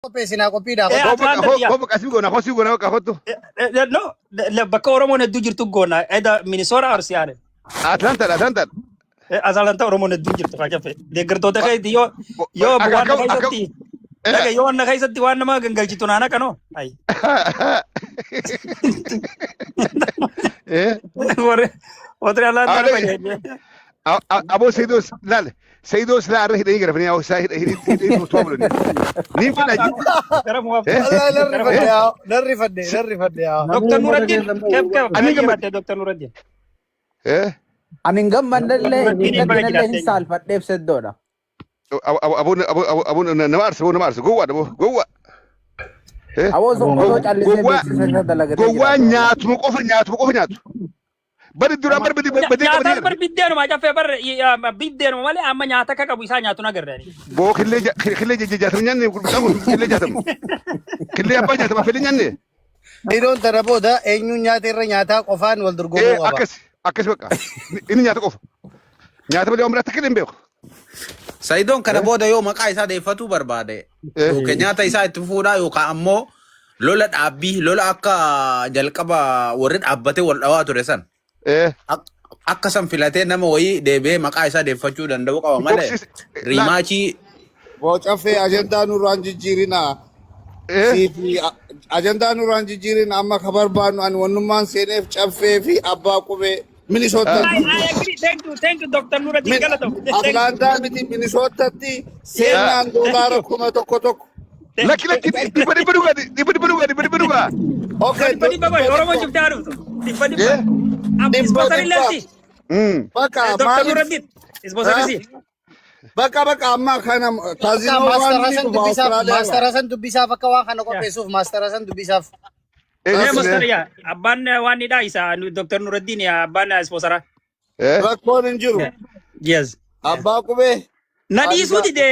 Qopheessinaa qophiidhaa Eh, kottu. Atlanta biyya. Hoo bakka asii goona, hoo sii goona bakka kottu. No, bakka Oromoon hedduu jirtu goona. Eda Minnesota or Seattle. Atlantaadha, Atlantaadha. Atlanta Oromoon hedduu jirtu haa cafe. Deeggartoota keetti yoo Akka waan na akka akka keessatti dhaga yoo na keessatti waan nama gangalchitu naana kanoo. Ay. Eh, Warri warri Atlanta Aadha nama jedhe. aboo Seedoos laal Seedoos laa irra hidhanii garafanii haa isaa hidhanii hidhanii tuwa bulani. Niin fedha Gara muwaaf. eh Wallahi nan Gara rifadhe muwaaf. yaa nan rifadhe nan rifadhe yaa. Namni Dr. uummata Nuruddin keessan keef ba'u keef ani baga gammad jiraatte Dr. Nuruddin. eh Ani hin gammannellee hin Nuruddin baga gaddinellee hin jiraatte. saalfadheef seddoodha. aboo aboo aboo nama arsa aboo nama arsa gowwaa aboo gowwaa eh Aboo osoo callisee gowwaa beeksisa isa dalagatee gowwaa jiraata wallahi. nyaatuma qofa nyaatu. Bari duraan bar badii badii Nyaataan qabanii bar biddeenuma caffee bar biddeenuma malee amma nyaata akka qabu isaa nyaatu nagarre. boo killee killee jaatam nyaanne gurguddaa kun killee jaatam killee abbaa jaatam affeelee nyaanne Idoon tana booda eenyuun nyaata irra nyaataa qofaan wal dorgomuu ee qaba. akkas akkas bakka inni nyaata qofa nyaata malee waan biraa takka illee hin beeku. Sayidoon kana Eh booda yoo maqaa isaa deeffatuu barbaade eh yookaan nyaata isaa itti fufuudhaa yookaan ammoo lola dhaabbii lola akka jalqaba warri dhaabbatee wal dhawaa ture san eh akka san filatee nama wayii deebi'ee maqaa isaa deeffachuu danda'u qaba malee boksii laal riimaachii Boocaffee ajandaa nurraan jijjiirinaa. eh Siifi ajandaa nurraan jijjiirin amma ka barbaannu ani wannummaan seeneef caffee fi abbaa qubee I, Minisootatti. I agree. Thank you. Thank you, Dr. Nuruddin Galatom. Thank you. Atlaantaa miti Minisootatti seenaan $1,000. Lakki lakki dhibba dhibba dhugaa dhibba dhibba dhugaa dhibba dhibba dhugaa. Okay, Dhibba dhibba dhibba qoy Oromoo tokko. cuftee haadhuftu. Dhibba dhibba. Eh Dhibba Sponsor dhibba. illee si. Bakka Dr. maaliif Nuruddin. Sponsor si. bakka bakka amma kana Bakka kaazinoo Master waan ni Hasan dhufa dubbisaaf Awustiraaliyaa Master irraa. Hasan dubbisaaf akka waan kana qopheessuuf Master Hasan dubbisaaf. Eh Eh, eh Master yaa abbaan waan ni dhaa isa Dr. Nuruddin yaa abbaan sponsora. eh Rakkoon hin jiru. Yes. Abbaa qubee Na ani dhiisuu dide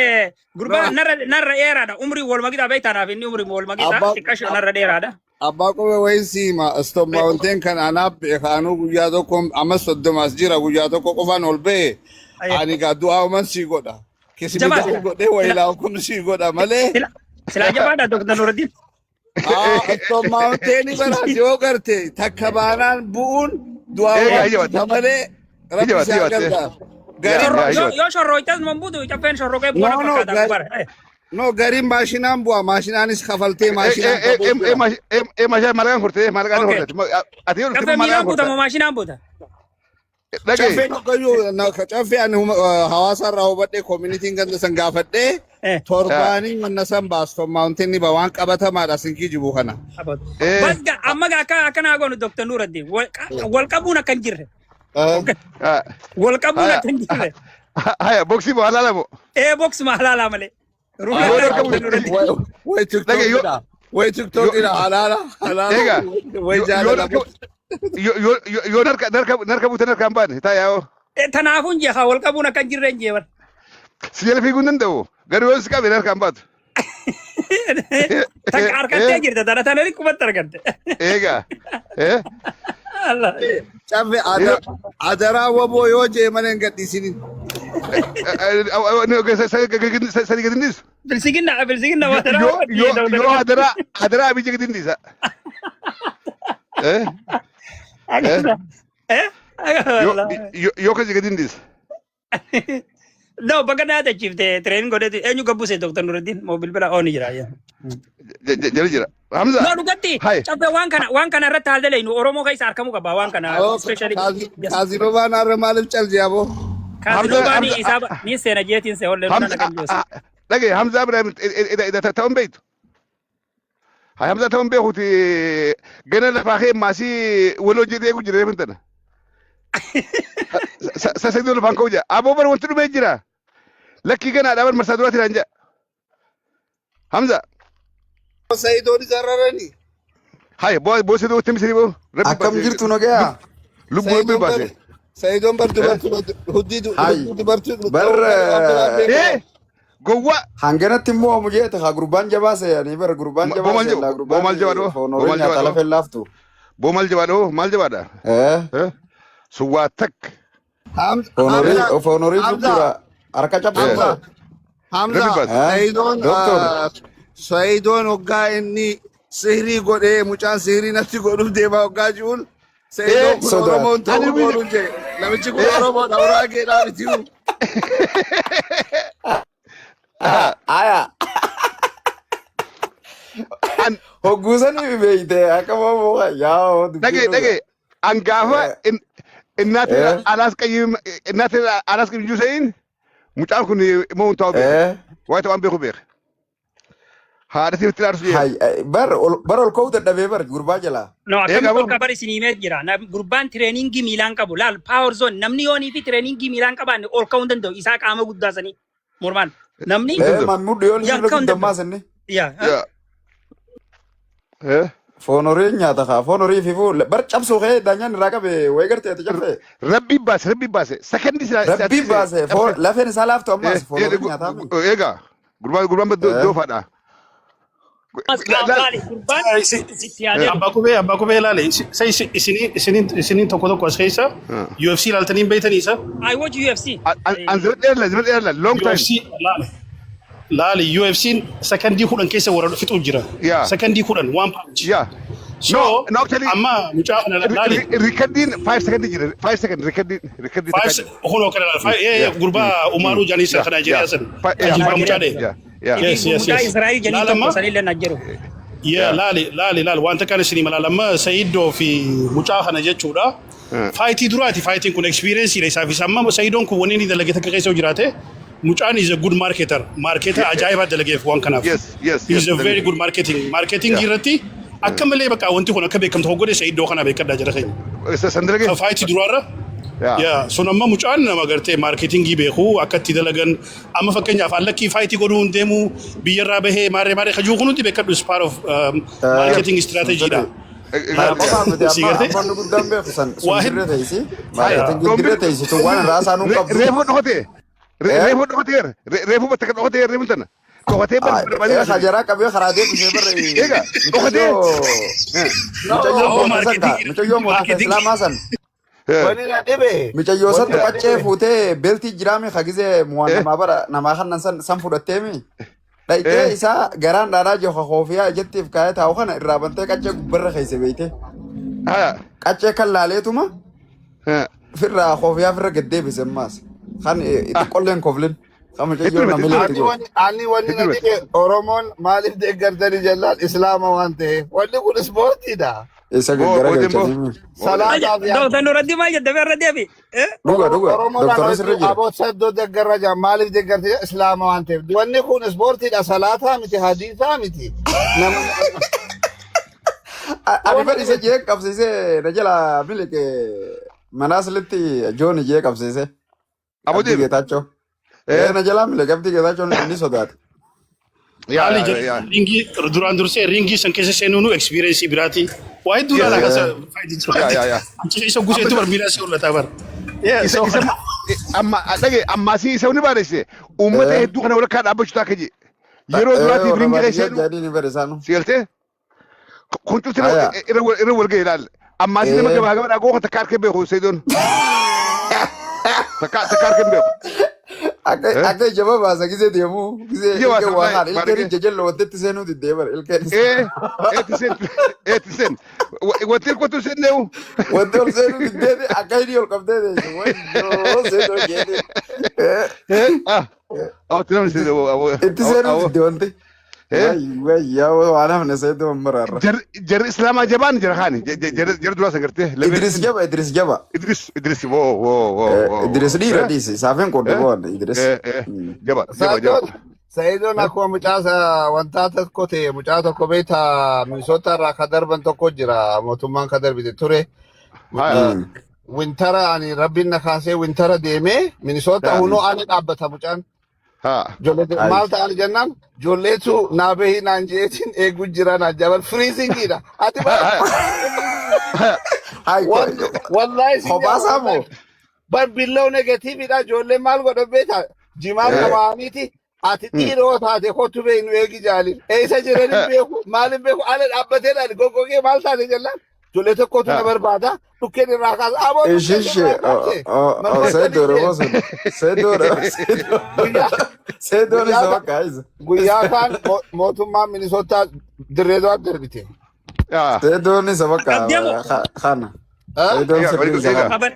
gurbaa no narra narra dheeraadha. Umrii wal maqixa beektaanaaf inni umrii wal maqixa abbaa xiqqasho narra dheeraadha. abbaa qubee wayin siima Stone Mountain kan anaaf beekaanuu guyyaa tokko amma 30 as jira guyyaa tokko qofaan ol ba'e Aye. ani gaa du'aa uman sii godha. Jabaa Kismi sila godhee sila wayilaa kun sii godha malee. sila silaa jabaadha Dr. Nuruddin. Stone Mountain baraas yoo garte takka baanaan bu'uun du'aa Egaa uman ija batte godha malee ija rabbi batte si ija haa batte. gargaaru. Yaa Gariin Shorro yaa ija yoo batte. yoo shorroitas mambuutu caffeen shorroqee bu'ana no no fakkaata gar bara. Eh. no gariin maashinaan bu'a maashinaanis kafaltee Eh maashinaan eh eh qabuu eh jira. eh eh maashaa malaqaan horte malaqaan Okay. horte ati yoo dhufte Caffee malaqaan miilaan buuta horta. moo maashinaan buuta? Dhagee Caffeen hoggayyuu caffee ani hawaasa irraa hubadhee koominitiin ganda san gaafadhee Eh. torbaanii manna san baastu maawuntiin ni ba waan qabatamaadha sin kijibu kana. Abot. eh Bas ga amma ga akka akkanaa goonu Dr. Nuruddin wal qabuun akka hin jirre. Eh, Wal qabuun haya akka hin jirre. haya boksii moo halaala moo Ee box ma halaalaa malee. yoo Ruulaan narka Dr. buute Nuruddin. Way dhagee yoo tiktookidha. Way yoo tiktookidha halaala halaala egaa way yoo yoo jaalala narka yoo yoo yoo narka narka narka buute narka hin baane taa yaa'oo Tanaafuun jeeqa wal qabuun akka hin jirre hin jeeban. si jala fiiguu hin danda'u garuu yoo si qabe narka hin baatu. Takka harkattee jirta tana tana qubatti argatte. Egaa eh Allah. Caffee adaraa waboo yoo jee malee hin gadhiisinin. Sadi gadi dhiisu. Bilsiginna bilsiginna waan Yoo yoo yoo adaraa adaraa abiyyi gadi dhiisa. Eh eh Eh? yoo yoo yoo kasi gadi dhiisa. No, bakka naa tachiifte tireen godhetu eenyu gabbuse Dr. Nuruddin moo bilbila ooni jira. Jala jira. Hamza. No, dhugatti Hai. caffee waan kana irratti haal dalaynu Oromoo keessa argamuu qaba waan kana especially. Kaazinobaan har'a maaliif calje aboo? Kaazinobaani isaa ni seena jeetiin se hollee nuna Hamza kan joosa. dhagaye Hamza Ibrahim ta'uun beektu. Hai Hamza ta'uun beekuti gana lafaa kee maasii waloo jedhee eegu jira reefin tana. Sasaduu lafaan ka'u jira. Aboo bar wanti dhumee jira. Lakkii ganaa dhaaban marsaa duraati naan jedha. Hamza. Sayidoon isa rarani. Hai boo boo siduu itti misiri boo. Rabbi Akkam baasee. jirtu nagayaa? Lubbuu rabbi Sayidoon bar baasee. Sayidoon bar dubartii huddii Hai. huddii dubartii Bar ta'uu waan biraa beekaa. Eh gowwaa. Hanganatti immoo omu jeete haa gurbaan jabaa seeyanii bara gurbaan Boo jabaa maal seellaa jedhu? Boo gurbaan maal jabaadha? foon Boo horii maal nyaata jabaadha? lafeen laaftu. Boo maal jabaadha? Maal jabaadha? Eh Eh? Suwwaa takka. Hamza foon horii Hamza foon horii Hamza furtuudha harka cabsuudha. Hamza Hamza Rabbi baase. Eh Sayidoon Doktor. Sayidoon hoggaa inni sihirii godhee mucaan sihirii natti godhuuf deemaa hoggaa jiruun Sayidoon kun Sodaate. Oromoon Ani ta'uu biyya ooluun jedhe. Namichi kun Oromoodha Uraageedhaa miti. Aya. An Hogguusanii beeyte akka moo yaa dubbiin dhage dhuga. dhage an gaafa እናቴ አላስቀይም እናቴ አላስቀይም ጁሰይን mucaan kun immoo hin ta'u beeke waayita waan beeku beeke haadha sitti dhaarsu jee Hay bar ol bar ol ka'uu dadhabee bar gurbaa jalaa. No, eega akkamitti ol boo qabar isin himee jira. Gurbaan tireeningii miilaan qabu. Laal power zone namni yoonii fi tireeningii miilaan qabaanne ol ka'uu hin danda'u. Isaa qaama guddaa sanii. Mormaan. Namni hin danda'u Mammuudhu yoo yaa sirra ka'uu hin guddammaa danda'u. sanni. Yaa. yaa Foon horii nyaata kaa foon horii fi fuul bar cabsuu kee daanyaan irraa qabe wayi gartee ati cabsee. Rabbi baase, rabbi baase, sakandii Rabbii baase foon lafeen isaa laaftu ammaas foon horii nyaataa mi. Eega gurbaan gurbaan doofaadha. Ammas qaama laali gurbaan itti yaadee Abbaa qubee ilaale isa isiniin tokko tokko as keessa UFC ilaaltanii hin beektanii isa. I watch UFC. An zira dheerla, zira dheerla, long time. UFC laale laale UFC'n sakandii 10 keessa warra fixuu jira. Yaa. Sakandii 10 one punch. Yaa. So No, no, actually amma mucaa kana laale Rikardiin 5 second jira, 5 second rikardiin rikardii five takkaa jira. Kunoo kana laale gurbaa Umaaruu jedhanii isa kan Naayijeeriyaa san kan jibbaa mucaa dhee. Yaa yaa. Yes. Mucaa Israa'el jedhanii Laala tokko amma sanillee na jiru. Yaa laale laale laale wanta kana isinii mala lamma Sa'iidoo fi mucaa kana jechuudha. Fightii duraati fightiin kun experience dha isaaf isa amma Sa'iidoon kun wanni inni dalage takka keessa jiraate mucaan is a good marketer. Marketer ajaa'ibaa dalageef waan kanaaf. Yes. He is a very good marketing. Marketing irratti akka malee bakka wanti kun akka beekamtu godhe Sa'iidoo kana beekadhaa jira keenya. San dalagee. Fightii duraarra. Yaa. Yaa sun amma mucaan nama gartee marketingii beeku akka itti dalagan amma fakkeenyaaf allakkii fightii godhuu hin deemu biyyarraa bahee maarree maarree kajuu kun hundi beekadhu is part of marketing strategy dha. Kana qofaa miti Si amma gartee? amma inni guddaan beeku san sun Waa dirree teessi. Marketingii dirree teessi tun waan irraa isaanuu qabdu. Reefu dhokatee. Reefu dhokatee. Reefu bakka dhokatee reefu tana. Dhokatee barbaadee. Hajaraa qabee karaa deebisee barre Eega dhokatee. mucayyoo Oh, moota san kaa mucayyoo moota marketing. islaamaa san Wani na dhibe. mucayyoo santu Wani na qaccee dhibe. fuutee beeltii jiraami hagizee waan namaa bara namaa kannan san san fudhatteemi. Dhayitee isaa garaan dhaadhaa jiru koofiyaa ijattiif kaayee taa'u kana irraa bantee qaccee gubbarra keessa beeyte. Qaccee kan laaleetuma firraa koofiyaa firra gad deebise ammaas. Kan xiqqolleen koflin. Kan mucayyoo Hedduu nama leetti Ani godhe. wani ani wani na dhibe Oromoon maaliif deeggartanii jennaan Islaama waan ta'eef. Wanni kun ispoortiidha. Isa Boo gaggara booddee immoo. galchanii. Salaataaf yaa Doktor Nuraddiin maal jette irra deebi? Dhuga dhuga Oromoodhaan doktorri sirra jira. Aboot saddoo deeggarra jira maaliif deeggartee Islaama waan ta'eef. Wanni kun ispoortiidha. Salaataa miti hadiisaa miti. Nama Ani bar isa jee qabsiisee na jala miliqe manaasilitti Joon jee qabsiise. Aboo Abdii deebi. Geetaachoo. Na jala miliqe Abdii Geetaachoo inni sodaate. Yaa Haali yaa. ringii duraan dursee ringii san keessa seenuun experience biraati. Waa hedduu laala kasa fightii Yaa yaa yaa. Isa guseetu bar miila si hollataa bar. Yeah, Isa so isa amma dhage ammaasii isa ni bareesse uummata hedduu kana walakkaa dhaabbachuu ta'a kaje. Yeroo duraatiif Warra ringii keessa baadiyyaa seenuu jaadiin ni bare isaanu. si galtee kun cufti Aya. irra wal ga'e ilaal. Ammaasii nama gabaa gabaa dhagoo takka harka beeku Seedoon. Takka takka harka beeku. Akka akka ija babaasa gisee deemu gisee Ija baasa ilkeen waa wallahi kaan ilkeen baarikee. ija jallo wantetti seenuu diddee bare ilkeen Eeti seen eeti seen wanti hirkatu seen neewu. wanti ol seenuu diddee akka inni ol qabdee deemu wayyoo seenuu jeete. Ah ah tinamni seen Itti seenuu didde wanti. Wayyaa waan hafne seetu maraarra. Jarri islaamaa jabaan jara kaani jara duraa san gartee. Idris jaba Idris jaba. Idris Idris woo woo woo woo. Idris dhiira dhiisi saafeen qodde boon Idris. Jaba jaba jaba. Sa'idoon akkuma mucaa wantaa tokko ta'e mucaa tokko beektaa Minisoota irraa ka darban tokko jira mootummaan ka darbite ture. Wintara ani rabbiin na kaasee wintara deemee Minisoota hunoo ani dhaabbata mucaan. Ijoollee maal ta'an jennaan ijoolleetu naa bahii naan jeetiin eeguu jira naan jaban freezingiidha. Ati Hai wallahi kophaa isaa moo? Bar below negativeidha ijoolleen maal godhan beektaa jimaan qabaaniiti ati dhiiroo taate kottu beeknu eegi jaalin eessa jiran hin beeku maal hin beeku ala dhaabbatee laali goggogee maal taate jennaan Ijoollee tokkotu na barbaada. Dhukkeen irraa kaasa. Aboo dhukkeen Ishishi irraa kaase. Seedoodha Marmartanii moo sun? Seedoodha. Guyyaa Seedoon guyyaa isa ka- bakka isa. guyyaa kaan mootummaan Minisootaa dirree du'aatti darbite. Seedoon isa bakka Qabdeemu. kana. Ah? Seedoon Egaa, sirrii isa egaa. kana. Qaban.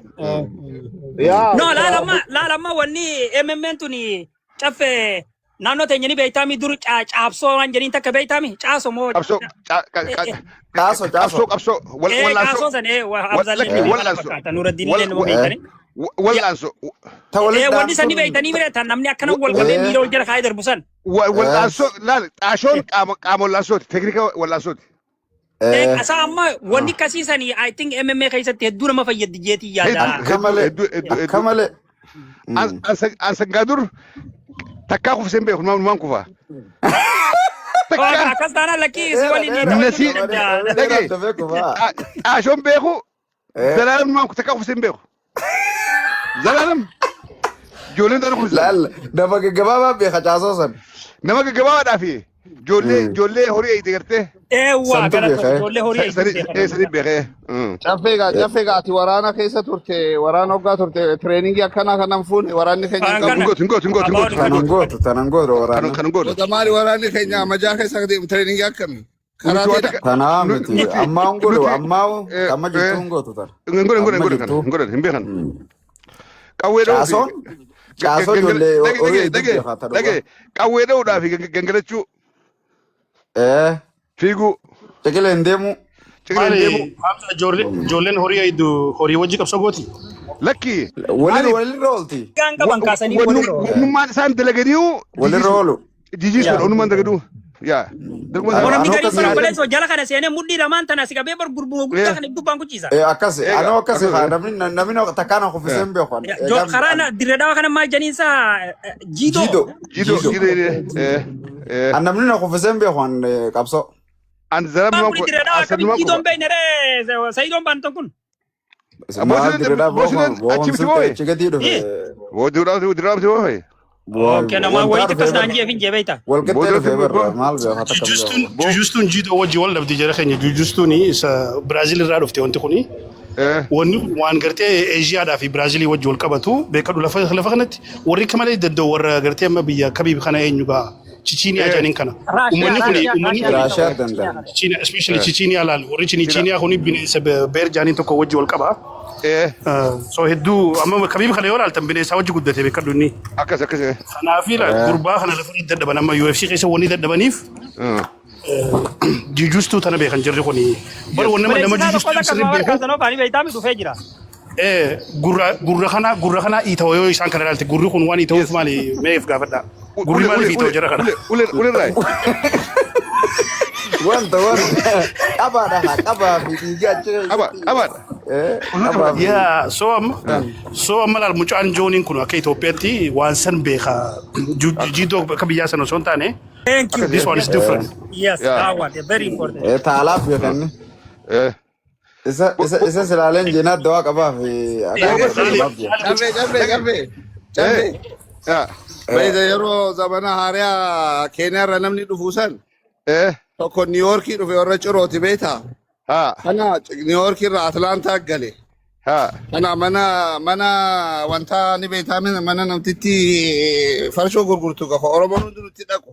Yaa No, laala amma wanni MMN tuni caffee naannoo teenya ni beektaami dur caabsoo waan jedhiin takka beektaami caasoo moo Qabsoo Caasoo qabsoo caasoo. qabsoo ee wallaansoo caasoo san ee Abzaallee lakki ni wallaansoo fakkaata Nuraddiin illee nama beektani. wallaansoo Ta Ee walitti wanni san ni dhaamsuun. beektanii bire tan namni akkana wal qabee miila wal jala kaayee darbu san. Wallaansoo laal xaashoon qaama qaama wallaansooti teeknika wallaansooti. Ee asaa amma wanni akkasii sanii I think MMA keessatti hedduu nama fayyaddi jeetii yaada. Akka malee. Hedduu hedduu Akka hedduu. malee. An sangaa dur takkaa kufisee hin beeku numaan kufa. Takkaa Akkas taanaan lakkii si waliin Nasi taphachuu danda'a. dhagee xaashoon beeku zalaalam numaan takkaa kufisee hin beeku. Zalaalam ijoolleen dhala kufisan. Laal nama gaggabaabaa beeka caasoo san. Nama gaggabaabaadhaa fi ijoollee ijoollee horii eegde gartee Eewwa Santu gara beeka. ijoollee horii eegduu sanii beekee. Caffee gaa caffee gaa ati waraana keessa turte waraana hoggaa turte training akkanaa kanan fuune waraanni keenya hin Waan qabu. kana. Hin gootu hin gootu hin gootu hin gootu. Tanan gootu tanan gootu waraana. Kan hin gootu. Goota maali waraanni keenya amajaa keessa deemu training akkamii? Nuti waan Karaateedha. takka Tanaa miti nuti ammaa hin godhu nuti ammaa amma jirtu hin gootu tana. hin godhan hin godhan Amma hin godhan jirtu. hin godhan hin beekan. Qawwee dha'uu fi Caasoon caasoo ijoollee horii eegduu dhagee beeka ta dhugaa. dhagee qawwee dha'uudhaa fi gangalachuu fiiguu Ciqilee hin deemu. ciqileen Maali deemuu Hamza ijoolleen horii eegdu horii wajji qabsoo gooti. Lakki Walirra maaliif walirra oolti. Gaan qaban kaasanii walirra oolu. wannummaan isaan dalaganiyu Walirra oolu. jijiisuudha wannummaan dalaganuu yaa dalaguma Moo namni Anoo gariin akkasii bara obboleessoo jala kana seenee mudhii lamaan tana si qabee bar gurguruu guddaa kana dubbaan kuchiisa. Akkas Eega anoo akkas akkas haa namni namni takkaan kuffisee hin beeku. Jo karaa na dirree dhawaa kana maal janiinsa jiidoo. Jiidoo. Jiidoo Jiidoo. Jiidoo An namni na kuffisee hin beeku an qabsoo. An zara Baan kun dirree dhawaa akkamiin jiidoon beekne ree Sayidoon baanton kun. Maal dirree Boosileen achi miti boo'e. achi gadii dhufe. Dirraa miti boo'e. Okay nama wayitti akkas naan jee fin jee beekta. Walqixxee dhufee barra maal beeku takka Jujustuun beeku. jujustuun jiidoo wajji wal dhabdi jara keenya jujustuun isa Biraazil irraa dhufte wanti kuni. Wanni kun waan gartee Eeshiyaadhaa fi Biraazilii wajji wal qabatu beekadhu lafa lafa kanatti warri akka malee danda'u warra gartee amma biyya kabii kana eenyu gaa Chichiiniyaa jedhaniin kana. Raashiyaa Uummanni kuni Raashiyaa uummanni Raashiyaa Raashiyaa danda'a. Chichiiniyaa especially Chichiiniyaa laal warri Chichiiniyaa kuni bineensa beer jaaniin tokko wajji wal qaba. So hedduu amma kabii kana yoo ilaaltan bineensa wajji guddate beekadhu inni. Akkas akkas. Kanaaf gurbaa kana lafa dadhaban amma UFC keessa wanni dadhabaniif jujustuu tana beekan jirri kuni. Bar wanni nama Bineensi isaa tokko jujustuu takka sirrii waan beeku kaasanoo kaanii beektaami dhufee jira. Gurra gurra kana gurra kana iita'u yoo isaan kana ilaalte gurri kun waan iita'uuf maali meef gaafadha. Gurri maaliif iita'u jara kana? Ulee ulee Wanta wanta qabaadha haa qabaa fi dhiigaa achi Qaba qabaadha. Qabaa fi Yaa so amma so amma laal mucaan jooniin kun akka Itoophiyaatti waan san beeka jiidoo akka biyyaa sana osoo hin taane Thank you. this one is different. Yes, that one very important. Taalaaf beekanni. Isa isa isa silaaleen jeenaa dawaa qabaa fi akka qabaaf jira. Caffee caffee caffee caffee. Bayda yeroo zamana haariyaa Keeniyaarra namni dhufu san tokko New Yorkii dhufe warra cirooti beektaa? Kana New Yorkii irraa Atlaantaa gale. Kana mana mana wanta ni beektaa mana namtitti farshoo gurgurtu gafa Oromoon hundi nutti dhaqu.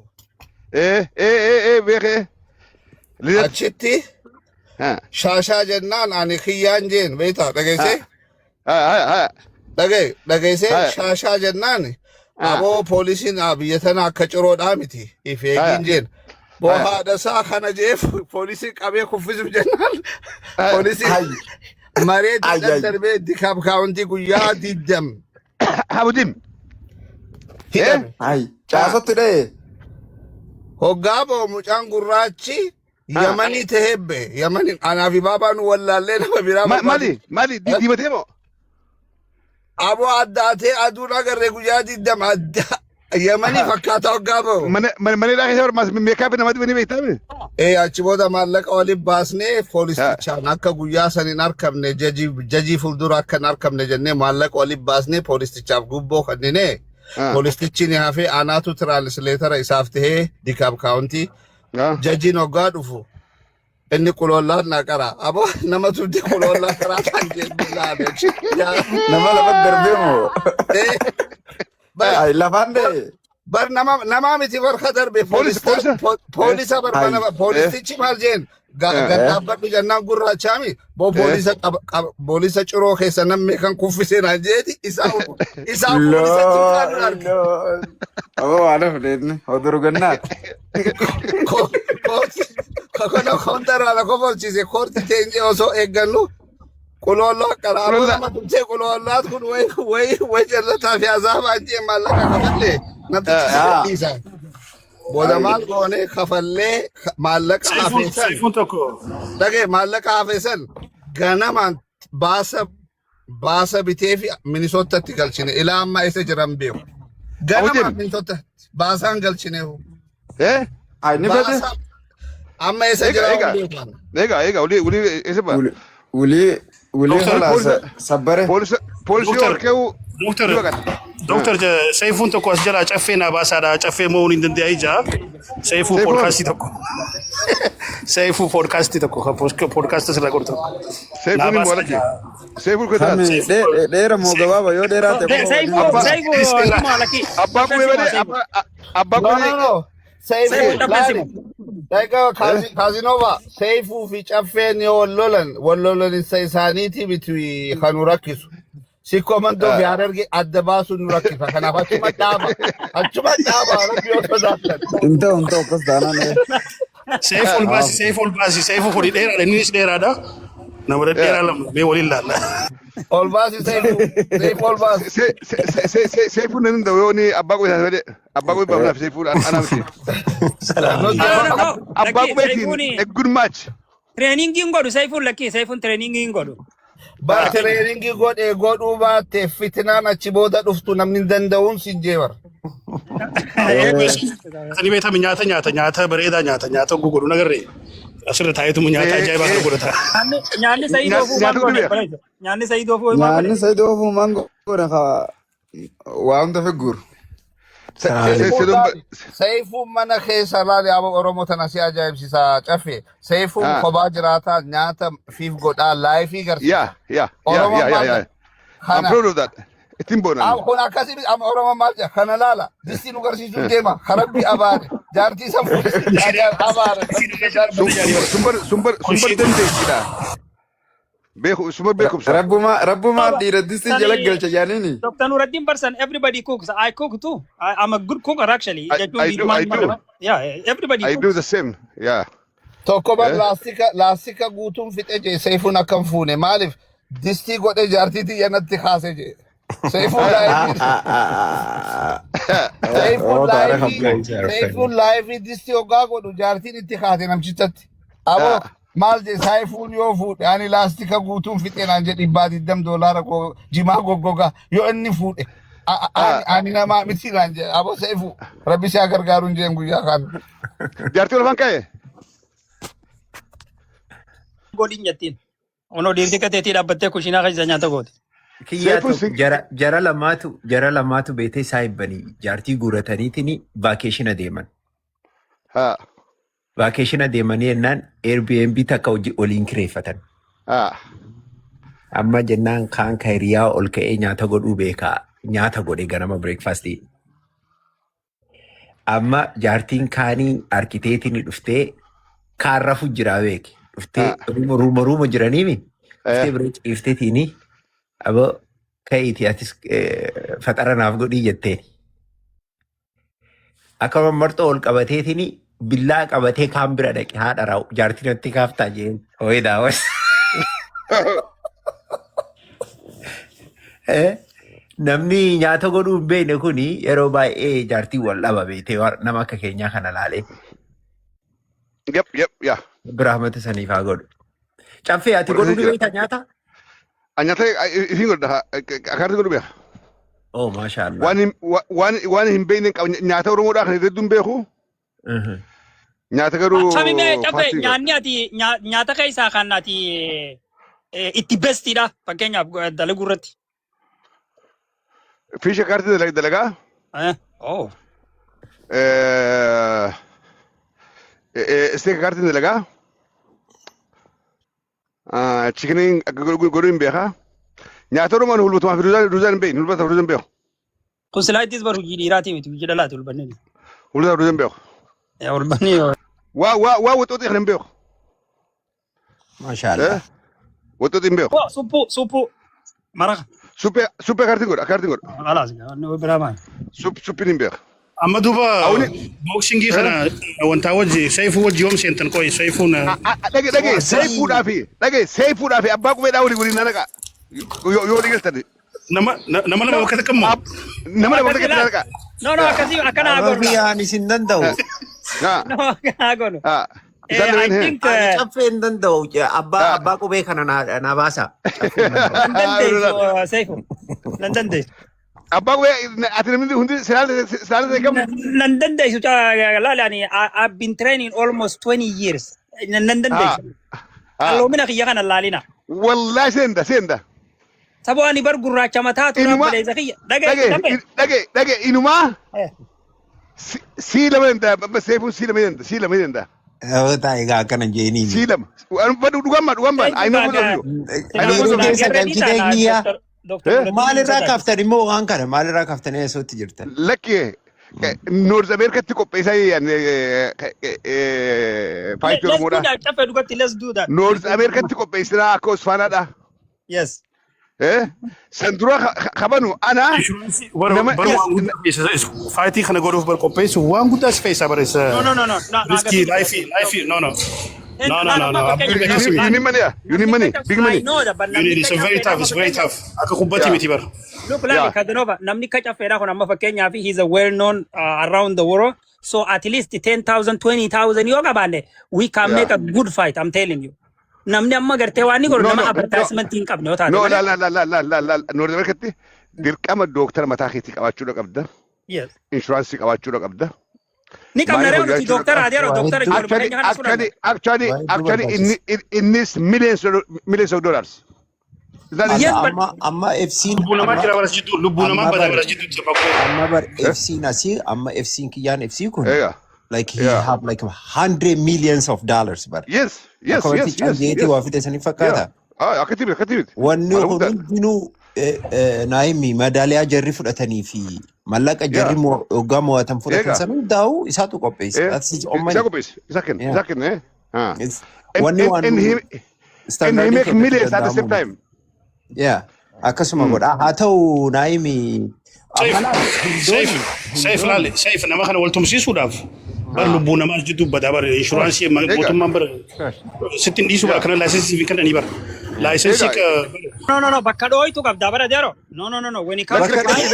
Beekee. Achitti shaashaa jennaan ani kiyyaan jeen beektaa dhageessee? Dhagaye dhageessee shaashaa jennaan aboo poolisiin biyya tana akka ciroodhaa miti if eegiin jeen. Boo haadha isaa kana jee poolisiin qabee kuffisuuf jennaan poolisiin mareetti darbee DeKalb County guyyaa 20 Habudim. Hidhame. Ay caasatti dha'e. Hoggaa boo mucaan gurraachi Yamanii tahee bahe. Yamanii anaa fi baabaan wallaallee nama biraa Maali maali diimatee moo? Aboo addaatee aduun agarree guyyaa 20 adda Yamanii fakkaataa hoggaa bahu. Mana mana keessa barmaas makeup namatti banii beektaa? Ee achi booda maallaqa waliin baasnee poolistichaan akka guyyaa san hin argamne jajii jajii fuuldura akka hin argamne jennee maallaqa waliin baasnee poolistichaaf gubboo kenninee poolistichi ni hafee anaatu translator isaaf tahee DeKalb County jajiin hoggaa dhufu. Inni qulollaan na qara. Aboo nama tumte qulollaa karaa kan jedhu laale. Yaa Nama lafa darbee moo? eh bar Ay, lafaan dee. bar nama nama miti bar ka darbe Poolisa poolisa poolisa. Poolisa bar Ay. mana poolistichi maal jeen gad dhaabbadhu jennaan gurraachaami boo poolisa poolisa ciroo keessa namni kan kuffisee naan jeeti isaa isaa poolisa xiqqaa nu arge. Loon. Aboo waan hafe deemne oduu gannaati. Kono kontara la kofolchise koorti teenyee osoo eeggannu qulolloo qara aboo Qulollaa. Nama tumtee qulollaan kun way way way jallataa fi azaabaan jee maallaqa kafallee namtichi si gadhiisa. Booda maal goone kafallee maallaqa Saifuun hafeessan saifuun tokko dhagee maallaqa hafeessan ganamaan baasa baasa bitee fi Minisootatti galchine ilaa ammaa isa jiran beeku. Ganamaan Awujin. Minisoota baasaan galchine. Eh? Ay, ni bade. Baasa amma isa Egaa jira egaa hin beeku. Egaa egaa olii olii eessa ba? Ulii ulii Doktor khalaas Poolisa sabbare. poolisa poolisii Doktor horkeewu Doktor ni baqata. Doktor Saifuun tokko as jalaa caffee naa baasaadha. Caffee mo'uun hin danda'e ijaa. Saifuu Saifuun podcastii tokko. Saifuu podcastii tokko kan podcastii sirraa godhu tokko. Naa Saifuun hin baasaa mo'alati. jaa. Saifuun keessa Kami Saifuu dheera moo gabaaba yoo dheeraa ta'e qofa waliin Saifuu Abbaa Saifuu sima lakki. abbaa Caffeen qubee sima malee Saifuu. abbaa abbaa No, qubee no, no. Saifuu Seifuu caffeen laali. simu. Dhagaa Kaazinova Seifuu fi caffeen yoo wal lolan wal lolaninsa isaaniiti miti kan nu rakkisu. Sikkoo mandoo fi hararge adda baasuun nu rakkisa. Kanaaf achuma dhaaba. Achuma dhaaba rabbi yoo sodaattan. Hin ta'u hin ta'u akkas taanaan. Saifuu ol baasi Saifuu ol baasi Saifuu horii dheeraadha innis dheeraadha. Nama dhedheeraa lama mee waliin laalla. Ol baasi Seifuu. Seifuu ol baasi. Saifuun nan danda'u yoo inni abbaa qubee taate malee abbaa qubee baafnaaf Saifuun anaa miti. Salaam. No, no, no. Abbaa Lakki qubeetiin Saifuun a good match. trainingiin godhu Saifuun lakki Saifuun trainingiin godhu. Bar trainingii godhee godhuu baatte fitinaan achi booda dhuftu namni hin danda'uun sin jeebar. Ani beekame nyaata nyaata nyaata bareedaa nyaata nyaata godhu nagarree asirra taa'eetu nyaata ajaa'ibaa kana godhata. Nyaanni Saidoo fuu maal Nyaata godhe? godhu Bareeda. Nyaanni Saidoo fuu maal Nyaanni godhe? Saidoo fuu maal godhe haa waa hunda figuur. Seefuun laali. Seefuun mana keessa laali aba Oromoo tana si ajaa'ibsiisa caffe. Seefuun kophaa jiraataa nyaata fiif godhaa liveii garsiisa. Oromoon maal Yeah. I'm kana proud of that. Ittiin boonaan. Kun akkasii amma Oromoon maal jedha kana laala distii nu garsiisuu deema karabbi abaare jaartii san fuudhee abaare. Sumbar sumbar sumbar dandeettiidha. Beeku sumbar beekumsa. Rabbuma rabbumaan dhiira distii jala galcha jaaniini. Dr. Nuruddin Barsan, everybody cooks. I cook too. I'm a good cooker actually. I do, I do. Yeah, everybody I cooks. Do the same. Yeah. Tokko bar laastika laastika guutuun fixe jee Seefuun akkam fuune maaliif distii godhee jaartii tiyya natti kaase jee. Seefuun liveii Seefuun liveii Seefuun liveii distii hoggaa godhu jaartiin itti kaase namtichatti. Aboo maal jee Seefuun yoo fuudhe ani laastika guutuun fixe naan jedhe $120 jimaa goggogaa yoo inni fuudhe ani namaa miti naan jedhe aboo Seefuu rabbi si haa gargaaruun jeen guyyaa kaan. Jaartii ol afaan ka'e. Godhin jettiin. Onoo dhiirti kateetii dhaabbattee kushiinaa keessa nyaata goote. Kiyyaatu Seefuun sin jara lamaatu beetee saahibbanii jaartii guurataniitiin vacation deeman. Vacation deemanii jennaan Airbnb takka hojii waliin kireeffatan. Amma jennaan kaan ka hiriyaa ol ka'ee nyaata godhuu beekaa nyaata godhe ganama breakfastii. Amma jaartiin kaanii arkiteetiin dhuftee kaan rafu jiraa beeke. Dhuftee rooma rooma jiraniimi. Dhuftee bira ciifteetiini aboo ka'iiti atis faxara naaf godhii jetteen. Akka mammarxoo ol qabateetiin billaa qabatee kaan bira dhaqe haadha raa'u jaartiin natti kaaftaa jeen. Hooyi daawwas. Namni nyaata godhuu hin beekne kuni yeroo baay'ee jaartii wal dhaba beektee nama akka keenyaa kana laalee. Yep, yeah. Birahmata saniif haa godhu. Caffee ati godhuu ni Jira. beektaa nyaata? Nyaata isin godha akkaata godhu beeka. Oh, maasha Allah. Waan hin beekne hin qabu nyaata Oromoodhaa kan hedduu hin beeku. Nyaata garuu Sami mee caffee faastii godha. Nyaanni ati nyaata keessaa kan ati itti bestiidha fakkeenyaaf dalaguu irratti. Fish akkaata dalagaa. Oh. Steak akkaata dalagaa. Chickeniin akka godhuu hin beekaa. Nyaata Oromoon hulbatumaa fi ruuzaan hin beeknu. Hulbata ruuzaan beeku. Kun silaayittis bar hojii dhiiraatii miti, hojii dhalaati hulbanneen. Hulbata ruuzaan beeku. Hulbannee. Waa waxxooxii kana hin beeku. Maashaallah. Waxxooxii hin beeku. Suphuu, suphuu. Maraqa. Suphee, suphee kaartiin godha, kaartiin godha. Khalaas, inni biraa maali? Suphiin hin beeku. Amma duuba Awuni boxingii kana wantaa wajji, Seifuu wajji yoom seentan qoy Seifuun? Dhage, dhage, Seifuudhaa fi, dhage, Seifuudhaa fi abbaa qubeedhaa walii waliin na dhaqa. Yoo walii galtan. Nama lama bakka takka immoo. Nama lama bakka takka na dhaqa. No, akkasii akkana haa Amma goonu. biyyaan isin danda'u. No, akkana haa goonu. Isaan I lameen think Ani caffee hin danda'u. Abbaa qubee kana na baasa. Caffee hin danda'u. Nan dandeessu, Seifu. Nan dandeessu. Abbaa qubee, ati namni hundi siraan kam? Nan dandeessu, laali, ani I've been training almost 20 years. Nan dandeessu. Qalloomina kiyya kana laalina. Wallahi seenda, seenda. Saboo ani bar gurraacha mataa tura Inuma obboleessa kiyya. Dhagee dhage dhagee. Dhage, dhage, inumaa si lama danda'a. Amma Seifuun si lama danda'a, si lama danda'a. Ta'e egaa akkana jeeniini. Si lama. Dhugamma, dhugamma. I know both of you. I know both Miirri of you. keessa galchitee kiyya. Eh? Maalirraa kaftan immoo waan kana maalirraa kaftanii eessatti jirtan? Lakki, North Americatti qopheessaa fightii Let's do Oromoodha. that. Caffee dhugatti, let's do that. North Americatti qopheessinaa akka Osfaanaadha. Yes. San dura kabanu ana Insurance bara nama bara waan guddaa keessa fightii kana godhuuf bar qopheessu waan guddaa si feessa bareessa. No. Riskii lifeii, lifeii, no. No. You need money, you need money, big money. I know that, but You need, it's a very tough, it's very tough. Akka kubbatti miti bara. Look, laali, Kadanova, namni ka caffeedha kun amma fakkeenyaaf he's a well known around the world. So at least 10,000, 20,000 yoo qabaanne, we can make a good fight, I'm telling you. Namni amma gartee waan ni godhu No, nama no, no. advertisement hin qabne yoo taate No, malee. la la la la la la la, North Americatti dirqama dooktara mataa keetii qabaachuudha qabda. Insuranceii qabaachuudha qabda. Ni qabna Maaliif ree nuti hojjechuudha dooktara qabda? adeero Waa dooktara hedduu ijoollee Actually, keenya kana actually, fudhanna. actually, Waa hedduu actually, barbaachisa. innis millions of dollars. Is that Yes, easy? but Amma FC'n Lubbuu namaa amma jira bara jidduu, lubbuu namaa amma badaa bar bara jidduu jira bakkee. Amma bar FC'n asii, amma FC'n kiyyaan FC kun Egaa. like he have like hundred millions of dollars bar. Yes. Akka wanti caljeetii waa fide sanii fakkaata. Ah, akkatti miti, akkatti miti. Wanni Maal kun guddaadha. hundinuu naayimi madaaliyaa jarri fudhatanii fi mallaqa jarri hoggaa mo'atan fudhatan Egaa. san hundaa'u isaatu qopheesse. That's his own Isa money. qopheesse, isa kenna, isa kenna. Eh. Ah. Wanni waan And he standardii make keenyatti millions at the same danda'amu time. Yeah. Akkasuma godha. Haa ta'u naayimi Safe, amma laal safe, hindooni safe hindooni laali, safe nama kana wal tumsiisuudhaaf bar lubbuu namaa jidduu badaa bar insuranceii mootummaan bar sitti hin dhiisu bara kana licenseii fi kennanii bara. Licenseii No, bakka dhooytu qabda bara deero. No. When it comes Lakki to lakki fight,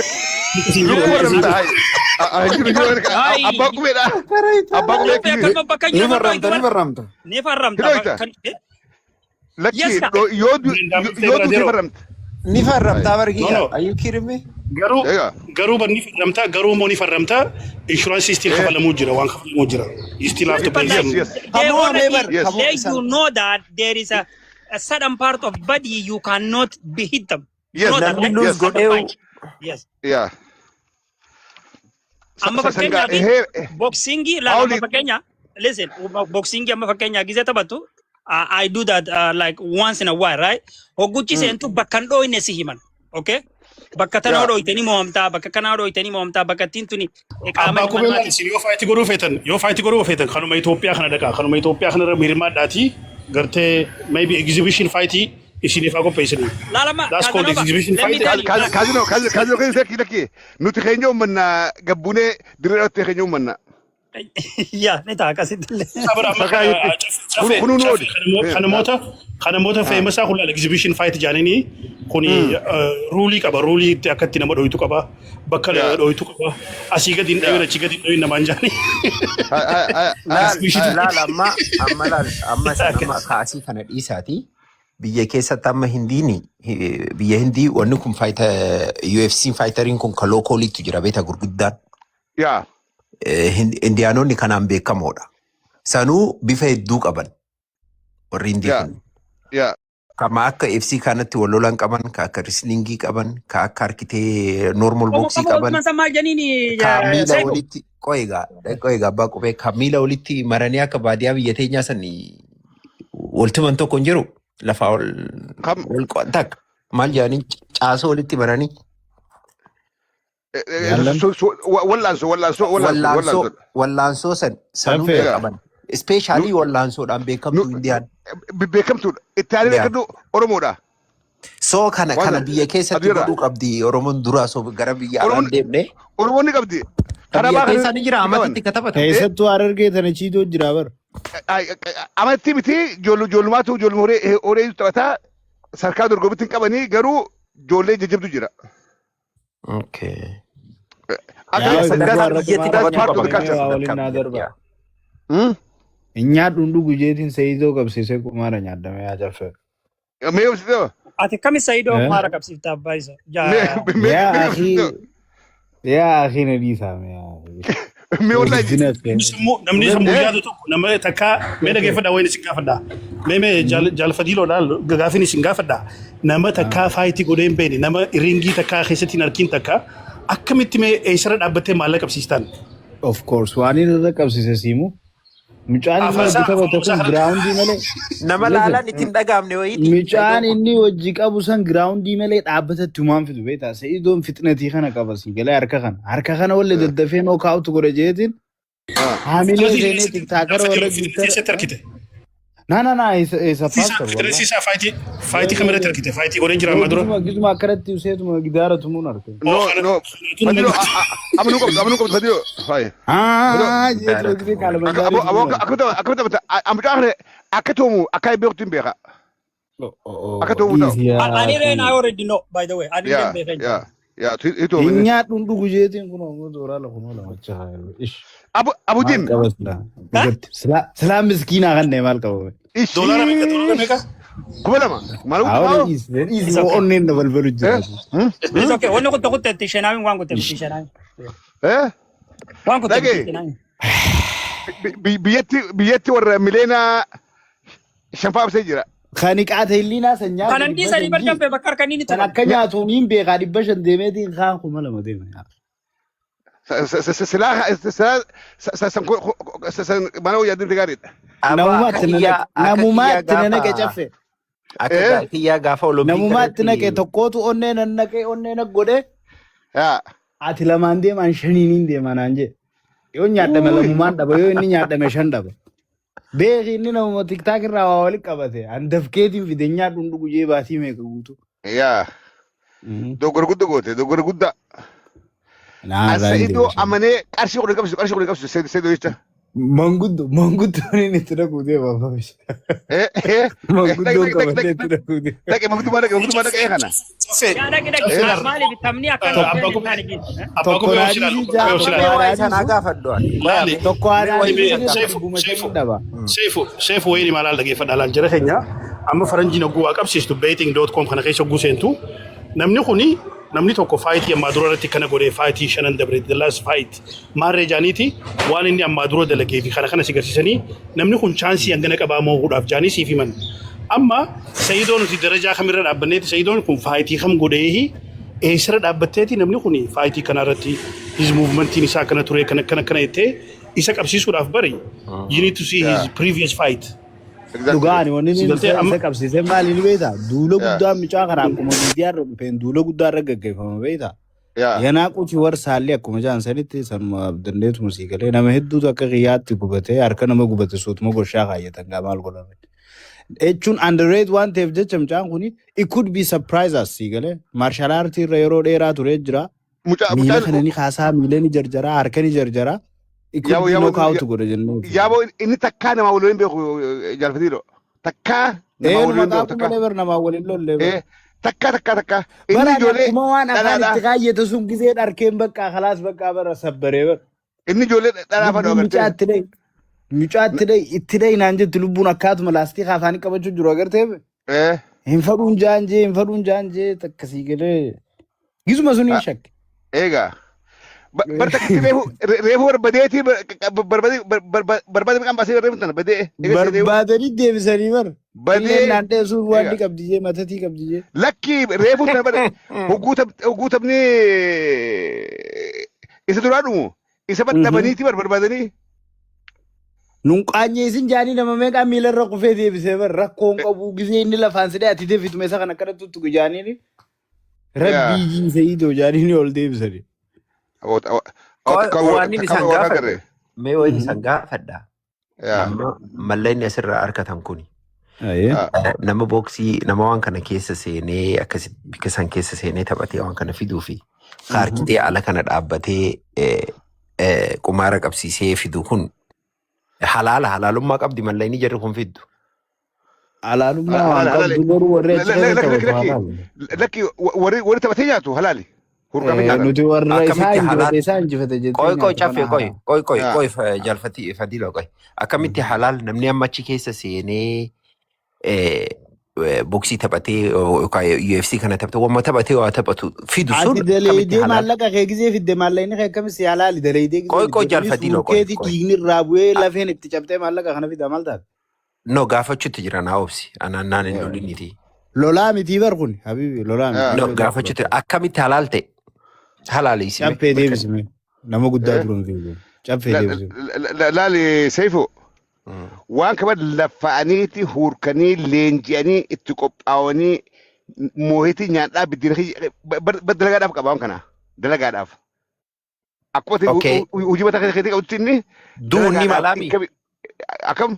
lakki. Lubbuu warra ta'a. Jiru jiru, abbaa qubeedha. Abbaa qubee Caffee akkanuma bakka Ni jiru farramta, dhooytu ni bara. farramta. Ni farramta. Hidhoyta. Lakki Yes, ka. yoo duute farramta. Ni farramtaa bar No, kiyya. no. Are you kidding me? Garuu Egaa. garuu bar ni farramtaa, garuu immoo ni farramtaa, insuranceii still kafalamuu jira, waan kafalamuu jira. You still have to pay But some. they Kamoo already, amee bar kamoo they isaan you know that there is a certain part of body you cannot be hit them. You know that, namni right? lose At the godhee fight. Yes. Amma Sangaa fakkeenyaaf ehee boxingii laala amma Pauli fakkeenya, listen, boxingii amma fakkeenyaa gisee taphattu, I do that like once in a while, right? Hogguchi seentu bakka hin dhooyne si himan, okay? Bakka tanaa dhooytanii mo'amtaa, bakka kanaa dhooytanii mo'amtaa, bakka ittiin tuni qaama Abbaa ilma qubee laali namaati. isin yoo fightii godhuu feetan, yoo fightii godhuu feetan, kanuma Itoophiyaa kana dhaqaa, kanuma Itoophiyaa kana irra hirmaadhaatii gartee maybe exhibition fightii isiniif haa qopheessanii. Laalama That's called Casanova, exhibition let me fight. tell you. Kaazino, kaazino keessa lakki, lakki, nuti keenya uummanna gabbuunee dirree dhoottee keenya uummanna. Yaa, ni ta'a akkasitti illee. Sabra amma Sakaayitti. caffee Kunuu nu caffee ooli. kanamoota famousaa kun laala exhibition fight jaananii kuni ruleii qaba, ruleii itti akka itti nama dhoytu qaba, bakka dhoytu qaba, asii gadi hin dhayin, achii gadi hin dhayin namaan jaanii. Laal Exhibition laal, amma laal, amma san amma kaasii kana dhiisaati. Biyya keessatti amma Hindiini, biyya Hindii wanni kun fighta UFC fighteriin kun ka localiitu jira beeta gurguddaan. Indiyaanonni kanaan beekamoodha. Sanuu bifa hedduu qaban warri Hindii kun. Kama akka FC kanatti wal lolan qaban, ka akka wrestlingii qaban, ka akka harkitee normal Qomo boxii qomo qaban, waluma sammaa janiini ka miila Seefu. walitti qo'eegaa qo'eegaa abbaa qubee ka miila walitti maranii akka baadiyyaa biyya teenyaa san waltuman tokko hin jiru. Lafaa ol Kam ol takka maal jedhanii caasoo walitti bananii Yaallan. Wallaansoo wallaansoo wallaansoo wallaansoo wallaansoo. wallaansoo san sanuu Caffee. jalqaban. Especially wallaansoodhaan beekamtu Indiyaan. Beekamtuudha. Itti aanee beekamtu Oromoodha. So kana Waan kana biyya keessatti adunyarraa. godhuu qabdi Oromoon duraa so gara biyya alaan Oromoon deemne. Oromoon ni qabdi. Ka Karaa biyya baa keessa kan ni jira ni qaban. amatatti ka taphatamu. Keessattuu Harargee tana chiitoo jira bara. Amantii miti ijoollumaatu ijoolluma horii horii taphataa sarkaa dorgommitti hin qabanii garuu ijoollee jajjabdu jira. Okay. Akka Yaa Sadarkaa sadarkaa biyyatti that's taphatuu part of qaba. the culture. waa waliin Sadarkaa naa biyyatti. darba. Yaa. Hmm? Nyaadhuun dhugu jeetiin Sayidoo qabsiisee kumaara nyaadame yaa caffee. Mee qabsiisee? Ati kami Saidoo Eh? kumaara qabsiifta abbaa isa. Mee Jaa. mee Yaa mee akhi qabsiisee? yaa akhi na dhiisaa mee yaa akhi. Mee wallahi Original ta'e. Namni sammuu Eh? yaadu tokko nama takkaa mee dhageeffadhaa wayin isin gaafadhaa. Mee mee jaalfadiiloo laal gaafin isin gaafadhaa. Nama takkaa fight godhee hin beekne nama ring takkaa keessatti hin arkin takkaa akkamitti mee eessarra dhaabbattee maallaqa qabsiistan? Of course waan inni irra qabsiise siimu. Mucaan inni Afaan wajji isaa taphate afaan isaa kun ground malee. Nama Listen. laalaan ittiin dhagaamne wayiiti. Mucaan Sayidoon kun. inni wajji qabu san ground malee dhaabbatatti humaan fidu beektaa. Sa'idoon fitnatii kana qaba si galee harka kana. Harka kana wallee daddafee knockout godha jeetiin haamilee Fitnatii seenee keessatti tiktaakara warra fitnatii gittara. keessatti argite. Na na na isa pastor Fitnatii wallah. isaa fight kamirratti argite fight godhee jira amma dura. Gizuma gizuma akkanatti useetuma gidaara tumuun arge. No Oo kana no kanatu Fadilo nama amanuu qabdu amanuu qabdu Fadilo. Faayi. Ah Gidaara jeetuma gisee tumuun. kaalamanjaarii Aboo aboo tumuun arge. akkamitti taphata mucaa kana akka toomu akka beektu hin beeka. Akka toomu ta'u. Dhiisi yaa Ani reen I akhi. already know by the way. Ani Yaa reen beekeen jira. yaa yaa hitoomu Hin inni. nyaadhuun dhugu jeetiin kun ammoo dooraa lafa lamacha. Ish. Abu Maal Abujin. qaba silaa? Dhugatti. Silaa silaa miskiinaa kan ta'e maal qaba? Doolaara meeqa doolaara meeqa? 2000. Maal Awwa guutuu dhiisi. Dhiisi It's okay. onneen na balbalu jira. Eh? It's okay. Wanni kun tokko itti shenaamin waan kutte miti shenaamin. Eh? Waan kutte miti Dhagee shenaamin. biyyatti biyyatti warra miliyoona shanfaa ibsee jira. Kan qaata hilliinaa san nyaatu Kanan dhibba dhiisanii shan bar jii. caffee bakka harka inni ni Kan tuqan. akka nyaatu niin beekaa 500 deemeetiin kaan 2000 deema. Silaa silaa san mana wayyaa deemte gaariidha. Abaa akka Namumaatti na kiyyaa naqe. akka kiyyaa Namumaatti na naqe gaafa caffe. akka Eh? kiyyaa gaafa olompii Namumaatti naqe irratti tokkootu onnee nan naqe onnee na godhe Yaa. ati lamaan deemaan shaniin hin deema naan jedhe. Yoo nyaadhame lamumaan dhaba yoo inni nyaadhame shan dhaba. Beeki inni namuma TikTok irraa waa walitti qabate. An dafkeetiin fide nyaadhuun dhugu jee baatii meeqa guutuu. Yaa. Dogoggora guddaa goote dogoggora guddaa. Naa irraa hin As-Sa'idoo deebisu. amanee qarshii kudhan qabsiisu qarshii kudhan qabsiisu Sa'idoo jecha. Manguddoo manguddoon inni itti dhaquu deema abbaa bishaan. Eh eh. Manguddoon qabatee itti dhaquu deema. Dhaqe manguddaa dhaqe manguddaa dhaqe kana. Caffee Yaa dhaqi dhaqi caffee laal. maaliif taphni akkana Abbaa hin kophee taane keessa. abbaa Tokko kophee naa obsi laal dhiisii kophee jaa obsi tokko laal. Mee naa waa'ee sanaa dhiisu. gaafadhu ani. Laali. Tokko Mee naa waa'ee dhiisii sana Seefu dhibbuma seefu shaniin dhaba. seefu seefu wayii maal dhaggeeffadha laal jara keenya amma faranjiin hogguu waa qabsiistu betting.com kana keessa hogguu seentu namni kuni namni tokko fight ammaa dura irratti kana godhee fight shanan dabre the last fight maarree jaaniiti waan inni ammaa dura dalagee fi kana kana si garsiisanii namni kun chance hangana qabaa moo'uudhaaf jaanii siif himan. Amma Sayidoon nuti darajaa kamirra dhaabbanneeti Sayidoon kun fight kam godhee eessarra dhaabbatteeti namni kun fight kana irratti his movementiin isaa akkana ture kana kana kana jettee isa qabsiisuudhaaf bari you need to see his previous fight. Dhugaani wanni Si inni galtee isa amma isa qabsiise maali ni beektaa? Duula Yaa. guddaa mucaa kana akkuma miidiyaa irra dhufeen duula guddaa irra gaggeeffama beektaa? Yaa. Yanaa quci warra saallee akkuma jaan sanitti sanuma dandeetuma sii galee nama hedduutu akka kiyyaatti gubatee harka nama gubate suutuma goshaa kaayyatan gaa maal godhan. Jechuun underrate waan ta'eef jecha mucaan kuni it could be surprise us sii galee martial art irra yeroo dheeraa turee jira. Mucaa Miila mucaan kana ni kaasaa miila ni jarjaraa harka ni jarjaraa. It could yaaboo be yaaboo knockout godha jennee. yaaboo inni takkaa namaa waliin beeku jaalfatiidho. Takkaa namaa Ee waliin numa beeku xaafuu takkaa. malee bar namaa waliin lollee bar. Eh takkaa takkaa takkaa. Inni Bara ijoollee akkuma waan afaan dhalaadhaa. itti kaayyate sun gisee dharkeen bakka khalaas bakka bara sabbaree bar. Inni ijoollee dhalaa fadhu Lubbuun mucaa agartee. itti dhayi. Mucaa itti dhayi itti dhayi naan jetti lubbuun akkaatuma laastii afaanii qabachuu jiru agartee. Eh Hin fadhuun jaanjee hin fadhuun jaanjee takkasii galee. Gisuma sun hin shakke. Egaa. Bar takkatti reefu reefu barbadeetii barbaadee barbaadee maqaan baasee reefu tana badee. Barbaadanii deebisanii bar. Badee. Illeen naan dheessuun waan ni qabdi jee matatii qabdi jee. Lakki reefu tana bade hogguu taphni isa duraa dhumu isa dhabaniiti barbaadanii. Nun qaanyeessin jaanii nama meeqaa miilarra kufee deebisee bar rakkoon qabu gisee inni lafaan sidhee ati deebituma isa kana akkana tuttuqu jaaniini rabbii jiisee idoo jaaniini ol deebisani. Waan inni isaan gaafadhe. Mee waan isaan gaafadha. Amma mallaqni asirraa argatan kuni. Nama booksii, nama waan kana keessa seenee, akkasi bika san keessa seenee taphatee waan kana fiduu fi kaarkitee ala kana dhaabbatee qumaara qabsiisee fidu kun halaala, halaalummaa qabdi mallaqni jarri kun fiddu? Halaalummaa waan qabdu, garuu warri achi keessa taphatu halaala. Lakki, warri taphatee nyaatu halaali. Hurgaafee nyaatan. Nuti warra isaa Akkamitti injifate halaal? isaa injifate jettee Qoy qoy nyaatu caffee kana qoy haraam. qoy qoy qoy jaalfati fadilo qoy, akkamitti halaal namni amma achi keessa seenee boksii taphatee yookaan UFC kana taphatee wamma taphatee waa taphatu fidu sun Ati akkamitti daleeydee halaal? Maallaqa kee gisee fidde, maallaqni kee akkamitti si halaali daleeydee gisee Qoy qoy fidde kunis jaalfadilo qoy urkeeti qoy. Dhiigni irraa bu'ee lafeen itti cabxee maallaqa kana fida maal taate? No, gaafachuutti jira, naa obsi, anaan naan hin loliniti. Lolaa mitii bar kun, habibi, lolaa miti. No, gaafachuutti, akkamitti halaal ta'e, halaaleessime? Caffee deebisime, nama guddaa dura hin fiigu. Caffee deebisime. Laali Seifo, waan kaba lafa'aniiti hurkanii leenji'anii itti qophaa'anii moohitii nyaadhaa biddeen dalagaadhaaf qaba waan kana dalagaadhaaf. Akkuma hojii mataa keetii qabdutti inni Du'uun ni dalagaadhaaf malaami. Akkam?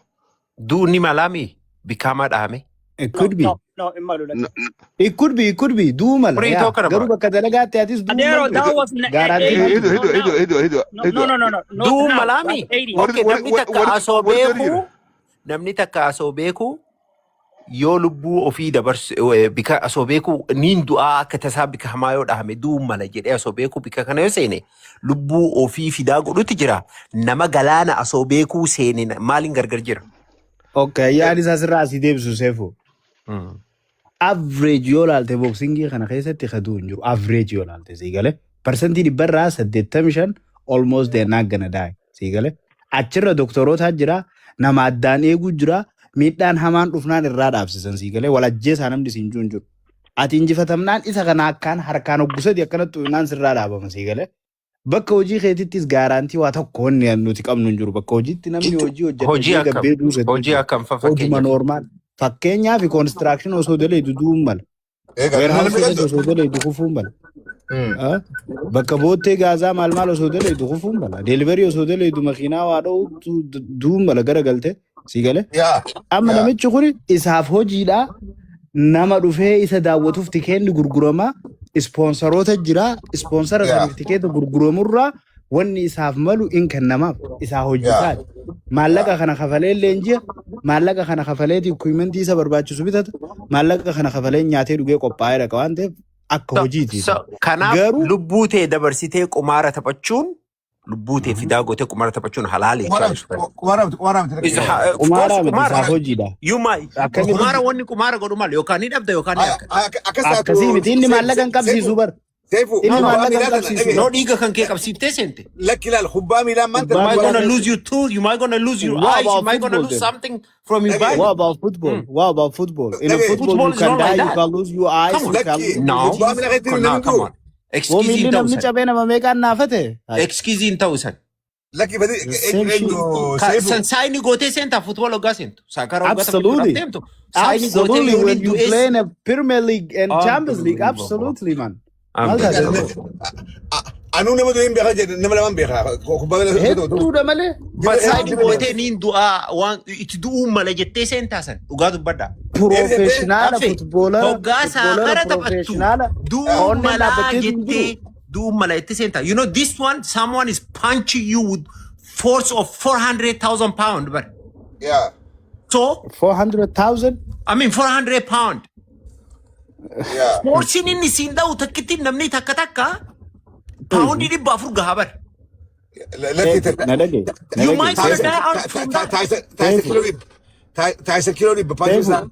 Du'uun ni malaami bikaamaa dhahame. It could be. No, no, hin malu lakki. It could be, it could be. Du'uu mala. What are you Yaa. talking Garuu about? bakka dalagaatti atis du'uu Adeero, maltu. that was Guarantee 80s. maltu. Hidu Not hidu hidu now. hidu hidu No, hidu. no, no, no, no. Not Du'uun now. malaami. That's 80s. Okay, namni takka asoo beeku, namni takka asoo beeku yoo lubbuu ofii dabarsu bika asoo beeku niin du'aa, akka tasaa bika hamaa yoo dhahame du'uun mala jedhee asoo beeku bika kana yoo seene lubbuu ofii fidaa godhutti jira. Nama galaana asoo beekuu seene maaliin gargar jira? Okay, yaani isaa sirraa asii deebisu, Seefu. Average yoo laalte, boxingii kana keessatti kaduu hin jiru. Average yoo laalte, sii galee. 85% almost they are not gonna die. Sii galee. Achirra doktoroota jira. Nama addaan eeguu jira. Miidhaan hamaan dhufnaan irraa dhaabsisan, sii galee. Wal ajjeesaa namni siin jiru hin jiru. Ati injifatamnaan isa kana akkaan harkaan hoggusati akkanatti naan sirraa dhaabama, sii galee. Bakka hojii keetittis guarantee waa tokko wanni nuti qabnu hin jiru. Bakka hojiitti namni hojii hojjeta Hojii jee akkam? gabbee duusatu Hojii jira. akkam fa Hojuma fakkeenyaaf? normal. Fakkeenyaaf construction osoo daleedu du'uun mala. Egaa Warehouse namni keessatti osoo daleedu kufuun mala. Ah? Bakka boottee gaazaa maal maal osoo daleedu kufuun mala. Delivery osoo daleedu makiinaa waa dha'u du'uun mala gara galte, sii galee. Amma namichi kun isaaf hojiidha. Nama dhufee isa daawwatuuf tikeenni gurgurama. Sponsoroota jira. Sponsora saniif tikeeta gurguramurraa wanni isaaf malu in kennamaaf. Isaa hojii isaati. Maallaqa kana kafalee leenji'a. Maallaqa kana kafaleeti equipmentii isa barbaachisu bitata. Maallaqa kana kafalee nyaatee dhugee qophaa'ee dhaqa waan ta'eef akka hojiiti. So, kanaaf Garuu lubbuu tee dabarsitee qumaara taphachuun, lubbuu tee fidaa gootee qumaara taphachuun halaali Qumaara jechuudha. miti, qumaara miti, qumaara miti. Of course Qumaara miti, qumaara. isaaf hojiidha. You might Akkamitti qumaara, wanni qumaara godhu maal, yookaan ni dhabda yookaan ni argata. Akkas taatu. Akkasii miti, inni maallaqa hin qabsiisu bar. Seefu Inni kubbaa maallaqa hin miilaa tana qabsiisu dhagaye. No, dhiiga kan kee qabsiiftee seente. Lakki, ilaal, kubbaa miilaa maanta You Kubbaa might miilaa gonna keessa. lose your tooth, you might gonna lose your What eyes, you about might gonna football lose then? something from your Dhagaye. body. What about football? What about football? In a Dhagaye. football, Football you is can not like die, you that. can lose your eyes, Come on. you can Lakki, lose your No. kubbaa teeth. miilaa keessatti No, namni come du'u. on. Woo Excuse miilli hin ta'u namni san. cabee nama meeqaan naafate? Hai. Excuse hin ta'u san. Lakki, badi The same shit. eenyu Seefu. San saayini gootee seentaa football hoggaa seentu. Soccer hoggaa taphachuudhaaf Absolutely. deemtu. Saayini gootee Absolutely. yoon When hin you du'es. play in a Premier League and Champions League, Unbelievable. absolutely, man. Maal taate? Unbelievable. Anuu nama du'e hin beekaa jedhe, nama lamaan beekaa kubbaa miilaa keessatti. Hedduudha malee. But saayini gootee niin du'aa waan itti du'uu mala jettee seentaa san dhugaa dubbadhaa. Professional Hafe footballer, hoggaa footballer soccer taphattu professional. du'uu Onneen malaa dhaabbattee hin jettee jiru. du'uu mala jettee seentaa. You know, this one, someone is punching you with force of 400,000 pound but so 400,000? I mean 400 pound. Forceiin inni siin dha'u takkitti namni takka takka paawundii 400 gahaa bara. Lakki, Na dhagaye. Na You dhagaye. might Seefu. die out from that. Taayisa kiiloo 100 paachuu Seefu. isaa.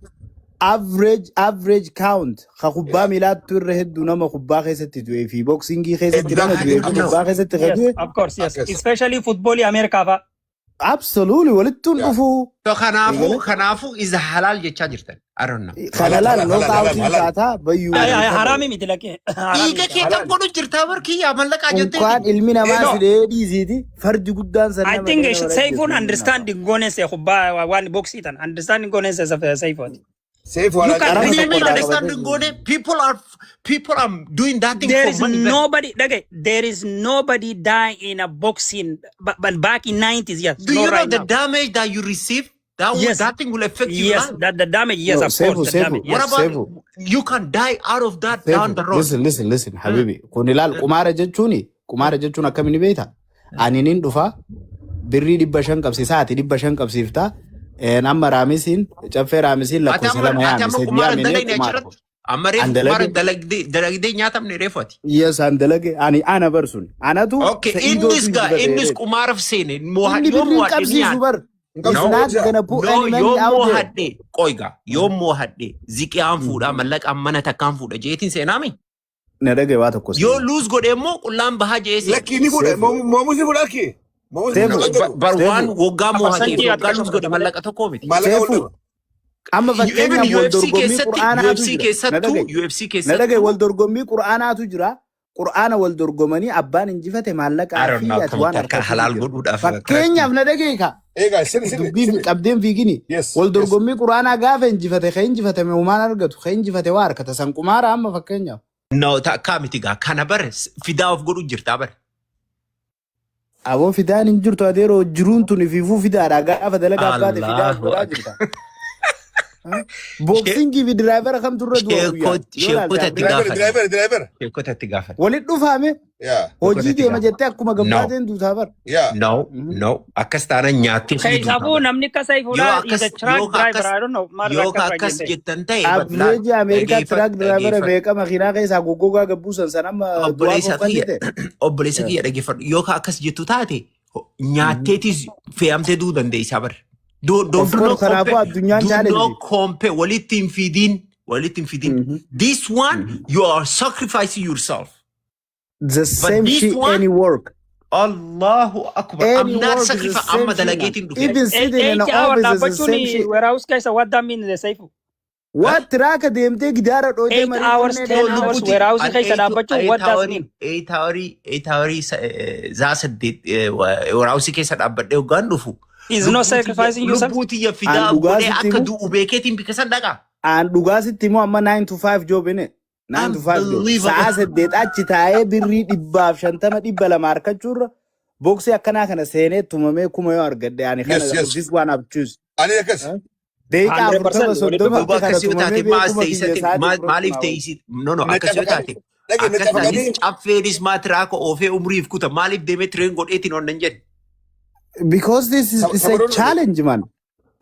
Average count ka kubbaa miilaattu irra hedduu nama kubbaa keessatti du'ee fi boxingii keessatti nama du'ee fi No. kubbaa keessatti ka Yes, du'e of course, yes. Akkas. Especially football Ameerikaa fa'a. Absolutely walittuun dhufuu. So kanaafuu isa halaal jechaa jirtan. I don't know. Kana Halal, laal halal, knock halal, outiin halal. taataa bayyuu Haraami miti lakkee. Dhiiga kee kan godhu jirtaa bar kiyyaa mallaqaa Unkaan jetteeti. ilmi namaa No. si dheedhiisiiti fardi guddaan san I nama think dheena wal ajjeesu Saifuun ilmi namaa. understanding goone se kubbaa waan boxii tan understanding goone se Saifuun. Seefu You halal can Qarama What do you tokko mean irraa understanding qabatee goone? People are doing that thing There for is money. Man. nobody okay, there is nobody die in a boxing but back in 90s, yes, Do not you know right the now. damage that you receive? That will, Yes. that thing will affect your Yes, life. that the damage, yes, No, of Sefu, course, the Sefu, damage, What yes. about Sefu, you can die out of that down Sefu, the road? listen, listen, listen, habibi. Kun ilaal qumaara jechuun akkamiin beekta? Ani nin dhufa birrii 500 qabsiisaa, ati 500 qabsiifta. Amma raamisiin caffee raamisiin Ati lakkoofsa amma lama ati yaame amma sadii qumaara yaamine dalagne qumaara. achirratti. Amma reefu An qumaara dalage. dalagdee nyaatamne reefu ati. Yes, an dalage. Ani ana barsun. Anatu Okay, Sa'idootu innis gaa injifate innis jedhee. qumaaraaf seene Inni yoo birriin mo'adhe ni qabsiisu nyaata. bar. It's No, not gonna put no, any money yoo out there. mo'adhe qoyga yoo mo'adhe ziqiyaan fuudha mallaqaan mana takkaan fuudha jeetiin seenaami. Na dhagaye waa tokko Yoo seena. lose godhe immoo qullaan bahaa jee seena. Lakki ni fuudha. Seefu. Moomusi fuudha akki. Moomusi Seefu. fuudha. Bar waan Seefu. waggaa mo'atee fi Percentii waggaa akka lose godhe mallaqa tokko miti. Maallaqa wal Seefu. dhaba. Amma Even fakkeenyaaf wal UFC dorgommii keessatti qur'aanaatu UFC jira. Na keessattuu dhagaye. UFC Na dhagaye keessattuu wal dorgommii qur'aanaatu jira. Qur'aana wal dorgomanii abbaan injifate I maallaqaa don't fi know ati waan akkamitti akka harkatutu halaal jira. godhuudhaaf akkanatti. Fakkeenyaaf na dhagaye ka. Egaa sirri sirri Dubbii sirri. qabdeen fiigini. Yes, Wal yes. dorgommii qur'aanaa gaafa injifate ka injifatame homaan argatu ka injifate waa harkata san qumaara amma fakkeenyaaf. No, takkaa miti gaa kana bare fidaa of godhu jirtaa bare. Aboo fidaan hin jirtu adeeroo jiruun tun ifiifuu fidaadha gaafa dalagaa baate fidaa of Allahu godhaa akbar. jirta. Boxingii fi driver kamtu irra du'a guyyaa yoo ilaalte Sheekota itti abbaan. Driver, gaafadhe. driver, driver. Sheekota itti gaafadhe. Walitti dhufaame Yeah, hojii Sheekota itti deema gaafadhe. jettee akkuma No, gabbaateen duutaa bara. yeah. no, no. Akkas taanaan nyaattee fi duutaa Kanaafuu bara. namni akka Yoo Saifuudha is akkas a truck yoo driver. akkas I don't know maal yoo akka irraa akkas jette. jettan ta'e laal Average Ameerikaa dhageeffadhu truck driver dhageeffadhu. meeqa makiinaa keessaa goggogaa gabbuusan san amma du'aa Obboleessa qof kiyya kennite. obboleessa kiyya dhageeffadhu yoo akkas jettu taate nyaatteetis fe'amtee du'uu dandeessaa bara. Do, do, Of do course not kanaafuu compare. addunyaan Do challenge. not compare. Walitti hin fidin. Walitti hin fidin. This one, you are sacrificing yourself. The But same this shit one, any work. Allahu Akbar. I'm Any not work is the sacrificing. same Amma shit man. dalageetiin dhufe. Even sitting in 8 an hour office is the same dhaabbachuun shit. warehouse keessa what that mean Saifu? What truck deemtee gidaara dhootee 8 marii hours onnee 10 No, deemtee hours lubbuti. warehouse An keessa dhaabbachuun what does mean? 8 hourii 8 hourii zaa 8 warehouse keessa dhaabbadhee hoggaan dhufu. Is not sacrificing yourself? Lubbuu tiyya An fidaa dhugaa godhee sitti akka himu du'u beekeetiin bika san dhaqa. An dhugaa sitti himu amma 9 to 5 job innit. 9 to 5 job. Sa'a Unbelievable. 8 achi taa'ee birrii 150 200 harkachuurra boxii akkanaa kana seenee tumamee kuma yoo argadhe ani kana Yes, yes. this one I've choose. Ani akkas. Daqiiqaa 100% 40 walitti 30 Duuba kana akkas yoo tumamee taate maas beekuma kiyya teessatti sa'aatii fudhatu maaliif naa wayya. teessi no no Na akkas yoo cafaqanii. taate Dhage na akkas taanis cafaqanii. caffeenis maa tiraaka oofee umriif kuta maaliif deemee train godheetiin onnan jedhe. Because this is it's a Tabaroon challenge man.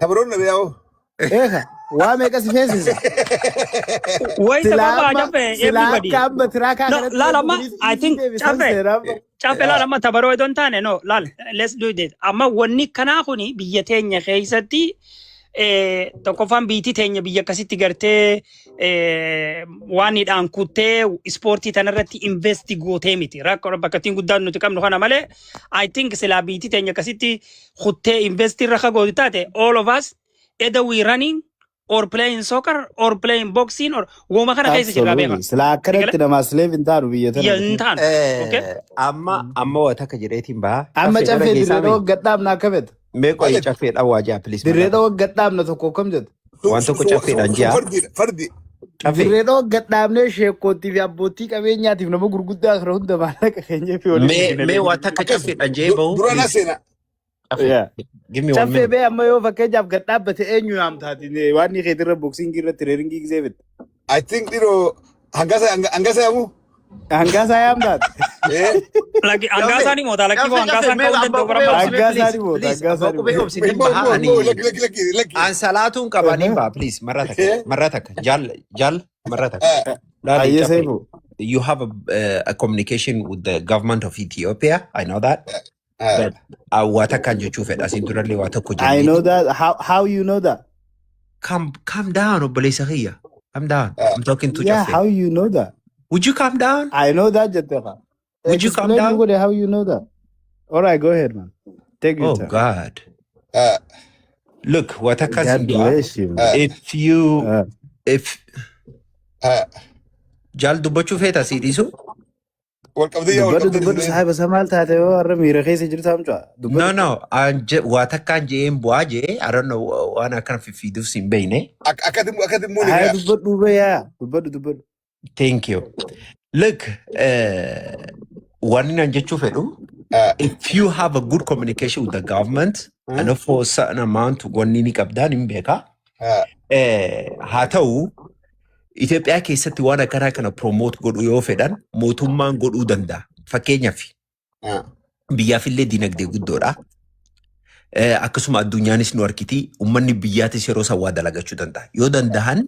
Tabaroon na yaa'u. Eeka waa meeqa si feesisa? Wayita Silaa baba amma Caffee silaa everybody. akka amma tiraakaa No, kanatti laal amma kunis I think deebisan Caffee seenaa amma. Caffee laal amma tabaroo idoo hin taane no laal let's do it. Amma wanni kanaa kuni biyya teenya keessatti tokkoffaan biitii teenya biyya akkasitti gartee waan hidhaan kuttee ispoortii tanarratti invest gootee miti. Rakkoo bakka ittiin guddaan nuti qabnu kana malee I think silaa biitii teenya akkasitti kuttee invest irra ka gootu taate all of us either we running or playing soccer or playing boxing or wooma kana keessa jirra beeka. Absolutely. Silaa akkanatti namaa slave hin taanu biyya tana. Biyya hin taanu. Okay? Amma waa takka jedheetiin baha. Amma Caffee caffee dhaggeessaa dirree dhawaa mee? gadhaabna akka fedha. Mee qoyi caffee dhawaa jaa please. Dirree dhawaa gadhaabna tokko akkam jedha? Waan tokko caffeedhaan ji'a. Fardi fardi. Caffee. Dirree dhawaa gadhaabnee sheekootii fi abbootii qabeenyaatiif nama gurguddaa kana hunda maallaqa keenyee fi waliin Mee mee waa takka Akkas. caffeedhaan jee bahu Dura na please. seena. Caffee. Yeah. Give me one Caffee minute. bee amma yoo fakkeenyaaf gad dhaabbate eenyu yaamtaati waan ni keetirra boxingii irratti trainingii gisee fitte. I think dhiroo hangasa hangasa yaamu. Hangaasaa yaamtaati. Eh. Lakki hangaasaan himoota lakki Caffee caffee hangaasaan mee ka'uu abbaa danda'u qubee bara obsi mee Hangaasaa please ni moota please hangaasaa abbaa ni qubee moota. obsi nin Immoo baha immoo ani immoo lakki lakki lakki lakki. an salaatuun qabaniin baha please marra takka marra takka jaal jaal marra takka. Laali Ayyee caffee. seefu. You have a communication with the government of Ethiopia. I know that. But waa takkaan jechuu fedha. Asiin durallee waa tokko I know jenneeti. that. How you know that? Calm, calm down, obboleessa kiyya. Calm down. I'm talking to Yeah, Caffee. how you know that? Would you calm down? I know that jette fa. Would you calm Explain down? godhe how you know that. All right, go ahead man. Take your Oh time. God. Look, what God akkas bless you. If you if jaal dubbachuu feeta sii dhiisu? Wal qabdee yaa wal Dubbadhu qabdee dubbadhu saahiba isa maal taate yoo har'a miira keessa jirta amcaa. No, Dubbadhu. no. Waa takkaan je'een bu'aa je'ee, I don't know, waan akkana fiffiiduuf siin beeyne. Akkati akkati muuni Haa gaa. dubbadhu bayyaa. Dubbadhu dubbadhu. Thank you. Look, waan inni jechuu fedhu, if you have a good communication with the government, and for a certain amount wanni ni qabdaan hin beeka. Haa ta'u, Itoophiyaa keessatti waan akkanaa kana promote godhuu yoo fedhan mootummaan godhuu danda'a. Fakkeenyaaf biyyaafillee dinagdee guddoodha. Akkasuma addunyaanis nu harkiti, uummanni biyyaatis yeroo san waa dalagachuu danda'a. Yoo danda'an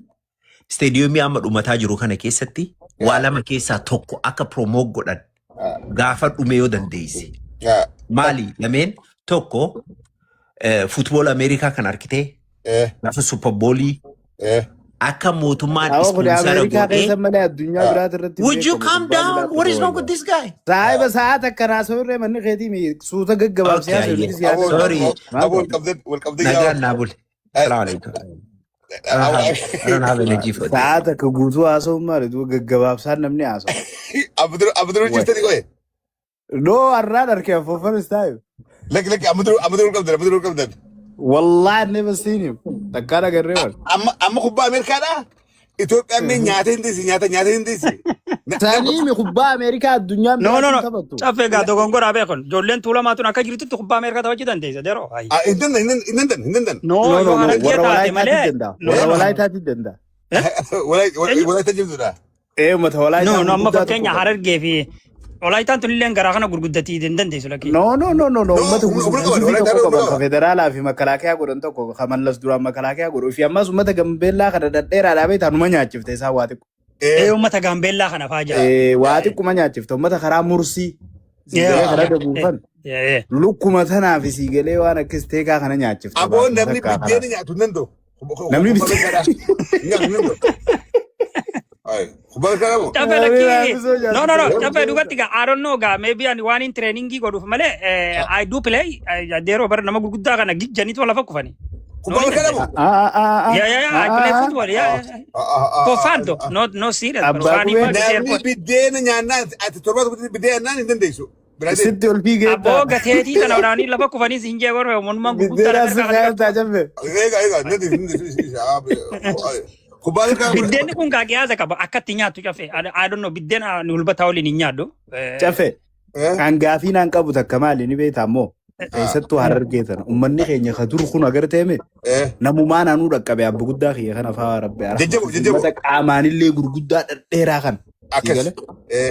stadiumii amma dhumataa jiru kana keessatti waa lama keessaa tokko akka promote godhan gaafa dhume yoo dandeesse. Maali lameen? Tokko, football Ameerikaa kan harkitee gaafa Super Bowlii akka mootummaan Awwa kun sponsor Ameerikaa godhee. keessa malee addunyaa biraati irratti Would you beekamu calm kubbaa down? miilaa What is wrong wayya. with this guy? Saahiba sa'aa takka naasoo irree manni keetii suuta gaggabaabsee Okay, haasa'u yeah. nuti siyaasa. Sorry. Maal Aboo wal ta'e? qabdee wal qabdee yaa. Nagaan naa bule. Assalamu alaikum. I don't have energy for this. Sa'aa takka guutuu haasa'uun maali? Duuba gaggabaabsaan namni haasa'u. Abduu Abduu Wai. jirtanii qoye. No, har'aan argee for first time. Lakki lakki Abduu Abduu wal qabdan Abduu wal qabdan. Wallahi never seen him. Takkaan agarree wal. Amma amma kubbaa Ameerikaadhaa? Itoophiyaan mee nyaata hin dhiisi nyaata nyaata hin dhiisi. Sanii kubbaa Ameerikaa addunyaan No, no, biraatti no. taphattu. Caffee gaa dogongoraa beekon. Ijoolleen tuulamaa tun akka jirtutti kubbaa Ameerikaa taphachuu dandeessa. Deroo. Ayi. Hin dandan hin dandan hin dandan. No, No, yoo no, no. harargee Warra taate Walaayitaatti malee. danda'a. No, Warra no, no. Walaayitaatti danda'a. Eenyu? Walaayita jirtudha. Ee uummata Walaayitaa No, no, amma gurguddaa fakkeenya tokko qaba. Harargee fi Walaayitaan tun illee garaa kana gurguddatii hin dandeessu lakkii. No, no, no, no, no. No, Uummata humna qaban guzufii Walaayitaa tokko humna qaban ka qaban. federaalaa fi makalaakiyaa godhan tokko ka mallas duraan makalaakiyaa godhu fi ammas uummata Gambeellaa kana dhadheeraa dhaabee taanuma nyaachifte isaan waa xiqqoo. Ee uummata Gaambeellaa kana faa jira. Ee waa xiqquma nyaachifte uummata karaa Mursii siigalee karaa dabuufan lukkuma tanaaf siigalee waan akkas teekaa kana nyaachifte Aboo baatuma namni takkaa biddeena karaa. nyaatu hin danda'u. Namni Kubbaa biddeen. Ameerikaadhaa. Nyaatu hin danda'u. Kubbaa Ameerikaadhaa moo? Caffee Namni lakkii. raafisoo No, no, no. nyaachifte. Caffee dhugatti gaa I don't know gaa maybe ani waan hin trainingii godhuuf malee I do play yeroo bara nama gurguddaa kana gijjaniitu lafa kufani. Kubbaa No, ni Ameerikaadhaa moo? dandeessa. Ah ah ah Yeah, yeah, yeah. I ah play ah football. Yeah, yeah. For fun though. Not no serious. But Abbaa fun qubee if I Namni biddeena nyaannaan ati torbaatu biddeena nyaannaan hin dandeessu. Biraa deemi. Sitti ol fiigee Abboo gateetii tana waraanii lafa kufanii siin jee gorfe uummanummaan gurguddaa Biddeena lafa si irraa kan kaayyaa jabbe. Eega eega hin dandeessu. Kubbaa Ameerikaa. Biddeenni kun gaa qiyaasa qaba akka itti nyaattu cafe. I don't know biddeen ani hulbataa waliin hin nyaadhu. Cafe kan gaafii naan qabu takka maali ni beektaa ammoo keessattuu Harargee tana uummanni keenya ka dur kun agarteeme namumaan anuu dhaqqabe abba guddaa kiyya kana faa rabbi Jajjabo jajjabo. uummata qaamaanillee gurguddaa dhedheeraa kana. Akkas.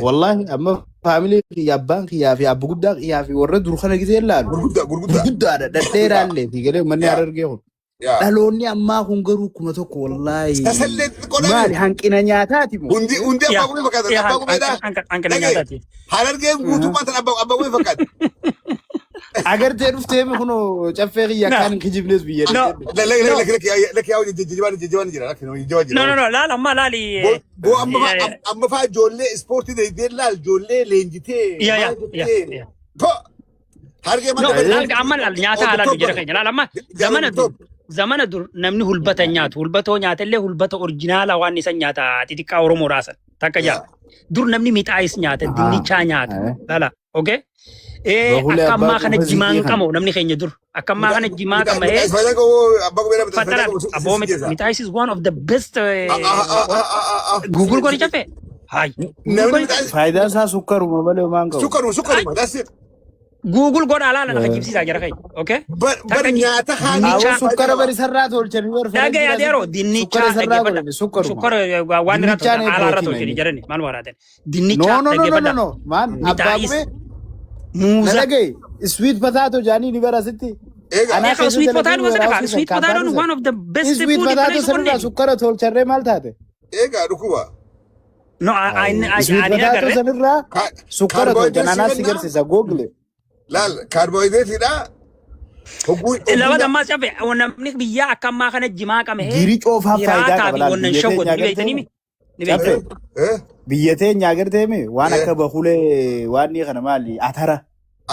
Wallahi amma faamilii kiyya abbaan kiyyaa fi abba guddaa kiyyaa fi warra dur kana gisee ilaalu Gurguddaa gurguddaa. gurguddaadha dhedheeraallee fi galee uummanni Harargee kun. Dhaloonni ammaa kun garuu 1000 wallahi. Tasallee xixiqqoodhaa Maali hanqina nyaataati moo? Hundi hundi abbaa qubee fakkaatan abbaa qubeedhaa. Hanqina Dhagaye nyaataati. Harargeen guutummaa tan abbaa abbaa qubee fakkaata. Agartee dhuftee kunoo caffee kiyya No. akkaan hin kijibnes biyya No. dhaqee. No. Lakki lakki lakki yaa jajjabaan jajjabaan jira lakki jajjabaan No, no, jira. no. Laal amma laali. Boo amma faa amma faa ijoollee ispoortii deegdee laal ijoollee leenjitee Yeah, yeah, maal yeah, jettee. yeah. Po Harargee No, maal laal amma laal nyaata haalaan jira keenya. Laal amma zamana dur namni hulbata hin nyaatu. Hulbatoo nyaata illee hulbata original waan isa nyaata xixiqqaa Oromoo raasan. Takka jaa. Dur namni mixaayis nyaata, dinnichaa nyaata. Laala, okay? Bahulee Akka abbaa ammaa kana quba jimaan zikii kana. qabu namni keenya dur. Akka ammaa kana jimaa qama'ee Abbaa qubee fatara aboo mixaayis is one of the best Google godhi cafe. Hai. Google Namni godhi. mixaayis Faayidaan isaa sukkaruma malee maan qabu. sukkaruma sukkaruma that's it. Google godha alaala na kijibsiisaa jira keenya. Okay? Bar Takka nyaata haala Awwa dinnichaa sukkara bari sarraa tolchanii bar Dhagaya faranjii adeero asitti dinnichaa sukkara sarraa dhaggeeffadha. godhani sukkaruma. Sukkara waan irraa Dinnichaan tolchan haala irraa pirootiina tolchanii inni. jedhani maal waraatan. No Dinnichaa no no no no dhaggeeffadha. no maan abbaa Mixaayis qubee na muuza. dhagaye sweet potato jaanii ni bara asitti. Eega Anaa Eegaa keessa sweet dalagee potato sana kaa warehouse sweet san potato kaampaanii san. one of the best Sweet food potato place sanirraa onneen. sukkara tolcharree maal taate? Eega dhukkuba. No, I Sweet ani potato agarre. sanirraa sukkara tolchan Kaarboohayidireetii anaas si kennaa garsiisa google. laal kaarboohayidireetiidha. Hogguu Lama hogguu ammaa cafe namni biyyaa akka ammaa kana jimaa qama'ee Girii coofaaf faayidaa hiraataa qaba fi laal wannan biyya shawwatu teenya ni beektanii agartee mi? Ni cafe beektu. biyya teenya agartee mi waan akka bakulee waan ni kana maali atara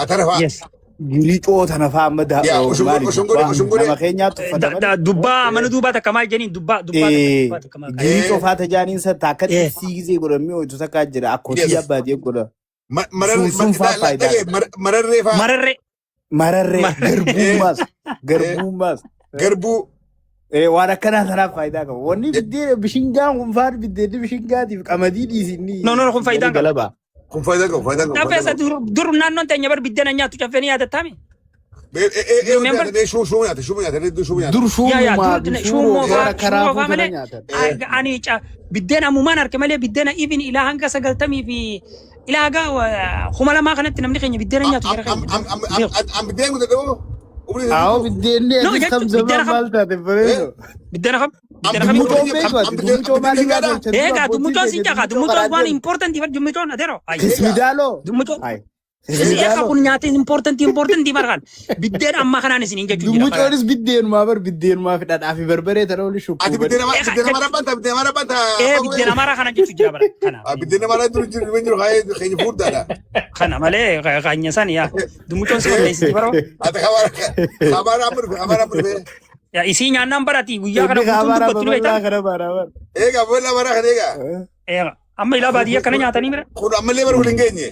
Atara fa'a. Yes. Giricoo tana fa'aa amma Yaa maali ushungure dubbaa ushungure. nama keenyaatti uffata malee. Dubbaa mana duubaa takka maal jedhaniin dubbaa dubbaa takka dubbaa takka maal Giricoo fa'aa tajaaniin san takka xibsii gisee godhamee ho'itu takka jira akkosii abbaatee godha. Mararree Sun sun fa'aa faayidaa qaba. Mararree fa'aa. Mararree. Mararree Mararree. garbummaas garbummaas. Garbuu. Waan akkanaa sanaaf faayidaa qaba. Wanni biddeen bishingaan kun fa'aan biddeenni bishingaatiif qamadii dhiisinni No, no, kun faayidaa gadi qaba. galaba. Kun faayidaa qabu faayidaa qabu Caffee faayidaa isa qabu. dur naannoon teenya bar biddeena nyaattu caffee ni yaadattaami. You remember? Shuu nyaata shuu nyaata hedduu shuu nyaata. Dur Yaa yaa shuumumaa dur fi shummoo suuroo faa waan akka shummoo raafuu faa kana malee nyaatan. ani biddeena ammumaan arge malee biddeena even ilaa hanga 90 fi ilaa haga 2000 kanatti namni keenya biddeena nyaatu jara keenya. Beeku. An biddeen guddadhe moo? Umrii Aawoo biddeenni No atis kam jechuun biddeena zaman kam maal taate bareedo. Biddeena kam biddeena kami Dummucoon beeku ati dummucoo maal irraa tolchan dur Egaa abbootiin dummucoon keenya sin jaqa dummucoo dummucoon karaa waan deemu. important bar dummucoon adeero. Ay Kismidaaloo. dummucoon. Ay Egaa kismidaaloo. kun nyaata important important barkaan biddeen ammaa kanaan isiniin jechuu jira bara. Dummucoonis biddeenumaa bar biddeenumaa fi dhadhaa fi barbaree tana oli Ati shukkuubani. biddeena biddeena mara banta biddeena mara banta Ee abbaa biddeena gubee. amaaraa kana jechuu jira bara kana. Biddeena mara dur jiru jiru kaayee keenya fuudhaadha. Kana malee qaanya san yaa dummucoon si balleessiti baroo. Ati kabaara amma dhufe kabaara amma dhufe. Yaa isii nyaannaan barati guyyaa kana Inni guutuun kaabara dubbattu ni babal'aa beektaa. kana baara bara. Egaa bolla mara kana egaa. Ee amma ilaa baadiyyaa kana nyaatanii bira. Kun ammallee bara waliin geenye.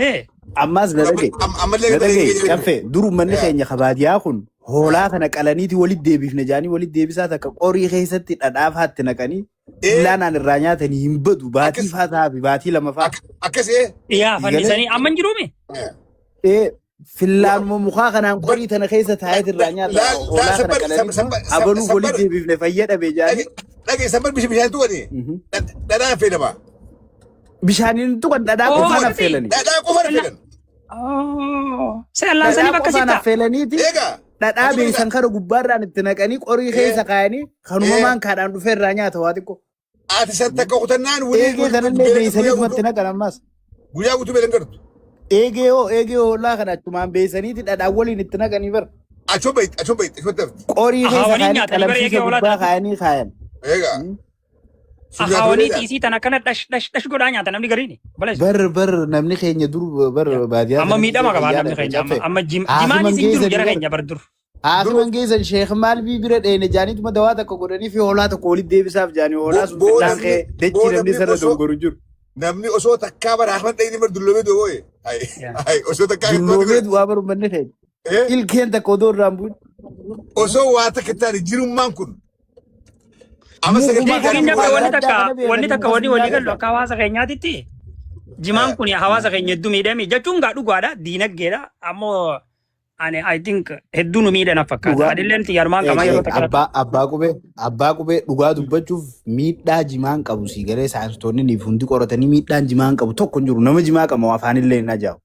Ee Ammaas na Kun dhagaye. ammallee Na bara waliin dhagaye geenye. caffee dur uummanni keenya kabaadiyaa kun hoolaa kana qalaniiti walitti deebifne jaanii walitti deebisaa takka qorii keessatti dhadhaa faatti naqanii fillaanaan irraa nyaatanii hin badu baatii Akkas faa ta'aa fi baatii lama faa. Akkas ee. Yaa Galee fannisanii amma hin jiruumi. ee fillaanuma mukaa kanaan qorii tana keessa taa'eet irraa nyaata hoolaa kana Sabbar qalaniitu abaluuf walitti deebifne fayyadame jaanii. Dhagee sabbar bishaan tuqani dhadhaan affeelama. Bishaaniin tuqan dhadhaa Oo qofaan akkasii. affeelanii. Dhadhaa qofaan affeelan. Oo seellaan saniif Dhadhaa akkasitti qofaan ta'a. affeelaniiti Egaa dhadhaa ati beeysan kana gubbaarraan itti naqanii qorii keessa kaayanii kanuma maankaadhaan dhufee irraa nyaata waa xiqqoo. Ati san takka kutannaan walii Eegee kanallee beeysaniituma itti naqan ammas. Guyyaa guutuu beelan gartu. Eegee hoo eegee hoolaa kana achumaan beeysaniiti dhadhaan waliin itti naqanii bara. Achoo bayit achoo bayit achoo tafti. Qorii keessa Ahaawanii kaayanii nyaatanii bara eegee qalamsiisa hoolaa gubbaa taate. kaayanii kaayan. Egaa sun nyaata Ahaawanii bareedaa. xiisii tana akkana dhash dhash dhash godhaa nyaata namni gariini. Baleessu. Bar bar namni keenya dur bar baadiyyaa Amma sana miidhama gisee qabaa fayyaa namni dhabe keenya amma caffee. amma jimaanis Haakiman hin jiru geessan jara bar keenya bar dur. haakiman geessan sheekh maalbii bira dheene jaaniituma dawaa takka godhanii fi hoolaa tokko walitti deebisaaf jaanii hoolaa sun Boo fillaan namni kee dachii boo namni namni sarara osoo dongoru jiru. Namni osoo takkaa bara haakiman dhayini bar dulloomee du'e. Hay osoo takkaa Dulloomee du'aa baru manni keenya. Ilkeen takka odoo irraan bu'in. Osoo waa takka taane jirummaan kun. Amma sagantaa Mukuma gaarii Fakkeenyaaf waa wanni adda takka kana wanni beekanii takka muka wanni sun walii gallu nyaatan. akka hawaasa keenyaatitti jimaan kun hawaasa keenya hedduu miidhame jechuun gaa dhugaadha diinagdeedha ammoo ani I think hedduu nu miidhan fakkaata. Dhugaa Adilleen xiyyaarmaan qamaa yeroo takka abbaa qubee dhugaa dubbachuuf miidhaa jimaan qabu si galee saayinsistoonni ni hundi qoratanii miidhaan jimaan qabu tokko hin jiru nama jimaa qabu afaanillee hin ajaa'u.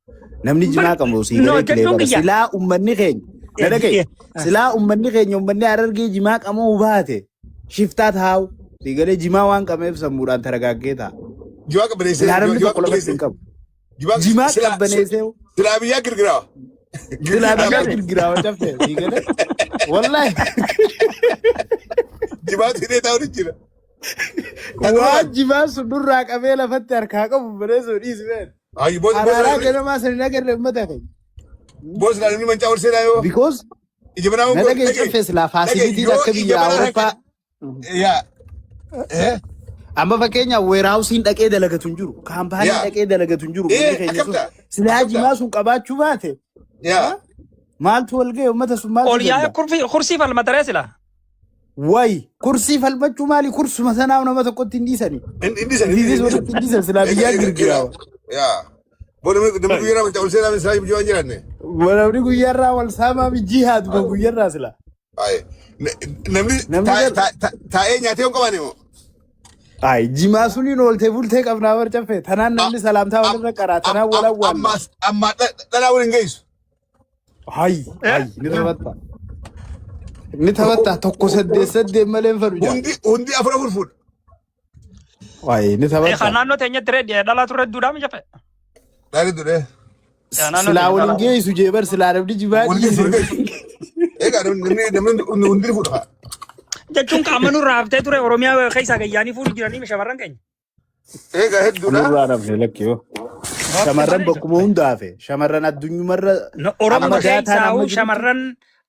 Namni Bar jimaa qabu si no galee jechuun kileebara kiyya. silaa ummanni keenya na dhagaye silaa ummanni keenya ummanni harargee jimaa qamoo baate shiftaa taa'u si galee jimaa waan qabeef sammuudhaan taragaaggee ta'a. Jimaa qabbaneessee Silaa namni jimaa tokko lafatti qabbaneessee hin qabu. jimaa Jimaa silaa qabbaneessee silaa biyyaa girgiraa. silaa Girgiraa biyyaa girgiraa cabse si galee wallahi. Jimaatu hidhee taa'u ni jira. Waan jimaan sun nurraa qabee lafatti harkaa qabu bareessuu dhiisi been. Ayi boos boos Araaraa ganamaa san hin agarre uummata keenya. Boos laa namni mancaa ol seenaa yoo. Because Ija banaa na dhagaye caffee silaa facilityn yoo akka ija biyya banaa Awurooppaa. Yaa. Amma fakkeenyaaf warehouseiin dhaqee dalagatu hin jiru. Companyn dhaqee dalagatu hin jiru. Biyyi keenya sun Akkamta? silaa Akkamta? jimaa sun qabaachuu baate Yaa. maaltu wal ga'e uummata sun maaltu Ol yaa'e danda'a? kursii falmataree sila. Wayi kursii falmachuu maali kursuma sanaa nama tokkotti hin dhiisani. Inni san Dhiisis walitti hin dhiisan silaa biyyaa girgiraawa. Yaa. Boo namni namni guyyaa mancaa ol seenaa silaa jimaa hin jiraanne. Namni guyyaarraa wal saamaa jihaaduma guyyaarraa sila. Ayi. Namni Namni taa'ee nyaatee hin qabaane moo? Ay jimaa suniin ooltee bultee qabnaa bar caffee tanaan namni salaamtaa walirra qaraa tanaan wal awwaalla. Amma dhalaa waliin geessu. Hay hay ni taphatta. Ni taphatta tokko saddeet saddeet malee hin fadhu jaa. Hundi afur afur fuudha. Ay ni Kan taphatta. naannoo teenyatti ree dhalaa turre hedduudhaa mi jafe. Dhaalee ture. Naannoo Silaa teenya waliin dhalaa. geessu jee bar silaa namni jimaa Waliin geessu dhiise. waliin geessu. Egaa namni namni hundi ni fuudha. Jechuun qaama nurraa haftee ture Oromiyaa keessaa gayyaanii fuudhu jiranii shamarran keenya. Egaa hedduudha. Nurraa nafne lakki yoo. Shamarran malee. bakkuma hundaafe shamarran addunyumarra No, Oromoo amma daataan keessaa amma jirutti shamarran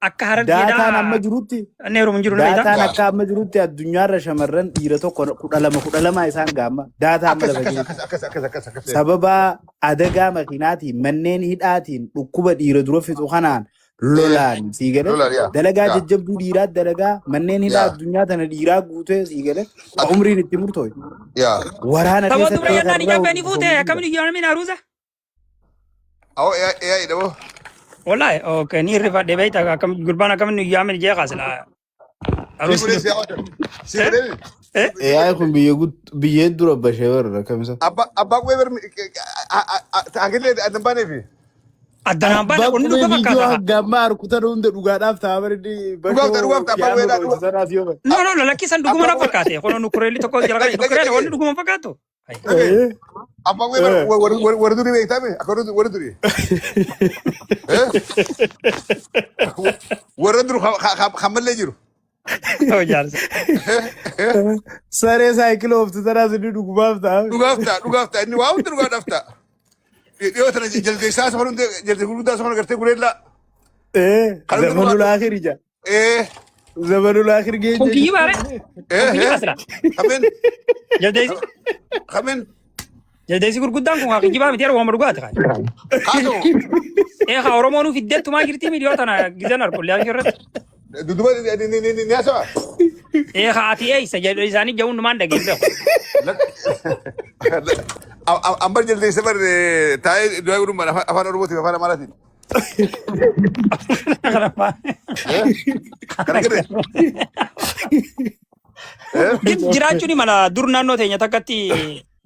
akka daataan amma harargeedhaa jirutti inni heerumu hin jiru ni beektaa? daataan akka amma jirutti addunyaarra shamarran dhiira tokko 12 12 isaan gaamma daataa amma Akkas lafa akkas jirutti. akkas akkas akkas akkas akkas. Sababa adagaa makiinaatiin manneen hidhaatiin dhukkuba dhiira dura fixu kanaan lolaan sii gale Lolaan yaa. dalagaa Yaa. jajjabduu dhiiraa dalagaa manneen hidhaa Yaa. addunyaa tana dhiiraa guutee sii gale ka umriin itti murtooye Yaa. waraana Tapha keessatti dubra yennaan karraa ijaa ni fuute hojjetamu akkamiin iyyuu namni aruusa? Awwa yaa yaa idabo. Wallahi okay ni irrifadhe beekta akkam gurbaan akkamiin iyyuu namni jee kaasila Si aruusi. godhee si hawwata. Si godhee. Eh? Yaa'ii kun biyya biyyee dura bashee warra kamisa. Abbaa abbaa qubee bar hangillee addan baaneefi. Addanaan baana Abbaan qonni qubee dhuga viidiyoo fakkaata. hanga ammaa harkutan hunda dhugaadhaaf ta'a bara inni Dhugaaf ta'a bashoo dhugaaf ta'a abbaa piyaanoo qubeedhaa dhooftu dhuga. sanaas yoo bare. No no lakkisan dhuguma Abbaa na qubee fakkaate. Kun nukureelli tokko jala dhage dhage nukureelli dhage wanni dhuguma fakkaatu. Ai. dhage. Eh, Abbaan qubee bar eh. warra durii beektaame akka warra durii. Warra dur hammallee jiru. Oh jaarsa. Saree saayikilii ooftu sanaas inni dhugumaaf ta'a. Dhugaaf ta'a dhugaaf ta'a inni waa hundi dhugaadhaaf ta'a. Dhiyoo tana jaldeessaa safar hundi jaldeessa gurguddaa safar gartee gureellaa. Eh, Kan hundi zamanul dhugaa. aakhir ija. Eh Zamanul aakhir Kun geenya kiyyi baare? eh Kun kiyyi eh. baasila. Kamin Jaldeessi kamin jaldeessi gurguddaan kun haa kijibaa miti yeroo waan dhugaati kaa. haasa'u Ee haa Oromoo nuuf iddeettumaa jirti miidiyoo tana gizan arkullee irratti. dudduba ni haasa'a. Ee haa ati eessa jedhu isaanii ja'uun numaan dhageen beeku. Ambar jaldeessa bar taa'ee du'aa godhuun afaan Oromootiif afaan Amaaraatiin. Kana gade. Jiraachuun mala dur naannoo teenya takkatti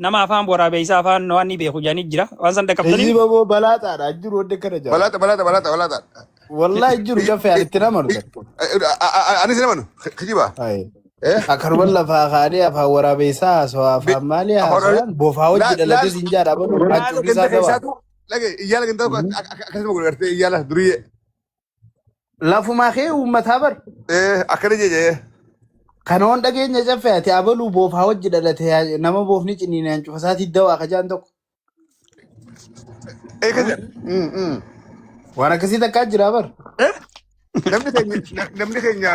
nama afaan waraabeessaa afaan waan ni beeku jedhanii jira. Waan san dhaqqabtanii. Hizib aboo balaaxaadha jiru wanti akkana jira. Balaata balaata balaata balaata. Wallahi jiru caffee ani itti namanu. Anis namanu kijiba. Akkanuma lafaa kaanii afaan waraabeessaa haasawaa afaan maalii haasawaan bofaa hojii dhalatee siin jaadha balu Laala hacuuqni ganda isaa dabaa. keessaatu lage iyyaala ganda akkasuma godhe gartee iyyaala duriyyee. Lafumaa kee uummataa bar. Akkana jee. Kana waan dhageenya caffee ati abaluu boofaa hojii dhalate nama boofni ciniinaan cufa isaatii dawaa kajaan tokko. Eekas. Waan akkasii takkaa jira bar. Namni keenya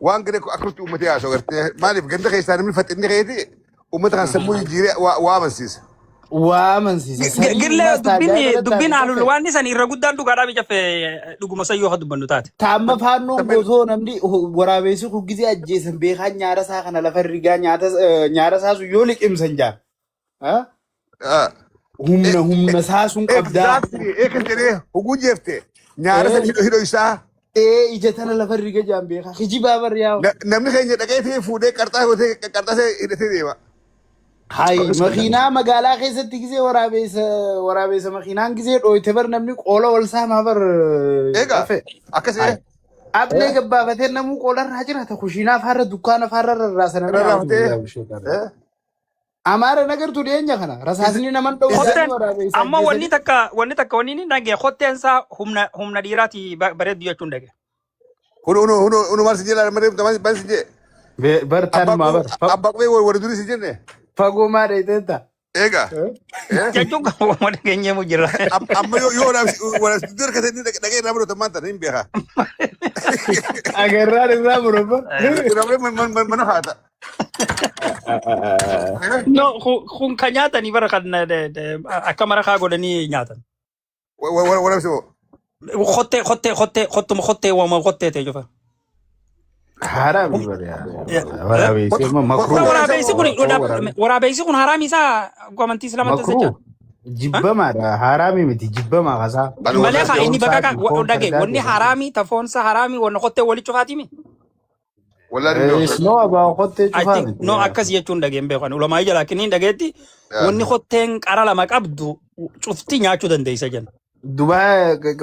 waan gadi akkamitti uummatee haasa'u gartee maaliif ganda keessaa namni faxinni keeti uummata kan sammuu jijjiiree waa amansiisa. Waa amansiisa. Sanii Girlee ammas dubbiin tajaajila dubbiin taate haalul caffee. waan isan irra guddaan dhugaadhaa bicaffee dhuguma sayyoo haa dubbannu taate. Taamma faannoon gosoo namni waraabessi guggisee ajjeesan beekaan nyaara isaa kana lafa rigaa nyaata nyaara isaa sun yoo liqimsan jaa. Humna humna isaa sun qabdaa. Exactly. Eekas jedhee huguu jeefte nyaara san hidho isaa. Ee ija tana lafa riga jaan beekaa. Kijibaa barriyaa. Namni keenya dhaqee fuudhee qarxaa godhatee qarxaa isaa hidhatee deema. Hayi makiinaa magaalaa keessatti gisee waraabeessa waraabeessa makiinaan gisee dhooyte bar namni qoola ol saamaa bar Egaa cafe. akkasii Ablee gabbaafatee namuu qoola irraa jiraata kushiinaa faarra dukkaana faarra rarraasan. Rarraafatee. Amaara nagartuu dhiyeenya kana rasaasni naman dha'u Kotteen waraabeessa amma wanni ajjeesanii. takka wanni takka wanni inni dhage kotteen isaa humna humna dhiiraati bareeddu jechuun dhage. Hunu hunu hunu hunu maal si jedhaa maal maal si jee. Bartaan maa bar Abbaa qubee warra durii si jenne. Fagoo maa dheeteetta. Egaa. Jechuun kan waan dhageenyeemu jira. Amma yoo yoo waraabsi harkatee inni dhaqee irraa murata maanta hin beekaa. Agarraan irraa murama. Irraa mana haata. No, kun kan nyaatanii bara kan akka marakaa godhanii nyaatan. Waraabsi moo. Kottee kottee kottee kottuma kottee waama kottee ta'e cufa. Haraami bare waraabessi amma makruu. Waraabessi kun waraabessi kun haraami isaa amantii islaamatti Makruu jecha. jibbamaadha haraami miti jibbamaa kasaa. Malee haa inni bakka Foon dhage wanni fardaatii. haraami tafoonsa haraami wanna kottee wali cufaatimi. Wallaahi No abaa kottee I cufaa think miti. no akkas jechuun dhageen beekan ulamaa jalaa kiniin dhageetti wanni kotteen qara lama qabdu cufti nyaachuu dandeessa jenna. Duba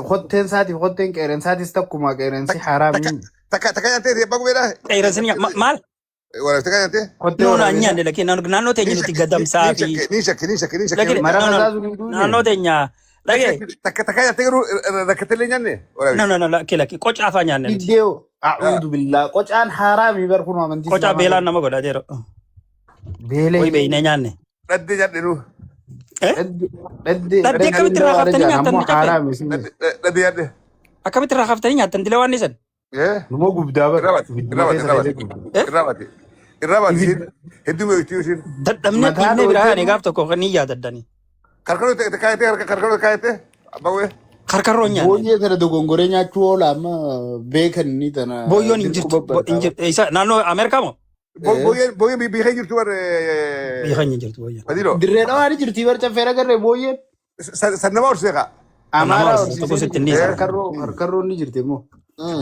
kotteen isaatiif kotteen qeerensaatis takkuma qeerensi haraami. Takka takka nyaattee abbaa qubeedhaa. Qeerensi maal? Waraabsi takka nyaattee. Kottee No, no, waraabessaa. nyaanne lakin naannoo teenya nuti gadamsaa fi Ni shakki ni shakki ni shakki. Lakini Mara no, no, kasaa sun hin duune. naannoo teenya dhagee Takka takka nyaattee garuu rakkatee nyaanne. no, no, no, lakki lakki qocaa faa nyaanne nuti. Iddoo a'uudhu billaa qocaan haraami bar kun amantii Qocaa islaamaa beelaan nama godha jeero. Beelee. Wayi beeynee nyaanne. Dhaddee nyaadhe nu. Eh? Dhaddee Dhaddee akkamitti irraa warra kaaftanii jaan nyaattan ammoo ni cafe? haaraa misiin. Dhadhee yaadde. Akkamitti irraa kaaftanii nyaattan dilee waan dhiisan? Numa gubdaa bara. Irraa baate. Ibidduma Irraa baate. keessa Irraa keessee baate. gubda. Eh? Irraa baate. Irraa baate isiin. Hedduu meeytii isiin. Dadhabnee Mataa dhiibnee biraa dhootee yaane gaaf tokko ni yaadaddani. Karkaroo kaayatee karkaroo kaayatee. Abbaa Karkarroo hin nyaanne. Booyyee tana dogongoree nyaachuu oola amma beekan ni tana Booyyoon hin dirqu jirtu. Hin babbartaa. jirtu. Isa naannoo Ameerikaa moo? Booyyeen booyyeen biyya keenya jirtu warra. Biyya keenya hin jirtu booyyeen. Fadiloo. Dirree dhawaa ni jirti bar caffee agarree booyyeen. San nama horsiise kaa. Nama Amaaraa horsiise tokko horsiisee sitti ni hin jirti. dhiisan. Karkarroo karkarroon ni jirti immoo.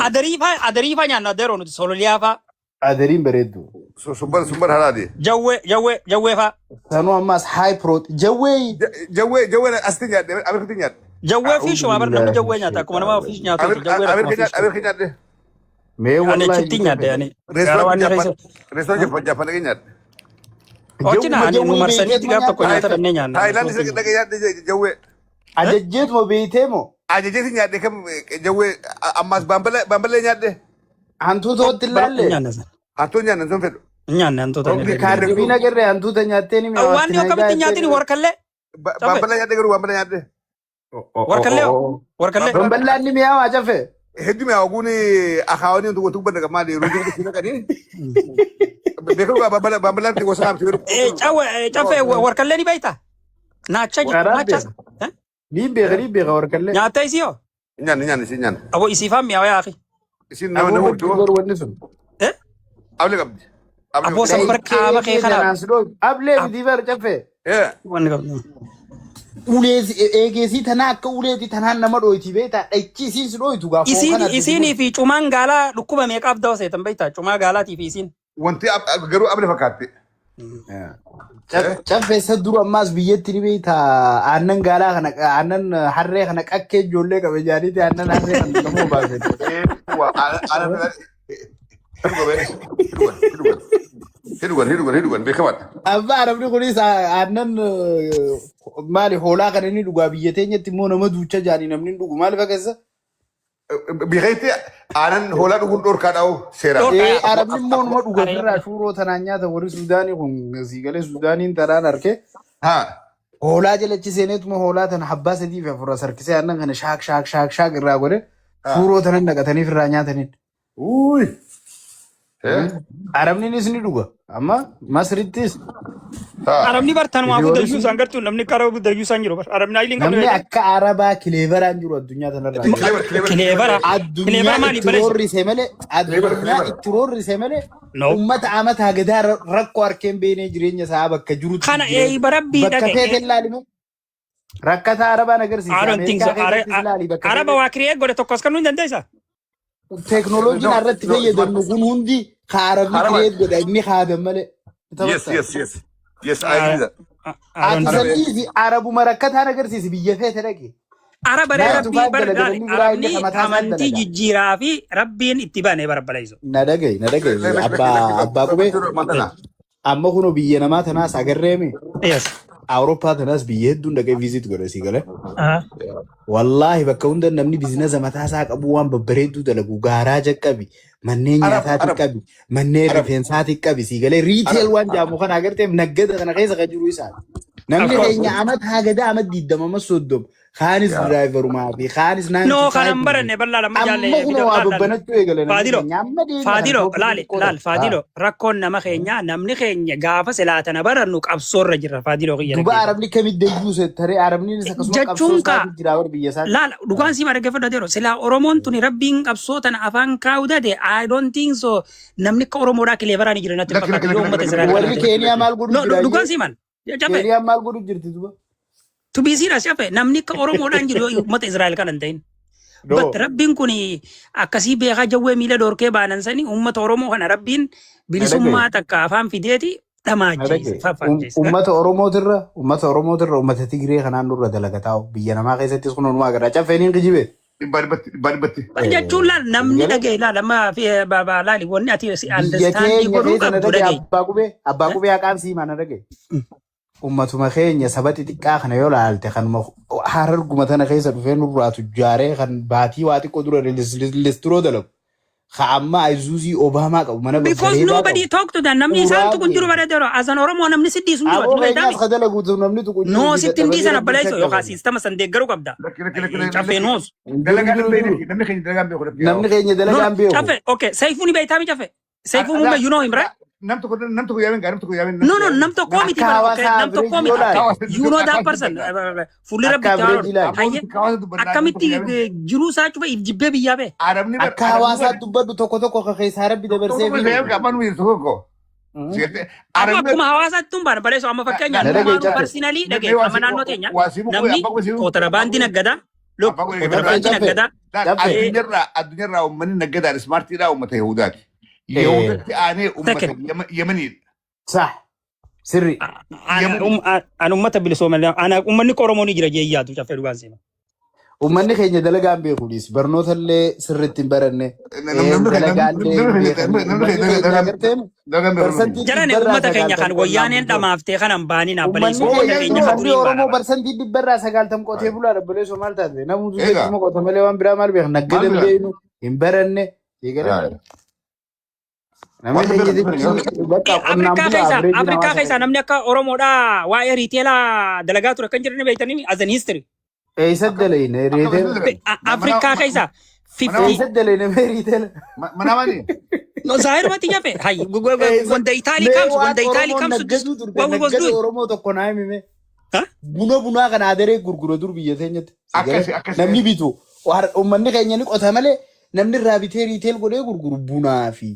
Adarii faa nyaanna adeeroo nuti sololiyaa faa Adariin bareeddu. Sumbar sumbar haraadi. jawwee jawwee jawwee faa. Sanuu ammaas high protein jawwee. Jawwee jawwee asitti nyaadhe Ameerikatti nyaadhe. Jawwee A'uudhu fiishuma bar namni billaahi jawwee nyaata akkuma nama fiish nyaatuuti jawween akkuma Ameerika fiish. Ameerika nyaadhe. Mee Ani wallaahi achitti nyaadhe ani. Gara Reestorantii waan Japan keessa. reestorantii Japan dhaqee nyaadhe. Hojina Jawwuma ani nu jawwee marsaniitti beeyteetuma gaaf tokko nyaata. nyaata dhannee nyaanna. Taayilaand isa dhaqee nyaadhe jawwee. Ajajjeetuma beeytee moo? Ajajeeti nyaadhe kam jawwee ammaas baamballee nyaadhe. Hantuutootti ilaalle. Nyaanna sana. Hantuun nyaanna sun fedhu. Nyaanne hantuuta Okay. illee. Kaardibiin agarree hantuuta nyaattee ni Waan mi'aawatti ni akkamitti nyaatin warkallee. Cafe. Baamballee nyaadhe garuu baamballee nyaadhe. Warkallee warkallee. Bamballaan ni mi'aawaa cafe. Hedduu mi'aawa guuni akaawanii wanti wanti gubbanna maali ruuzii guutuu naqanii. Beekamu baamballaan gosa qaamti yeroo. Cafe warkallee ni beektaa? Naacha Karaa naacha. beeka. Ni beeka ni beeka warkallee. Nyaattee isii hoo? Nyaanne nyaanne isin nyaanne. Aboo isiifaan mi'aawaa yaaqi. Isin nama Aboo nama wajjin hordoo garuu wanni sun. Eh? ablee qabdi. Ablee Aboo qabdi. san bar qaama kee Dhahee kana. tanaan si dhoobu. Ablee miti bar cafe. Wanni qabdu. Ulee eegeesii tanaa akka uleeti tanaan nama dhooyti beektaa dhachi isiin si dhooytu gaafa Isiin kanatti. isiinii fi cumaan gaalaa dhukkuba meeqaaf dawaa seetan beektaa? Cumaa gaalaatii fi isiin. Wanti garuu ablee fakkaatti. Caffee isa dura ammaas biyyatti ni beektaa aannan gaalaa kana aannan harree kana qakkee ijoollee qabe jaaniiti aannan harree kana nama obaafete. Hidhugan hidhugan hidhugan beekamaadha. Abbaa arabni kunis aannan maali hoolaa kana inni dhugaa biyya teenyatti immoo nama duucha jaanii namni hin dhugu maali fakkeessa? Biyya aannan hoolaa dhuguun dhorkaadhaa seeraan. Dhorkaa. Ee arabni immoo nama dhuga ofirraa shuuroo tanaan nyaata warri Suudaanii kun sii galee Suudaaniin tanaan arke Haa. hoolaa jalachi seeneetuma hoolaa tana habbaa sadii fi afur as harkisee aannan kana shaak shaak shaak shaak irraa godhe shuuroo tanan naqatanii ofirraa nyaataniin. Uy. Arabniinis ni dhuga amma Masrittis Arabni bar tanumaafuu Biyyoolessi- dayyuu isaan gartuu namni akka araba dayyuu isaan jiru bar. Arabni ayiliin qabnu namni akka arabaa cleveraan jiru addunyaa tanarraa. Clever clever. Clevera. Addunyaa Clevera maali itti baleessa? roorrise malee addunyaa itti roorrise malee No. ummata amataa gadaa rakkoo harkeen beenee jireenya isaa bakka jirutti Kana jireenya- eeyba rabbii bakka dhaqe. feete ilaalime rakkataa arabaan agarsiise I don't think so. Ameerikaa keessattis ilaali bakka Araba waa create godhe tokko as kennuu hin dandeessaa? teeknooloojiin No, irratti no, fayyadamnu kun hundi ka arabni Araba- create godha inni haadan malee. Yes. Yes, I agree that. I don't Ati know. saniisi arabuma rakkataan agarsiisi biyya feete dhaqe. Araba ree Nine to rabbii five bar dalaga namni biraa arabni inni mataa isaa amantii dalaga. jijjiiraa fi rabbiin itti bane barbaleessu. Na dhaga'i na dhaga'i abbaa abbaa qubee amma kunoo biyya namaa tanaas agarreemi. Yes. Awurooppaa tanaas biyya hedduun dhaqee visit godhe sii galee. Wallaahi bakka hunda namni business mataa isaa qabu waan babbareedduu dalagu gaaraaja qabi manneen Arab, nyaataati Arab. qabi manneen Arab. rifeensaati qabi sii galee retail Arab. waan jaamu kana agartee naggada kana keessa kan jiru isaati. Namni Of course. keenya amat hagada amat 20 amat 30 kaanis driverumaa fi kaanis nine No to kanan five. baranne bal'aa lama jaalle Amma kunoo waa babbanachuu eegale namni Faadilo. keenya amma deemee kana Faadilo tooppi laali xixiqqoo laal ta'e. Faadilo rakkoon nama keenya namni keenya gaafa silaatana barannu qabsoorra jirra Faadilo kiyya Duba dhaggeeffadhu. arabni kamidda iyyuu taree arabniinis akkasuma qabsoo Jechuun kaa isaatii jira warra biyya isaati. laal dhugaan sii dhaggeeffadhu adeero silaa Oromoon tuni rabbiin qabsoo tana afaan kaa'u dade I don't think so namni akka Oromoodhaa cleveraa ni jira natti hin Lakki fakkaatu lakki yoo lakki uummata lakki Israa'el Warri kana ta'e. Keeniyaa maal godhu No jira dhugaan iyyee? sii man cafe Keeniyaan maal godhu jirti duba? to be serious cafe namni akka Oromoodhaan jiru yoo uummata Israa'el kana hin ta'in. No. But rabbiin kun akkasii beekaa jawwee miila dhorkee baanan sanii uummata Oromoo kana rabbiin bilisummaa takka afaan fideeti dhamaacheesse faffaacheesse. Uummata Oromootirra uummata Oromootirra uummata Tigree kanaan nurra dalagataa biyya namaa keessattis kun onumaa agarra. Caffeeniin kijibe. Dhibbaa dhibbatti dhibbaa dhibbatti. Jechuun laal namni dhagaye laal amma fi laali wanni ati Biyya understand keenya godhuu keessa na qabdu dhagaye dhagaye. abbaa qubee abbaa qubee haqaan siimaa na dhagaye. Uummatuma keenya saba xixiqqaa kana yoo laalte kanuma hararguma tana keessa dhufee nurraa tujjaaree kan baatii waa xiqqoo dura listiroo dalagu. Ka amma Ayzuuzii Obaamaa qabu mana Because babbareedaa nobody qabu. talk to them. Namni isaan tuqu hin jiru Uraagee. bara dero. Asan Oromoo namni si dhiisu hin jiru. Aboo Ati keenyaas beektaami? ka dalaguutu namni tuqu hin jiru No fi sitti hin dadhabanii dhiisan rabbiin abbaleessoo yookaan shakkabani. siistama san deeggaruu qabda. Lakki lakki lakki lakki Caffee lakki. noos. Hin jiru Dalagaa hin hin jiru hin beekne jiru. namni keenya dalagaa hin beeku lakki Namni yaa'u. keenya No, no, dalagaa hin beeku. caffee. Okay, Saifuun ni beektaami caffee. Saifuu Mummee, you know him, right? Nam tokko nam tokko yaameen gaa nam tokko yaameen No, no, nam tokkoo miti Akka bara. Okay, hawaasaa nam tokkoo average miti. yoo Okay, laale. you know that person. Fuulli Akka rabbi itti average ilaali. Hayyee akkamitti jiruu isaa cufa if jibbee biyyaa bee. Arabni bar Akka arabni hawaasaa bar dubbadhu tokko tokko ka keessaa rabbi tokko dabarsee tokko fi yaameen gaa afaan wayii tokko. Amma akkuma hawaasaatti tun baana baleessu amma fakkeenyaaf Na dhagaye numaanuu caffee. personally dhagaye amma naannoo teenya namni kootarabaandii naggada. Look, Caffee kootarabaandii caffee. naggada. Caffee. Addunyaarraa uummanni naggadaan smartiidhaa uummata Yahudaati. Yahudatti aanee uummata Second. Yemeniidha. Sah. Sirri. An uummata bilisooma ana uummanni Oromoo ni jira jee yaadu caffee dhugaan seema. Uummanni keenya dalagaa hin beeku dhiis. Barnoota illee sirriitti hin baranne. Dalagaa illee hin beekan. Uummanni keenya agartee parsantii Jarane dhibbarraa uummata keenya kan 90 qonnaan wayyaaneen bultoota. dhamaaftee kanan baaniin Uummanni abbaleessu uummata keenya keenya kan uummanni duriin baana Oromoo bara. parsantii 90% qotee bulaa dhabbaleessoo maal taate? Namutu Egaa beekuma qota malee waan biraa maal beeka? maal Naggada hin biraa? beeknu, hin baranne. Eegale. Namni Wanta keenya beekan jechuun bakka qonnaan Afrikaa bulaa keessa average Afrikaa hawaasa keessa keenya. namni akka Oromoodhaa waa'ee retailaa dalagaa ture kan jiran beektanii as an history. Eessa dalayne Akka retail? dalagan. Afrikaa keessa 50 Eessa dalayne mee retail? Mana maali? No, zaahirumatti jafe. Hay, Eessa when the Italy mee comes, when waan the Italy Oromoon comes to this, naggaduu turte what we was naggada doing? Oromoo tokko naa himime. Huh? Buna bunaa kana adaree gurgura dur biyya teenyatti. Si galee Akkasi akkasi. namni bitu uummanni keenya ni qota malee namni irraa bitee retail godhee gurguru bunaa fi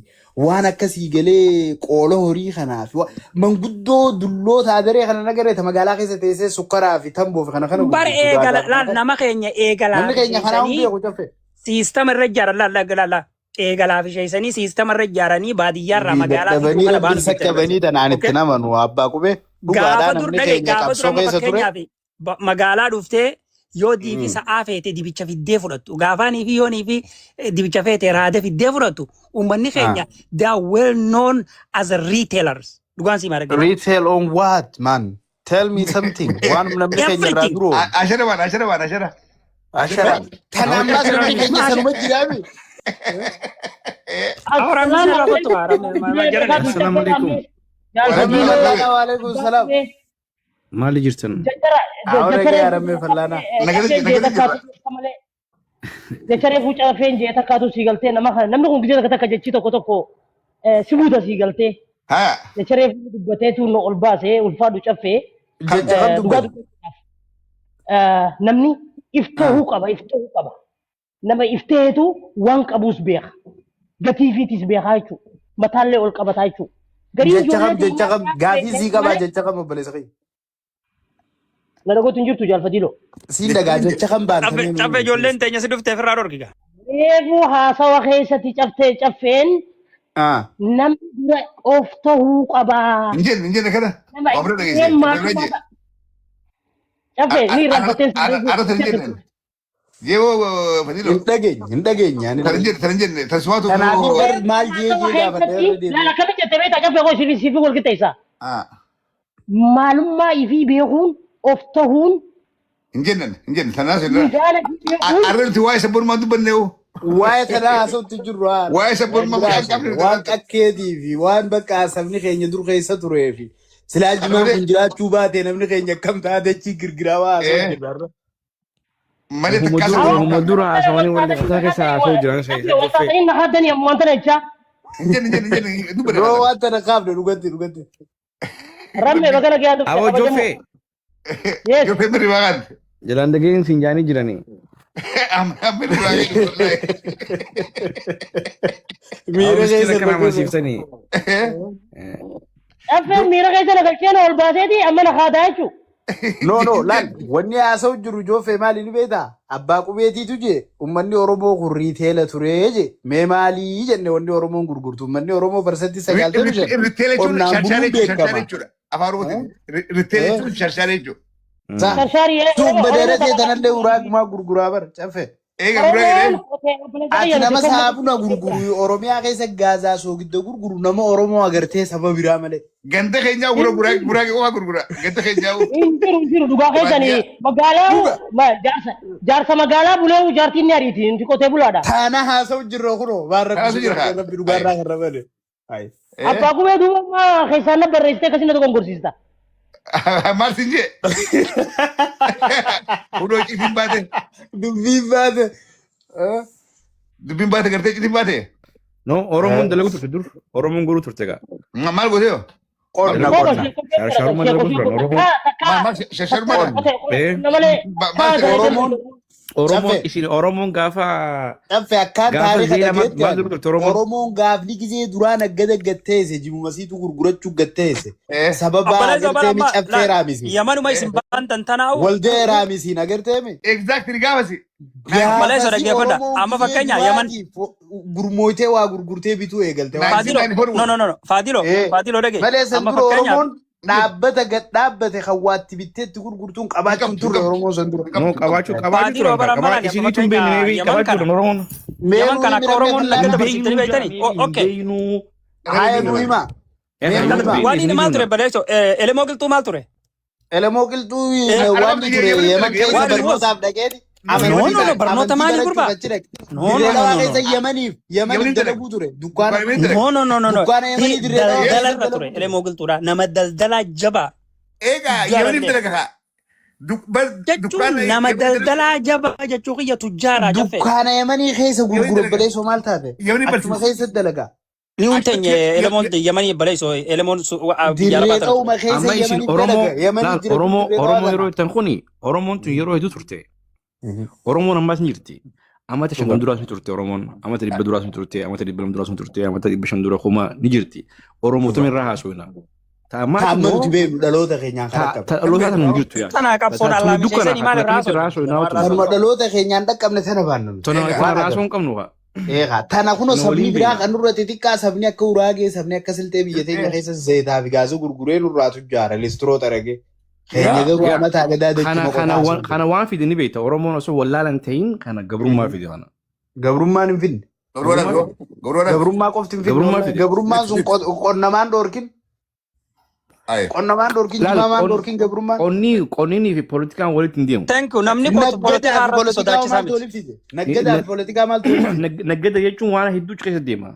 waan akkasii galee qoola horii kanaa fi manguddoo dulloota adaree kana nagareeta magaalaa keessa teessee sukkaraa fi tamboo fi kana kana Bar gurgurtu eegala gaagaa laal nama keenya eegalaa Namni fi keenya kanaa hundi sheessanii beeku caffee. siistama irra ijaaran laal laal laal laal eegalaa fi sheessanii siistama irra ijaaranii baadiyyaarraa magaalaa fiduu Dadhabanii kana rabbiin baanu jecha sakkabanii tanaan itti Okay? namanu abbaa qubee dhugaadhaa Gaafa dur namni dhagaye keenya gaafa dur qabsoo amma keessa ture. fakkeenyaaf magaalaa dhuftee yoo diifi sa'aa feete dibicha fiddee fudhattu gaafaanii fi yoonii fi dibicha feete raada fiddee fudhattu uummanni keenya they are well known as a retailers dhugaan sii maal argina. Retail on what man? Tell me something. Waan namni keenya irraa Everything. duroo. Ashara waan ashara waan ashara. Ashara. Tan ammaas namni keenya sanuma jiraami. Ahora mismo Assalamu la foto alaikum. jarane. Assalamu alaikum. Rammee fallaanaa waalaikum salaam. Maali jirtan? Awra gaya rammee fallaanaa. Jacharee fuucaa feen jee takkaatu sii galtee nama kana namni kun gisee takka takka jechi tokko tokko si buuta sii galtee jacharee dubbateetu nu ol baasee ulfaadhu caffee Jecha kam dhugaa dubbate? dubbachuudhaaf namni iftoohuu qaba iftoohuu qaba nama ifteetu waan qabuus beeka gatii fiitis beekaa jechuudha mataallee ol qabataa jechuudha. Garii Jecha kam ijoollee jecha kam teenyaa gaafii sii qabaa malee jecha kam obboleessa kiyya. na dhagootu hin jirtu jaalfatiiloo. Siin dhagaa jecha kam baantamee Caffee ijoolleen teenya si dhuftee ofirraa dhorkiga. Reefuu haasawa keessatti caftee caffeen namni dura of ta'uu qabaa. Hin jenne hin jenne kana. Nama Waa bira dhageesse. ifteen Waa bira jee. maalummaa caffee ni irraanfatteen Ara tan jenne. Jeewoo Fadilo. Hin dhageenye hin dhageenye ani. Tan jenne tan jenne tan sumaatu. Kanaafuu bar maal jee jee gaafadha irra keessatti deebi'e. laala akkamitti jettee beektaa caffee koo sifi sifi wal qixxeessa. Maalummaa ifii beekuun of ta'uun Hin jennen hin jenne tanaas irra. miidhaana ifii beekuun Arra nuti waa'ee sabboonummaa dubbanne hoo. Waa'ee tanaa haasawutti jirru haa. Waa'ee sabboonummaa Waan mucaan qabne waan qakkeetii fi waan bakka sabni keenya dur keessa turee fi silaa jimaan kun jiraachuu baate namni keenya akkam taate achi girgiraa waa haasawutti jirra. har'a. Malee Huma takkaa dura sabboonummaa. huma dura haasawanii wal laftaa keessa haasa'u jiran caffee isa wal caffee. taatanii na haddanii ammoo wanta jechaa Hin jenne hin jenne hin jenne dubbanne. Roo waan tana kaafne dhugatti dhugatti. rammee bagana gyaa dhufte Aboo kabajamoo. Joffee Yes. Joffee mirri waaqaan. jalaan dhageen siin jaanii jiranii. Amma mirri waaqaan. Aboo Miira miskiina keessa kana bakka amansiiftanii. Caffeen miira keessa na galchee na ol baaseeti amma na haadaa jechuudha. No no laal wanni haasa'u jiru Joffee maali ni beektaa? Abbaa qubeetiitu jee uummanni Oromoo kun retaila turee jee mee maalii jenne wanni Oromoon gurgurtu uummanni Oromoo parsantii 95 Retaila jechuun qonnaan sharshaara buluun jechuudha. Sharshaara beekama. jechuudha. Afaan Oromootiin. Retaila jechuun sharshaara jechuudha. Sa Sharshaari tuun Oromoo badaratee taphataa tanallee uraagumaa gurguraa bara caffee. Eega guraagee. Oromoon qotee obboleessa Ati kiyya nuti nama akkuma saafuna gurguru Oromiyaa keessa gaazaa soogidda gurguru nama Oromoo agartee saba biraa malee. Ganda keenyaa gura guraagee guraagee qofa gurgura. Ganda keenyaa. Hin jiru, hin jiru, dhugaa keessanii Baadiyyaa. magaalaa Dhuga. jaarsa jaarsa magaalaa bulee jaartiin ni ariiti, nuti qotee bulaadha. Taana haasa'u jirra kunoo waan rabbi Kanaatu si jira gargaar kaa. rabbi dhugaarraa kan rabane. Ayi. Abbaa gubee duuba amma keessaan na barreessitee akkasii na dogongorsiista. Maal siin jee? Hundoo citiin baate. Dubbiin baate. Dubbiin baate gartee citiin baate. No, Oromoon dalagu turte dur. Oromoon guruu turte gaa. Maal gootee yoo? Qonna Dalagu qonna. turte. Shaaruma dalagu turan Oromoon. Maal maal shasharmaadha? Qotee Eh, qonna malee Maal takkaa Oromoon Oromoon caffee isin Oromoon gaafa caffee akkaan gaafa taariika zeena maal dhageetti maal ani dalagu turte Oromoon. Oromoon gaafni gizee duraa naggada gatteesse jimumasiitu gurgurachuu gatteesse sababa Obboleessa bara agartee mi amma caffee laal raamisiin Yamanuma isin baantan tanaa'u waldee raamisiin agarteemi Exactly gaafasi. obboleessa gaafasi dhaggeeffadha. Oromoon Amma gizee fakkeenya Yaman duraatiif gurmooytee waa gurgurtee bituu eegalte waan Faadilo, no, no, no, no, Faadilo, Eh, Faadilo dhage. malee san Amma dura fakkeenyaaf Oromoon dhaabbata gad dhaabbate kan waatti bitteetti gurgurtuun qabaachuun turre Oromoon san dura. No, qabaachuu qabaachuu Faadilo turan bara kaa. Qabaa amma laali amma isiniitu hin beekne fakkeenya maybe Yaman qabaachuu kana turan Oromoon. Mee Yaman nuu kana himi akka rammee Oromoon fillaa nagada Hin barsiiftanii beeknuu jaa beektanii? maybe hin Okay. beeknuu. Haya nuu hima. Eh, Mee nuu kan hima. beekne Waan inni isiniitu maal ture himna. baleesso elemoo qilxuu maal ture? Elemoo qilxuu wanni ture Yemen keessa Waan inni was barnootaaf dhaqeeti No, no, amantii no, barnoota amantii maali barachuuf gurbaa? achi dhaqe. No, no, Dirree no, Dhawaa no, keessa no. Yemeniif Yemeniif dalaguu ture dukkaana No, no, no, no, no. dukkaana Yemenii dirree Dhawaa keessa Daldala irra ture dalaguu ture. elemoo qilxuudha. Nama daldalaa jabaa Egaa Yemeniif tujjaarallee. dalaga kaa. Jechuun nama daldalaa jabaa jechuu kiyya tujjaaraa jaffee. Dukkaana Yemanii keessa gurgura baleessoo maal taate? Achuma keessa dalagaa. Ni huntenye elemoon Yemanii baleessoo elemoon biyya Dirree arabaa tana Dhawuma ture. keessa Amma isin Yemeniif Oromoo dalaga. Yemeniif laal jira Oromoo dirree Dhawaa Oromoo kana. yeroo jettan kuni Oromoon tun yeroo hedduu turte. Oromoon ammaas ni jirti. Amata 50 duraas ni turte Oromoon. Amata 100 duraas ni turte. Amata 200 duraas ni turte. Amata 500 dura kuma ni jirti. Oromoo tun irraa haasofna. Ta ammaati Taamma nuti immoo beeknu dhaloota keenyaan kan ta dhaqqabne. ta dhaloota tan hin jirtu yaa. Tana qabsoon Ta tuni dukkana allaamisheessanii haa maal tana irraa akkamitti irraa haasofna? haasofna Maal irraa tun. Kanuma haasofna? dhaloota keenyaan dhaqqabne sana baannu nuti. Tana Waan tana agarru. raasuu hin qabnu haa. Eegaa tana kuno Tana sabni waliin biraa beekna. kan nurra xixiqqaa sabni akka Uraagee sabni akka Silxee biyya teenya keessa zeetaa fi gaazii gurguree nurraa tujjaara listiroo xaragee. Keenya garuu Yaa amataa gadaa kana dachuma kana qotaa waan sun. kana waan fide ni beekta. Oromoon osoo wallaalan ta'in kana gabrummaa fide kana. Gabrummaan hin finne. Gabrummaa fide. Gabrummaa qofti hin finne. Gabrummaa Wallahi fide. gabrummaan sun qonnamaan dhoorkin. Qonnamaan dhoorkin Laal jimaamaan dhoorkin gabrummaan. qonni qonninii fi poolitikaan walitti hin deemu. Thank you. Namni qotu Naggadaa poolitikaa fi irratti poolitikaa sodaachisaa maaltu miti. waliin fide? Naggadaa fi poolitikaa maaltu waliin fide? Naggada jechuun waan hedduu keessa deema.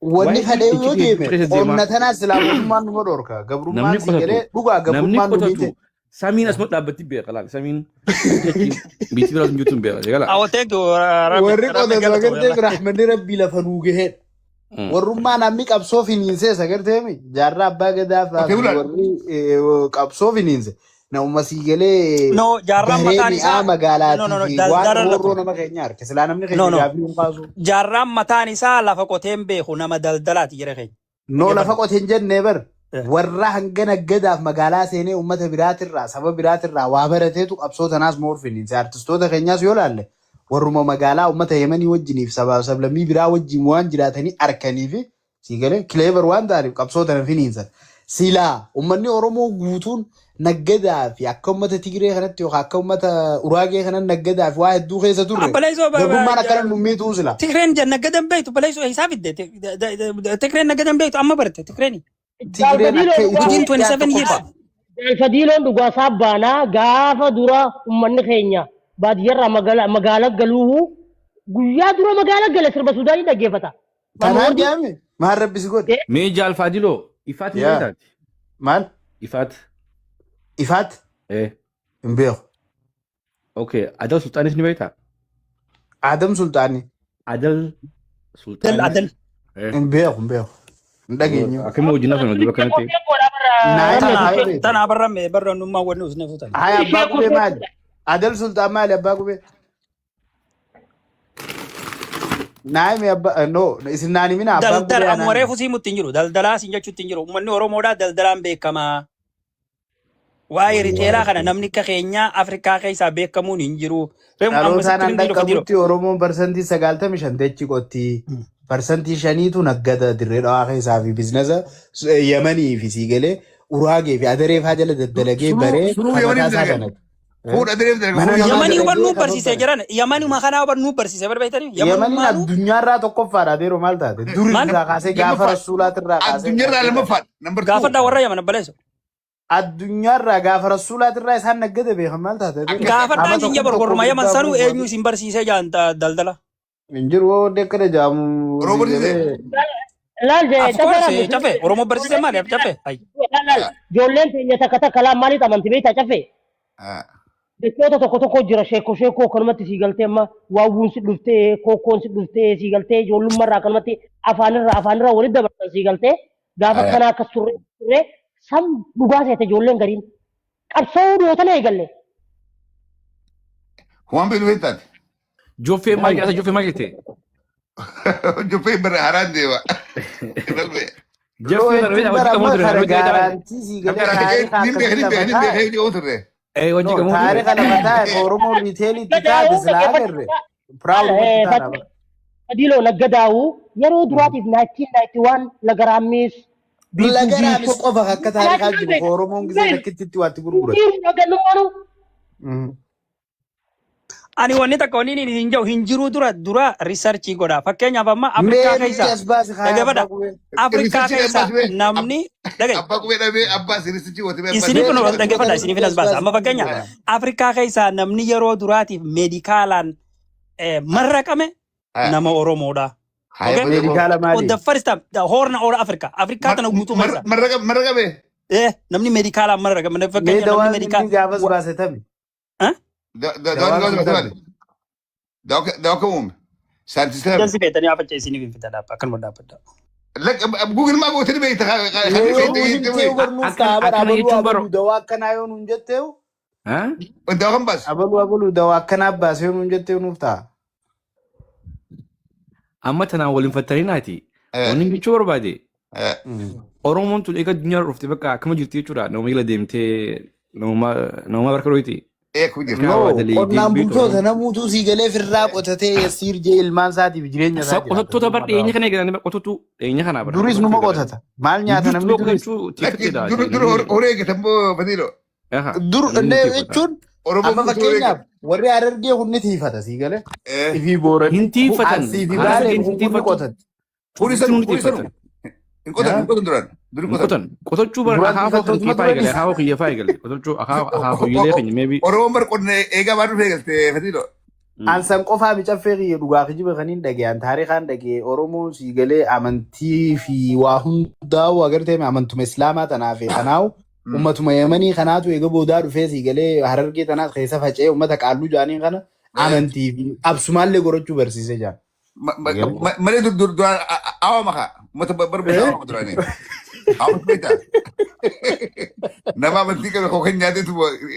Waan Wanni fadhee hedduu yoo hedduu deeme keessa deema. qonna tanaas silaa mootummaan numa dhorka. Gabrummaan Namni si qotatu galee dhugaa namni gabrummaan nu qotatu miite. samiin asuma dhaabbatti beeka laal samiin jechi biitti biraas hin jirtu hin beeka jegala. Awo thank you. Rabbi Warri rabbi qotatu galatu agartee wallahi. rahmanni rabbii lafa nuu gaheedha. Warrummaa namni qabsoo finiinsees agarteemi jaarraa abbaa gadaa fa'aa fi warri qabsoo finiinse namuma sii galee No, jaarraan garee mataan mi'aa isaa no, no, magaalaatii no, fi waan daldala irra roorroo ture. nama keenya harka silaa namni No, keenya no. gaafii hin kaasu. Jaarraan mataan isaa lafa qoteen beeku nama daldalaati jira keenya. No lafa Dhaggeeffadha. qote hin jennee bar warra hanga naggadaaf magaalaa seenee uummata biraatirraa saba biraatirraa waa barateetu qabsoo tanaas moor finiinse artistoota keenyaas yoo laalle warruma magaalaa uummata Yemanii wajjiniif sabaaf sablammii biraa wajjin waan jiraatanii arkanii fi sii galee clever waan ta'aniif qabsoo tana finiinsan. Silaa uummanni Oromoo guutuun naggadaa fi akka uummata Tigree kanatti yookaan akka uummata Uraagee kanatti naggadaa fi waa hedduu keessa turre Baleessoo gabrummaan akkana nu miituu sila. Tigreen naggadan beektu baleessoo isaa fidde Tigreen naggadan beektu amma barte Tigreeni. Tigreen akka Within Itoophiyaa 27 years. tokkoffaa. Jaalfadiiloon dhugaa isaa baanaa gaafa dura uummanni keenya baadiyyarraa magaalaa galuu guyyaa dura magaalaa gale sirba Suudaanii dhaggeeffata. Tanaan Mamoodii jaame maal rabbi si godhe? Mee jaalfaadiloo ifaat ni Yaa beektaati? maal Ifaat. ifaat Eh. hin beeku. Okay. Adal Sultaanis ni beektaa? Adam Sultaanii Adal Adal Sultaanis. adal. Eh. hin beeku hin beeku hin dhageenyu. Akkami wajjin haasofna dura kanatti. Naa himi Tana haa yoo beekte. tana barra barra nummaa wanni usne futan. Haa abbaa qubee maali? Adal Sultaan maali abbaa qubee? Naa himi abbaa no isin naan himina abbaan Daldala qubee amma anaan himi. reefu simutti hin jiru. Daldalaa sin jechuutti hin jiru. Uummanni Oromoodhaa daldalaan beekamaa. Waa'ee riteelaa kana namni akka keenyaa Afrikaa keessaa beekamuun hin jiru. Reefu amma Dhalootaan sitti an hin jiru fadilo. dhaqqabutti Oromoon 95% dachii qotti. 5%tu naggada dirree dhawaa keessaa fi biizinasa Yemanii fi siigalee Uraagee fi Adaree faa jala daddalagee Suruu baree suruu kan mataa Yemeniif isaa dalagan. banate. Fuudha direef dalaga. Mana namaa Yamanii dalagee hubannuu kan barsiisee hojjate. jiran yamanuma kanaa hubannuu barsiisee barbaadanii Yamaniin yamanummaanuu addunyaarraa tokkoffaadha adeero maal taate? Dur maal irraa kaasee gaafa Lammaffaa. rasuulaatirraa kaasee Addunyaarraa gartee lammaffaa. Number two. Gaafadhaa warra Yaman abbaleessu. Addunyaarraa gaafa rasuulaatirraa isaan naggate beekan maal taate adeero? Gaafadhaan Amata isin jabar 1000 warruma Yaman guddaa sanuu afur eenyu isin barsiisee jaan daldala. Hin jiru hoo dekkada jaamu Oromoo sii barsiise. galee. Laal Of course caffee cafe Oromoo barsiisee maali cafe? Ay. Laal ijoolleen teenya takka takka laal maaliif amanti beektaa caffee? Jechoota tokko tokko jira sheekoo sheekoo akkanumatti sii galtee amma waawuun si dhuftee kookkoon si dhuftee sii galtee ijoollummarraa akkanumatti afaanirraa afaanirraa walitti dabarsan sii galtee gaafa akkanaa akkas turre turre san dhugaa seete ijoolleen gariin qabsoo dhiyootan eegalle. Waan beeknu beektaati. Joffee maal jedhata? Joffee maal jette? Joffee bara haraan deema. Loo Joffee jechuun hojii bara qabu amma ture. kana Hojii ta'e. guarantee sii galee taarikaa Nin beek akkasii nin lafa beek nin taa'e. beek qabu turre. Hojii No, qabu ture. taarika lafa taa'e Oromoo retailitti taate Nagadaa'uu silaa agarre. Proud watti taana bara. Fadiloo naggadaa'uu yeroo duraatiif 1991 lagaraammis biiftuu Lagaraamis biiftuu. qofa akka taarikaa jiru Oromoon gisee takkitti waatti gurgurate. Jiru naganummaanu Ani wanni takka wanni inni hin jiru hin jiru dura dura research godha. Fakkeenyaaf amma Mee Afrikaa nuti keessa as baase haa dhaggeeffadha. abbaa qubee. Afrikaa Research keessa abbaa qubee. namni dhagaye. Abbaa qubee dhabee abbaa research goote abbaa. Isiniif Mee kun nuti dhaggeeffadha isiniif as baasa. Amma fakkeenyaaf nuti Afrikaa keessa namni yeroo duraatiif medicaalaan marraqame nama Oromoodha. Okay? Medical For maali? the first time, the Horn or Africa. Afrikaa tana guutuu keessa. Marraqame. Namni medicaalaan marraqame. Mee Fakkeenyaaf namni dawaan medical. inni gaafas baase tami? Dawaan Dawaan sun tami? Dawaa kam uume? Saayintistii Jansi feetanii hafacha isiniif hin fidan akkanuma dhaabbadha. Google maa gootee beekta. Mee yoo nuun himtee barnuuf ta'a bara Akkana abaluu jechuun baro. abaluu dawaa akkanaa yoo nuun jetteewu Dawaa kam baase? abaluu abaluu dawaa akkanaa baase yoo nuun jetteewu nuuf ta'a. Amma tanaan waliin fattarinaati. Wanni jechuu barbaade. Oromoon tun eega addunyaa dhufte bakka akkama jirti jechuudha. Nama jala deemtee nama barka dhoyti. Eeku jirti. No, Waa daleedee qonnaan beektu bultoota Oromoon. namuutu sii galee firraa qotatee siir jee ilmaan isaatiif jireenya isaa jiraata. Qotottoota bar dhiyeenya kana eegalan qotottu dhiyeenya kana bar. Duris numa qotata. Maal nyaata namni duris? Qotachuu Lakki tiifteedha. dur dur horii eeggatan moo Fadilo? Dur Namni tiifata. jechuun Oromoo amma guutuu horii fakkeenyaaf eeggata. warri Harargee kun ni tiifata sii galee. Ifii boorani. Hin tiifatan. Arsii fi Baalee Harargeen hin kun ni tiifatu. qotatti. Horii sanu Hundi horii sanu. tiifatan. Hin qotan hin qotan duraan. Dur hin Hin qotan. qotan. Qotachuu bar Duraan akaafoo kan tiifattootuma kee faa eegale. duranis. Akaafoo kiyya faa eegale. Qotachuu akaafoo keenya maybe. Oromoon bar qonna eegaa waan dhufee eegalte Fadilo. Ansan qofaa micaffee kiyya dhugaa kijiba kaniin dhaga'an taarikaan dhaga'e Oromoon sii galee amantii fi waa hundaa'u agartee amantuma Islaamaa tanaa fi kanaa'u ummatuma Yemanii kanaatu eega boodaa dhufee sii galee Harargee tanaas keessa faca'ee ummata qaalluu jaaniin kana amantii fi absumaallee gorachuu barsiisee jira. Malee dur dur duraan awa maka. Uummata barbaada awa duraanii. Awa beektaa. Nama amantii qabu koo kan nyaatetu.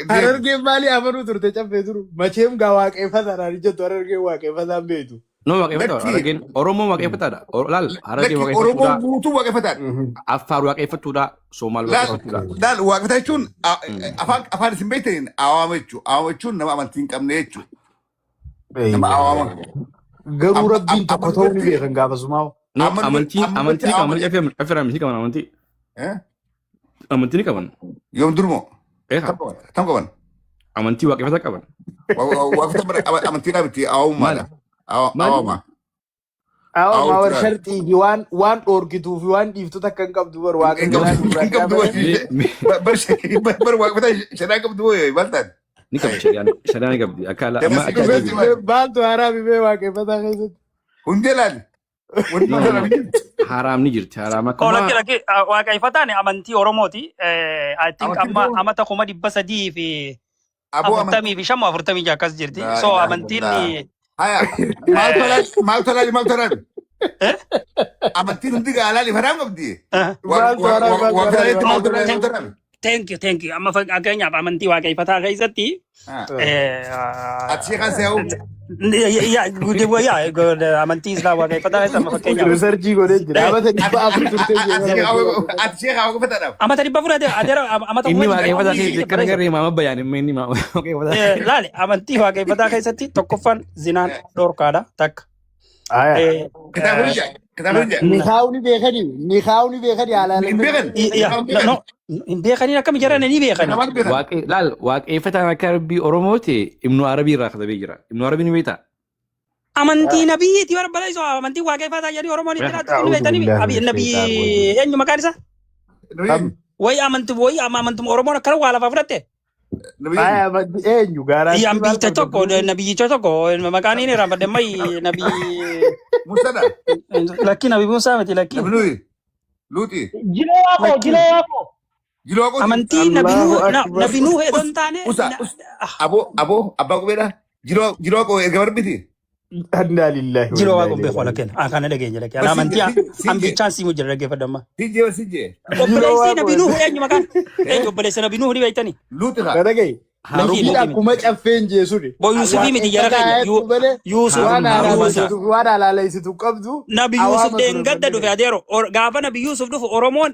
Harargeen maalii amanuu turte caffee turu macheem gaa waaqeffataan jettu Harargeen waaqeffataan beektu. No waaqeffataadha. Lakki Harargeen Oromoon waaqeffataadha. Laal Harargeen lakki Oromoon waaqeffachuudha. guutuu waaqeffataadha. Affaar waaqeffachuudha. Soomaal Laal waaqeffachuudha. laal waaqeffata jechuun afaan afaan isin beektaniin awaama jechuudha. Awaama jechuun nama amantii hin qabne jechuudha. Nama awaama. Garuu Amma rabbiin tokko amma ta'uu ni duratti beekan gaafasumaa. No amma amantii amma amantii duratti ni qaban awaama. malee caffee amantii qaban amantii amantii ni qaban. Yoom durmoo? Eegaa Tam qaban. Tam qaban. amantii waaqeffataa qaban. Waaqeffata amantiidhaa miti Maali? awaamummaadha. Maali? Awaama. Awwa war Awaama. sharxii fi waan waan dhoorkituu fi waan dhiiftu takka hin qabdu bar waaqa Hin biraa qabdu nurraa hin qabdu malee. bar waaqeffata shari'aa qabdu maal taate? Ni qabdi shari'aan shari'aan ni qabdi akka amma Damas akka dhufeetti ajaa'ibu. Maaltu haraami mee waaqeffataa keessatti? Hundee laali. Wanti No haraam no jirti. haraam ni jirti haraam Oh, akkuma lakki lakki waaqeffataan amantii Oromooti. I think Amantiin amma Oromoo. amata 345 Aboo amantii. 46 akkas jirti. Laa So ilaaha amantiin illallah. Haya maaltu halaali maaltu halaali maaltu haraami? Amantiin hundi gaa halaali haraam qabdi. Maaltu haraami maaltu Waaqeffata haraami jetti maaltu maaltu haraami? halaali maaltu haraami? Thank you, thank you. Amma fakkeenyaaf amantii waaqeffataa keessatti Ati sheekaan se'uu. yaa amantii Islaam waaqeffataa keessatti amma fakkeenyaaf Research godhee jira. Amata 400 turtee jira. Ati sheekaa waaqeffataadhaaf. Amata 400 adeera amata Inni kuma dhibba waaqeffataa afurii keessatti akkana barreessa. garee maama bayaan immoo inni waaqeffataa. Laali amantii waaqeffataa keessatti tokkoffaan zinaan dhorkaadha takka. Aya. Kitaabni jaa. Kitaabni jaa. Nikaawni beekani nikaawni beekani Hin halaalan beekan. Yeah, no, hin beekanii akkami jiran ni beekanii. Kitaabni beekan. Waaqee laal waaqeeffataan akka rabbii Oromoo ta'e Ibnu Arabii irraa katabee jira. Ibnu Arabii ni beektaa? Amantii nabiyyiiti barbaada amantii waaqeffataa jedhanii Oromoon itti laatu ni A'uudhu beektanii billaahi mina nabii shaytaan rajiim. eenyu maqaan isaa? Nabiyyi. Wayi amantii wayi amantii Oromoon akkana waa lafaa fudhatte. Nabiyyi. Aya amantii eenyu gaaraantii maal Ambicha qabda tokko buufi? nabiyyicha tokko maqaan inni irraa mai nabii Musadha. lakki nabii Musaa miti lakki. Nabi Nuhi. Luuxi. Jiloo waaqoo Lakki jiloo waaqoo. Jiloo qosi. amantii nabi Allahu Nuh akbar. nabi Nuh Us osoo hin taane usa us. Aboo aboo abbaa qubeedha. Jiloo jiloo qoo erga barbiti. Inna lillahi wa jiloo inna waaqoo ilayhi beeku raaji'uun. lakkeen kana dhageenya lakkeen Bas amantii sinje sinje ambichaan siimu jira dhaggeeffadhamma. sinje bas sinje. Jiloo Obboleessi waaqoo nabi Nuh eenyu maqaan eenyu obboleessa nabi Nuh ni beektanii? Luuxi haa. Na dhagahi. Lakkii Dubbiin lakkii miti. akkuma caffeen jeesuni. Bo Yuusufii miti jara Waaqeffataa keenya hedduu malee Yuusuf waan Haarun haalaa Yuusuf isitu waan halaala isitu qabdu Nabi Yuusuf awaama ture deengadda manni dhufe keenya. adeero gaafa Nabi Yuusuf dhufu Oromoon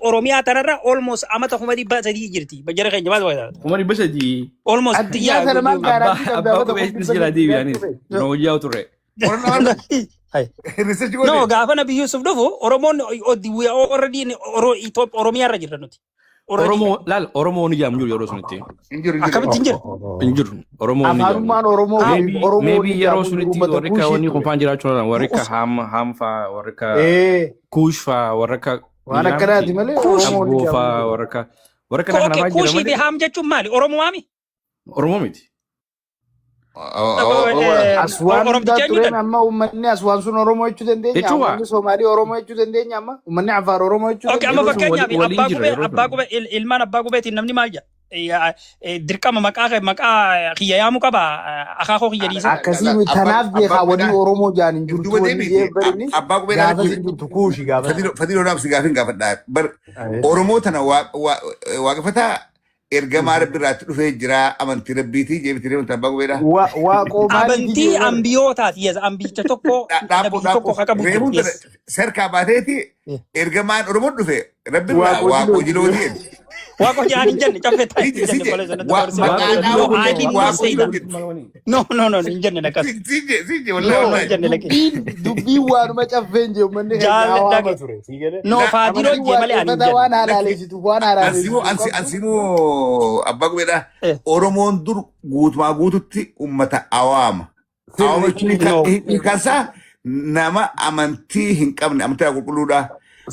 Oromiyaa tanarra almost amata 300,000 jirti jara keenya maal fayyada 300,000. almost Addunyaa yaa sana maal Abbaa gaaraantii qabda abbaa amata qubee kuma sis dhibba jala sadii deebi'anis dhufe. nu hojii turre. Qorannaa maal? Research No goote. gaafa Nabi Yuusuf dhufu Oromoon we are already in Oromiyaa irra jirra nuti already Oromoo laal Oromoo ni jedhamu jiru yeroo sunitti. Hin jiru hin jiru. akkamitti hin jiru Hin jiru. Oromoo ni jedhamu. Afaanummaan Oromoo fi Maybe Oromoo maybe ni yeroo jedhamu jiru sunitti uummata warri akka kuushii wanni kun ture. faan jiraachuu danda'an warri akka haam haam faa warri akka Ee kuush faa warri akka ni waan jiraamti akkanaati malee Kuush Oromoo ni abboo jedhamu faa jiru. warri akka warri akka kana okay faa jira kuushii fi malee haam jechuun maali Oromoo maami Oromoo miti. Aswaan hundaa Oromticha eenyu tureen tan amma uummanni aswaan sun Oromoo jechuu dandeenya. Jechuun waa Uummanni Somaalii Oromoo jechuu dandeenya amma. Uummanni Afaar Oromoo jechuu Okay, amma yeroo dandeenya. sun fakkeenyaaf waliin abbaa jira qubee yeroo abbaa sun. qubee ilmaan abbaa qubeetiin namni maal jedha? Dirqama maqaa maqaa kiyya yaamuu qaba akaakoo kiyya dhiisee. Akkasii tanaaf Abbaa beekaa wanni qubeedha. Oromoo jaan hin jirtu Duuba wanni deebiiti. jee barinni Abbaa qubeedhaa gaafas hin jirtu kuushi gaafas. Fadiloo dhaaf si gaafin gaafadhaa. Bar Oromoo tana waaqeffataa ergamaa rabbi irraatti dhufee jira amantii rabbiitii jeebitee deemta abbaa qubeedhaa. Waaqoo maaliiti Amantii jee bara. ambiyootaati yes ambicha tokko Dhaabboo nabiyyi tokko dhaabboo haa qabu jiru reefuun tana yes. serkaa baateeti ergamaan Oromoo dhufe rabbi irraa Waaqoo waaqoo jilooti. jilooti. Waaqoo jaan hin jenne caffee taa'e hin Sije jenne sije qola sanatti barsiisa. maqaa No dhaaboo I did not waaqoo say that. jilooti. No no no hin jenne akkas. Sije sije wallahi No hin wallahi. jenne lakkee. Dubbiin dubbiin waanuma caffeen jee uummanni keenya Jaalle hawaama dhage. ture. Sii galee. No faadiloo Amantiin jee malee ani hin waaqeffataa waan jenne. halaaleessitu waan Ansimoo halaaleessitu ansi qabdu. ansimoo abbaa qubeedhaa Oromoon dur guutumaa guututti ummata awaama. Awaama Sirri. jechuun No. hiikansaa nama amantii hin qabne amantii qulqulluudha.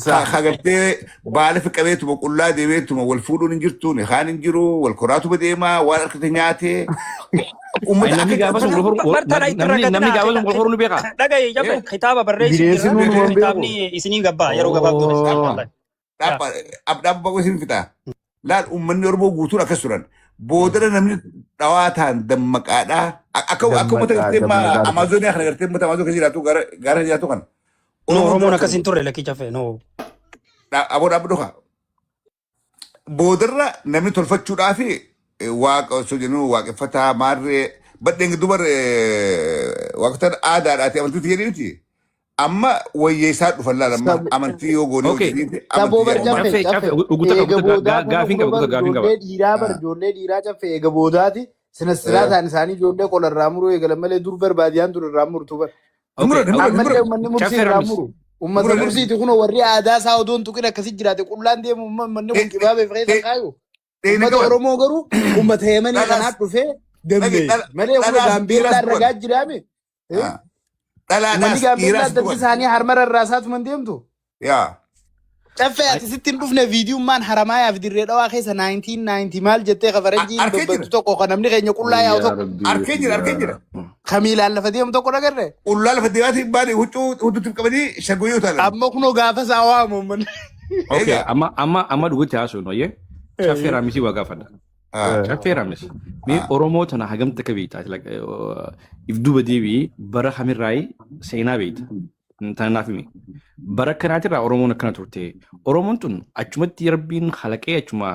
Sa. Ka gartee baala fi qabeetuma qullaa deemeetuma wal fuudhuun hin jirtu kaan hin jiru wal koraatuma deemaa waan harkate nyaatee Ay ummata namni akka gaafa sun wal horu Bartana itti namni namni rakkatina gaafa sun wal horu ni beekaa. dhagaye jabe kitaaba barreessu Bineensi jirra nuun waan beeku. kitaabni isinii gabbaa yeroo gabaabduu Oh. dhaabba isin fixa. Laal uummanni Oromoo guutuun akkas turan. Boodara namni dhawaa ta'an dammaqaadhaa. Akka akka uummata Dammaqaa gartee dammaqaa. Amaazoniyaa kana gartee uummata Amaazon keessa jiraatu gaara jiraatu kana. No Oromoon Oromoon dura akkas hin turre lakkii caffee no. Aboo dhaabba dhuka. Boodarra namni tolfachuudhaaf waaqa osoo jennu waaqeffataa maarree badheen dubar waaqeffataan aadaadhaati amantiitti jedhee miti. Amma wayyeessaa dhufan laal amma amantii yoo goonee Okay. hojjetti Saboo amantii bar jedhamu. caffee Caffee caffee caffee uguta eega qaba boodaa kun gaafiin kun qaba bar uguta gaafiin qaba. ijoollee dhiiraa bar ijoollee dhiiraa caffee eega boodaati sina silaataan isaanii ijoollee qola irraa muruu eegalan malee dur barbaadiyaan dur irraa murtu bar. Okay. Mura mura Ammallee mura uummanni mursii Caffee irraa ramis. muru. Uummata mura mursiiti kun warri aadaa isaa odoo hin tuqin akkasi jiraate qullaan deemu uummanni kun kibaabeef reessa kaayu. dheena Uummata qaban. Oromoo garuu uummata Yemanii Dhalaas kanaaf dhufee dammeesse. Malee kun dhalaas Gaambeellaa dhiiraas irra tuqan. gaa jiraame. Uummanni Dhalaadhaas Gaambeellaa dhiiraas adda tuqan. isaanii harmara irraa isaatuman deemtu. Yaa. Caffee ati sitti hin dhufne viidiyummaan haramaayaaf dirree dhawaa keessa 1990 maal jettee ka faranjiin Arkee babbattu jira. tokko ka namni keenya qullaa yaa'u Yaa tokko Rabbii Arkee jira arkee jira. ka miilaan lafa deemu tokko dhagarre. Qullaa lafa deemaatiin baane huccuu huccuutti qabanii shagoyyoo taalan. Amma kunoo gaafa isaa waamu uummanni. Okay, Egaa. amma amma amma dhugutti haasofnu ayyee. Caffee raamisii waa gaafadha. Caffee raamis. Mee Oromoo tana hagamta akka beektaa? If duuba deebi'ii bara hamirraayi seenaa beekta. Tana naaf himi. Bara kanaatirraa Oromoon akkana turte. Oromoon tun achumatti rabbiin halaqee achuma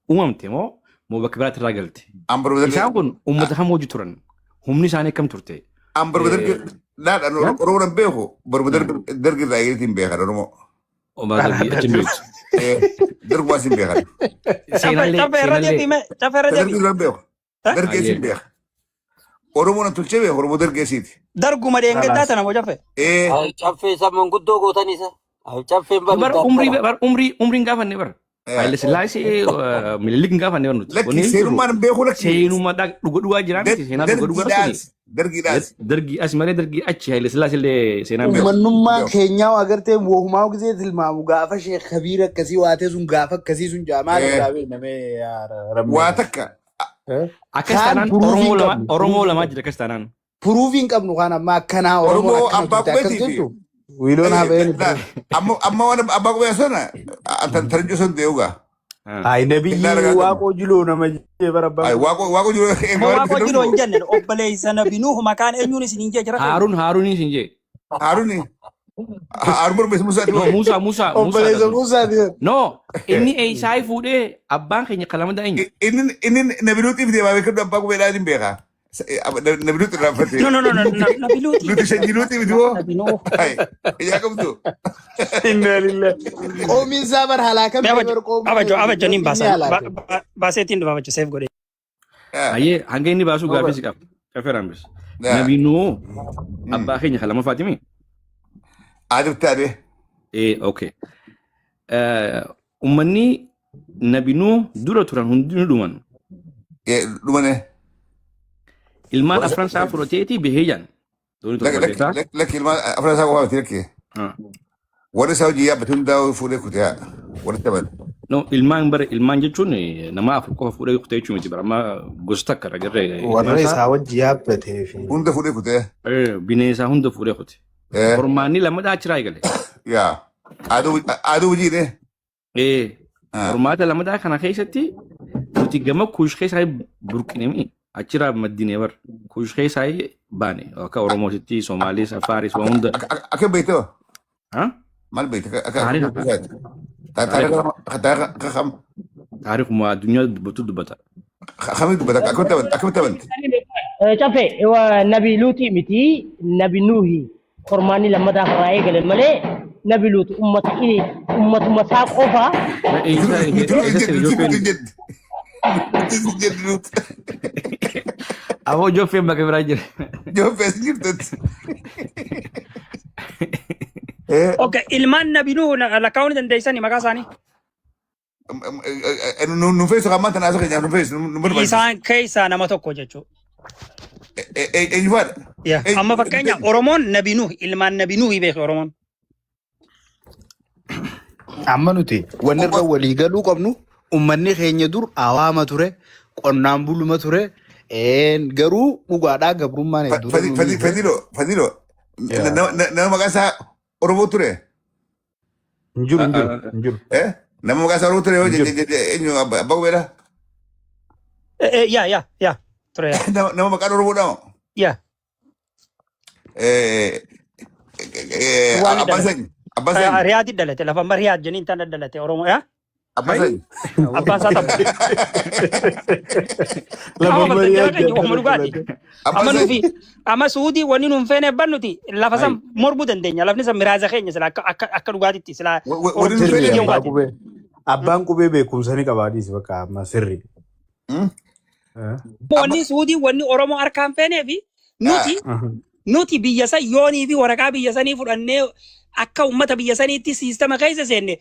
uumamte moo moo bakka biraatirraa galte? An barba dargee Isaan kun uummata kam hojii turan? Humni isaanii akkam turte? an barba dargee laal an Oromoo nan beeku barba dargee irraa eegaleetiin beekan Oromoo. Omaa darbii achi hin beektu. Dargumaas hin beekan. Seenaallee Caffee irra seenaallee deebi'ime caffee irra Dargii deebi'i. duraan beeku. Dargee Ayyee. sin beeka. Oromoo nan tolchee beeku Oromoo dargeessiiti. Darguma dheengaddaa tana moo caffee? Ee. Ay, caffee isa manguddoo gootan isa. Ay, caffeen Bar bari umrii daattara. bar umrii umriin gaafanne bar. Haile Sillaasee Minilik hin gaafanne bar nuti. Lakki Wanni hin jiru. seenummaan hin beeku lakki. Seenuma dhuga dhugaa jiraa miti seenaa dhuga dhugaa suni. Dargiidhaas. Dargiidhaas. Dargii as malee dargii achi Haile Sillaasee illee seenaa hin beeku. Uummanummaan keenyaa agartee wohumaa gisee tilmaamu gaafa Sheekh Kabiir akkasii waatee sun gaafa akkasii sun jaamaa irraa beeknamee rammee. Waa takka. Akkas Kaan taanaan puruufii Oromoo hin lama qabnu. Oromoo lamaa jira akkas taanaan. Puruufii hin qabnu kaan amma akkanaa Oromoon Oromoo akkana abbaa turte akkas qubeetii fi jettu. Wiiloon hafeen amma amma waan abbaa qubee sana taranjuu sun dee'ugaa. Ay nabiyyi waaqoo jiloo nama jee bara abbaan Ay waaqoo waaqoo jiru Amma waaqoo jiloo hin jenne obboleessa nabi Nuuh maqaan eenyuun isin hin jee jira. Haaruun Haaruun isin jee. Haaruun Haaruun mormeessa Musaa No Musa Musa Musa. Obboleessa Musaa ti. No inni Eesaayi fuudhee abbaan keenya kalama eenyu. Inni inni nabi Luutiif deemaa beekadhu abbaa qubeedhaan hin beekaa. Nabi Luut irraa fate. No no no no nabi Luuti. Luuti sanyii Luuti miti moo? Nabi Nuuh. Ay ijaa qabdu. Inna lillahi. Qoomiin isaa bar halaakamee bar qoomiin Abajo abajo nin inni baasa. halaake. Baaseetiin dhufa abajo seef godhe. Ayyee hanga inni baasuu gaaffii si qaba. Caffee Raambis. Nabi Nuuh abbaa keenya kan lammaffaati mi? Aadifti adee. Eh okay. Uummanni Nabi Nuuh dura turan hundinuu dhuman. Dhumane. Ilmaan afran isaa fudhateeti bahee jaan. Doonii tokko keessaa. Lakki ilmaan afran isaa qofaa miti lakki. Warri isaa hojii yaabbate hundaa fuudhee kutee warri taphan. No, ilmaan bara ilmaan jechuun nama afur qofa fuudhee kutee jechuu miti bara amma gosa takka irra garree. Warra isaa wajji yaabbatee fi. Hunda fuudhee kutee. Bineensaa hunda fuudhee kute. Hormaanni lammataa achiraa eegale. Yaa. Aduu hojiidhe. Hormaata lammataa kana keessatti nuti gama kuush keessaa burqinemi achiraa maddinee bar kuush keessaa baane akka Oromootitti Somaaliis Afaaris waan hunda. Akka beektoo? Maal beekte? Akka Taariika. Taariika kam? Taariikuma addunyaa dubbatu dubbata. Kamii dubbata? Akkamitti amanti? Caffee nabi Luutii miti nabi Nuuhi hormaanni lammataa irraa eegale malee nabi Luuti ummata inni ummatuma isaa qofa. Aboo Joffeen bakka biraa jira. Joffeen jirtutti. Okay, ilmaan nabi Nuuh lakkaa'uu ni dandeessanii maqaa isaanii? Nu feesu kan maanta naasa keenya nu feesu nu barbaachisu. Isaan keessaa nama tokko jechuudha. Eenyu faadha? Yeah. Amma fakkeenya Oromoon nabi Nuuh ilmaan nabi Nuuhi beeke Oromoon. Amma nuti wanni irra walii galuu qabnu uummanni keenya dur awaama ture, qonnaan buluma ture, garuu dhugaadhaa gabrummaan hedduu nu miite. Fadilo Fadilo nama maqaa isaa Oromoo ture. Hin jiru hin jiru hin jiru. Nama maqaa isaa Oromoo ture yoo Hin jiru. eenyu abbaa qubeedha? Yaa yaa yaa ture yaa. Nama maqaan Oromoodha moo? Yaa. Waan Abbaan dhalate. sanyi. Abbaan sanyi. Riyaadi dhalate lafa amma Riyaad jeniin tana dhalate Oromoo yaa. Abbaan sanyi. Abbaan isaa tapha. Lafa Amma mariyaa jara keenya ofuma dhugaati. Amma nufi amma Suudii wanni nuun feene bannuti lafa san mormuu dandeenya. Lafni san miraaza keenya sila akka akka akka dhugaatitti sila Wanni nuun Sirri feene abbaa qubee. Abbaan qubee beekumsa ni qaba adiis bakka amma sirri. Wanni Suudii wanni Oromoo harkaan feenee fi nuti nuti biyya san yoonii fi waraqaa biyya sanii fudhannee akka uummata biyya saniitti siistama keessa seenne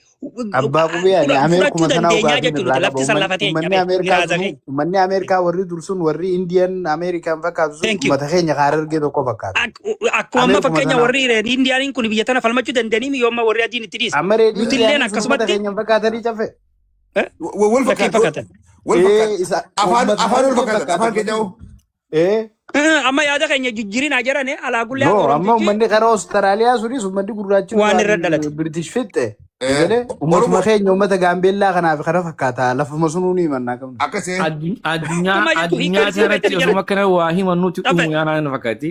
Abbaa qubee ani fudhachuu Ameerikuma sanaa dandeenyaa dhugaatiin jechuudha. irraa qaba. Lafti san lafa teenya Uummanni beek Ameerikaa miraaza sunu keenya. uummanni Ameerikaa warri dursun warri Indian Ameerikaan fakkaatu sun Thank you. uummata keenya kaara argee tokko fakkaata. Akkuma amma Ameerikuma fakkeenya sanaa. warri Red Indiyaaniin kun biyya tana falmachuu danda'anii yoo amma warri adiin itti dhiise. Amma Red Nutilleen Indiyaaniin sun uummata akkasumatti keenya hin fakkaatanii cafe. Wal lakkii fakkaatu. fakkaatan. Wal Ee fakkaatu. isa Afaan uummata afaan wal harargee fakkaatan. fakkaata Afaan keenya warri hoo? sun. Ee Amma yaada keenya jijjiirinaa jedhane alaa gullee No, amma Oromtichi uummanni karaa Austraaliyaa sunis uummanni gurraachi waan irra duraan dhalate. British fixxe. Egalee uummatuma Oromoo keenya uummata Gaambeellaa kanaaf kana fakkaata. Lafuma sunuu ni himannaa qabna. akkasii. Addunyaa Akkuma jettu hiikkaan addunyaa isinii kanarratti beektanii osuma jala. akkana waa himannuutti Cafe. dhumu yaanaa na fakkaatti.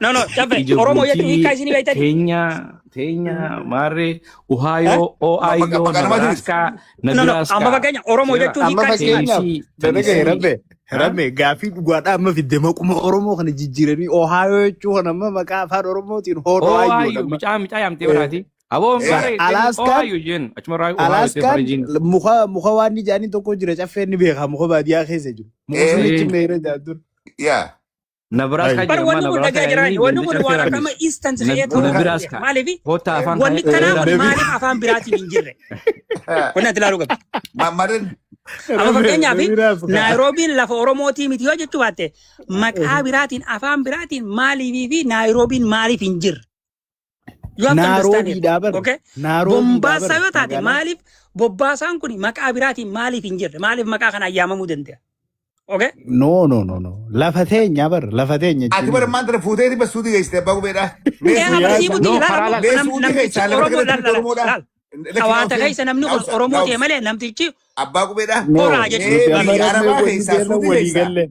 No no cafe Oromoo jechuun hiikkaa Ija isinii beektanii. Teenya Teenya Maarree Ohio Ohio Maqaa namaatiinis. Nebraska No no amma Nebraska fakkeenya Oromoo Seera jechuun Amma hiikkaan isinii maali? fakkeenyaaf Tennessee dalaga Tennessee rabbe rabbe gaaffii dhugaadhaa amma fidde maquma Oromoo kana jijjiiranii Ohio jechuun kana amma maqaa afaan Oromootiin hoodoo Ohio ayyoodha amma. micaa micaa yaamtee baraati. Aboo maarree Alaaskaan Ohio jeen achumarraa Ohio jettee Alaaskaan faranjiin. muka muka waan ni jaanii tokko jira caffee ni beeka muka baadiyyaa keessa jiru. Muka sunichi meera jaantur. Yaa. Nebraska Bar jira wanni amma kun Nebraska dhagaa yaa'anii jiraan wanni ganda kun waan caffee akkama rakkis. instant ka'ee ta'uu qabu. Nebraska. Maaliif Kottaa afaan wanni kaayee kanaa kun rakkis. maaliif afaan biraatiin hin jirre? Wanni ati ilaaluu qabdu. Maammadan. Amma fakkeenyaaf Naayiroobiin lafa Oromootii miti yoo jechuu baatte maqaa biraatiin afaan biraatiin maaliifii fi Naayiroobiin maaliif hin jirre? You have to understand it. Naaroobiidhaa bar. Okay? Naaroobiidhaa Bombaasaa bar. yoo taate Magaalaa. maaliif bobbaasaan kun maqaa biraatiin maaliif hin jirre? Maaliif maqaa kanaan yaamamuu danda'a? Okay? No, no, no, no. Lafa teenya bar. Lafa teenya Ati bara maanta na fuutee dhibba suutii geessite abbaa qubeedha. Mee Ee suutii abarsiibutti No, ilaala karaa ammoo laal. mee suutii namtichi keessaa lafa Oromoo kanatti laal laal Oromoodha. laal. Hawaasa keessa namni kun Oromoo ta'e malee namtichi Abbaa qubeedha. No, horaa jechuudha. Mee nuti amma biyya rabbee Arabaa walii keessaa galle suutii walii keessaa galle.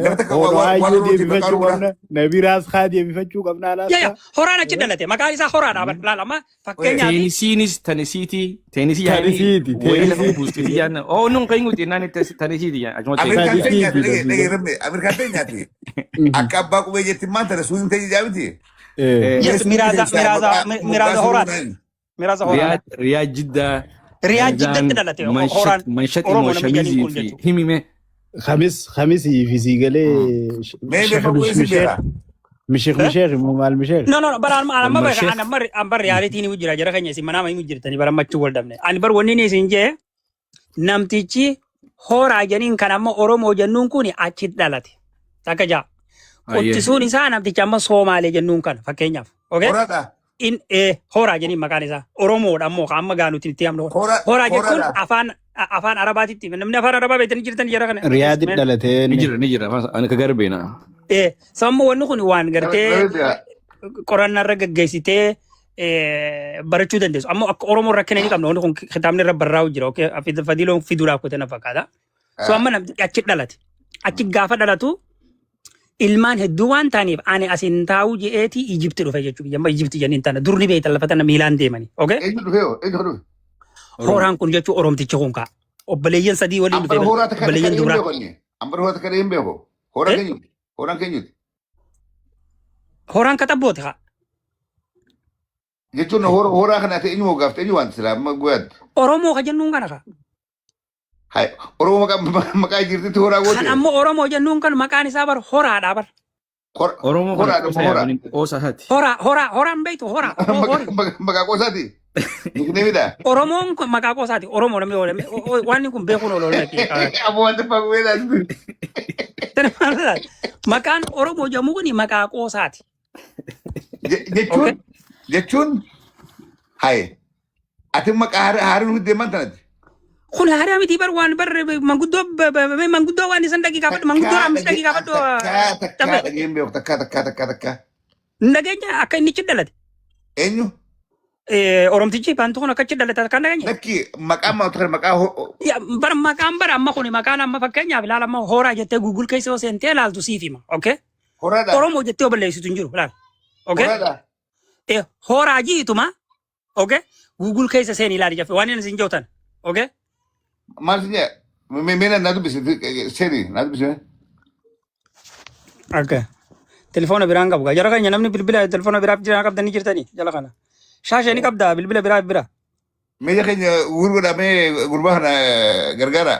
lafa takka waan Horaa iyyuu Oromootiin maqaa deebifachuu Oromoodha. qabna. Nabiraas haa deebifachuu qabna Yaa yaa alaaskaa. horaan achi dhalate maqaan isaa horaadha bar laal amma fakkeenyaaf Teenisiinis tanisiiti. Teenisii yaa'anii Tanisiiti, wayii lafa teenisiiti. buusti yaa'an. Oh nun kan hinguuti naan tanisiiti yaa'an. Achuma teenisii. Ameerikaan Tanisiiti teenyaati dhagee tasiiga. rabbe Ameerikaan teenyaati. Akka abbaa qubee jetti maanta na suutiin teenya jaamiti. Eh. Eh, Mee yes suutii miraaza keessaa miraaza maqaa miraaza moggaasa horaati Oromoodhaan. miraaza horaadha. Riyaad Riyaad Jiddaa Riyaad Jizaan jiddatti dhalate horaan manshat Oromoo immoo namni jedhaniin shamizii kun fi jechuudha. himime. Khamis khamisii fi siigalee Mee sheekh abbaa qubee si misheekh beeka. misheekh Eh? misheekh immoo maal misheekh. No, no, no, bara amma amma bara Walmarsheekh. an amma amma realitiin ni jira jara keenya isin manaa himu jirtanii bara ammachuu wal dhabne. Ani bar wanni inni isin jee namtichi horaa jedhaniin kan amma Oromoo jennuun kun achi dhalate. Takka jaa. Ayyee. Qottisuun isaa namticha amma Soomaalee jennuun kana fakkeenyaaf. Okay? Horaadha. In horaa jedhaniin maqaan isaa Oromoodha ammoo kan amma gaa nuti itti hamnu. Hora Horaa jechuun horaadha. afaan afaan Arabaatitti namni afaan Arabaa beektanii jirtan jara kana. Riyaadi dhalatee Ni inni. jira ni jira. Ani ka garbeena. Sababni wanni kun waan gartee Bareeda. qorannaa irra gaggeessitee barachuu dandeessu. Ammoo akka Oromoo rakkina ni qabna. Wanni kun kitaabni irra barraa'u jira. Okay? Fadiiloon fiduudhaaf kute na fakkaata. So amma namni achi dhalate. Achi gaafa dhalatu ilmaan hedduu waan ta'aniif ani asin taa'u je'eeti Ijipti dhufe jechuudha. Amma Ijipti jennee hin taane dur ni beektan lafa tana miilaan deemani. Okay? Eenyu dhufee hoo? Eenyu dhufe? Horaan kun jechuun Oromtichi kun ka'a. Obboleeyyan sadii waliin Ambara dhufe horaa takka takka obboleeyyan hin duraa. beeku inni. Ambara horaa takka hin beeku. Horaa Eh? keenyuti. Horaan keenyuti. Horaan katabbooti haa. Jechuun horaa kana ta'e eenyu moggaafte eenyu waan silaa amma guyyaatti. Oromoo ka jennuun kana kaa. Hai Oromoo maqaa maqaa jirtitti horaa Kan goote. ammoo Oromoo jennuun kan maqaan isaa bar horaadha bar. Oromoo kana Horaadha qoosa horaa. yaamanii qoosa isaati. Horaa horaa horaan beektu horaa hori. Maqaa qoosaati. Nickname-dha. Oromoon kun maqaa qoosaati. Oromoo namni oole waan kun beekuun oolu oolu natti. Aboo wanti fagoo Maqaan Oromoo jedhamu kun maqaa qoosaati. Jechuun jechuun hai ati maqaa haarii nuti deeman tanatti. Kun haaraa miti bar waan bar manguddoo manguddoo waan isan dhagii gaafadhu manguddoo raamis dhagii gaafadhu. Takkaa takkaa dhageen beeku takkaa takkaa takkaa takkaa. Nageenya akka inni achi dhalate. Eenyu? Oromtichi baantu kun akka achi dhalate kan nageenya. Lakki maqaa maaltu kana maqaa Ya bar maqaan bar amma kun maqaan amma fakkeenyaaf ilaala amma horaa jettee Google keessa yoo seentee ilaaltu siif hima. Okay? Horaadha. Oromoo jettee yoo balleessitu hin jiru ilaala. Okay? Horaadha. Horaa jiituma. Okay? Google keessa seeni ilaali jaffe waan inni sin jootan. Okay? Maal sin jedha? Mee naa dubbisi seeni naa dubbisi. Okay. Telefoona biraan qabu. Jara keenya namni bilbila telefoona biraaf jiran qabdanii jirtanii jala kana. Shaashee ni qabdaa bilbila biraaf bira. Meeshaa keenya gurguddaa mee gurbaa kana gargaara.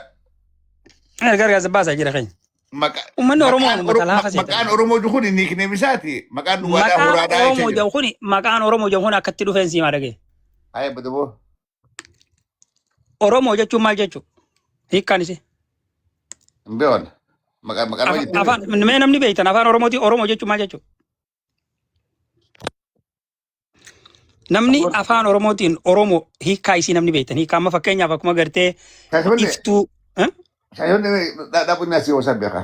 Gargaarsa baasaa jira keenya. Uummanni Oromoo uummata laafa seetan. Maqaan Oromoo jiru kun nickname isaati. Maqaan dhugaadhaa Maqaan horaadhaa Oromoo jecha jira. jedhu kuni maqaan Oromoo jedhu kuni akkatti dhufeen siimaa dhagee. Haye badaboo. Oromoo jechuun maal jechuudha? Hiikkaan isii. Hin beekan. Maqaan maqaan nama jettee. Afaan mee namni beektan afaan Oromooti Oromoo jechuun maal jechuudha? Namni afaan Oromootiin Oromoo hiikkaa isii namni beektan hiikkaa amma fakkeenyaaf akkuma gartee Shaashamannee. iftuu. Shaashamannee dhaabbanni asii hoosaa beeka.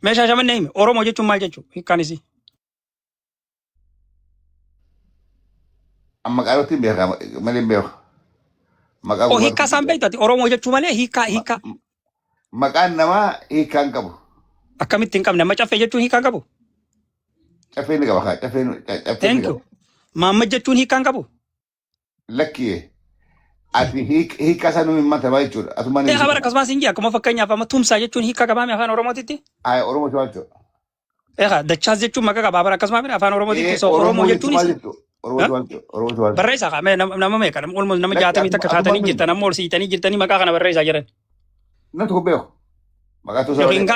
Mee shaashamannee himi Oromoo jechuun maal jechuudha hiikkaan isii? Amma maqaa beeka malee hin beeku. Maqaa Oo hiikkaa isaan beektu ati Oromoo jechuu malee hiikkaa hiikkaa. Maqaan namaa hiikkaa hin qabu. Akkamitti hin qabne amma caffee jechuun hiikkaa qabu? Caffee ni qaba kaa caffee caffee ni Thank you. qaba. Maamma jechuun hiikkaa hin qabu? Lakkiyee. Ati hiikkaa isaa nu hin matamaa jechuudha. Asumaan Ee habar akkasumas hin jee akkuma fakkeenyaaf amma tumsaa jechuun hiikkaa qabaame afaan Oromootitti? Ay Oromoo maal jechuudha? Eegaa dachaas jechuun maqaa qabaa bara akkasuma miti afaan Oromootitti so Oromoo jechuun maal isa. jechuudha? Oromoo maal jechuudha? Oromoo maal jechuudha? Barreessaa kaa mee nama meeqa nama almost nama Lakki 60 takka asumaan kaatanii miti. jirtan amma ol siitanii jirtanii maqaa kana barreessaa jiran. Namni tokko beeku. Maqaa tuusaa Yookiin malee.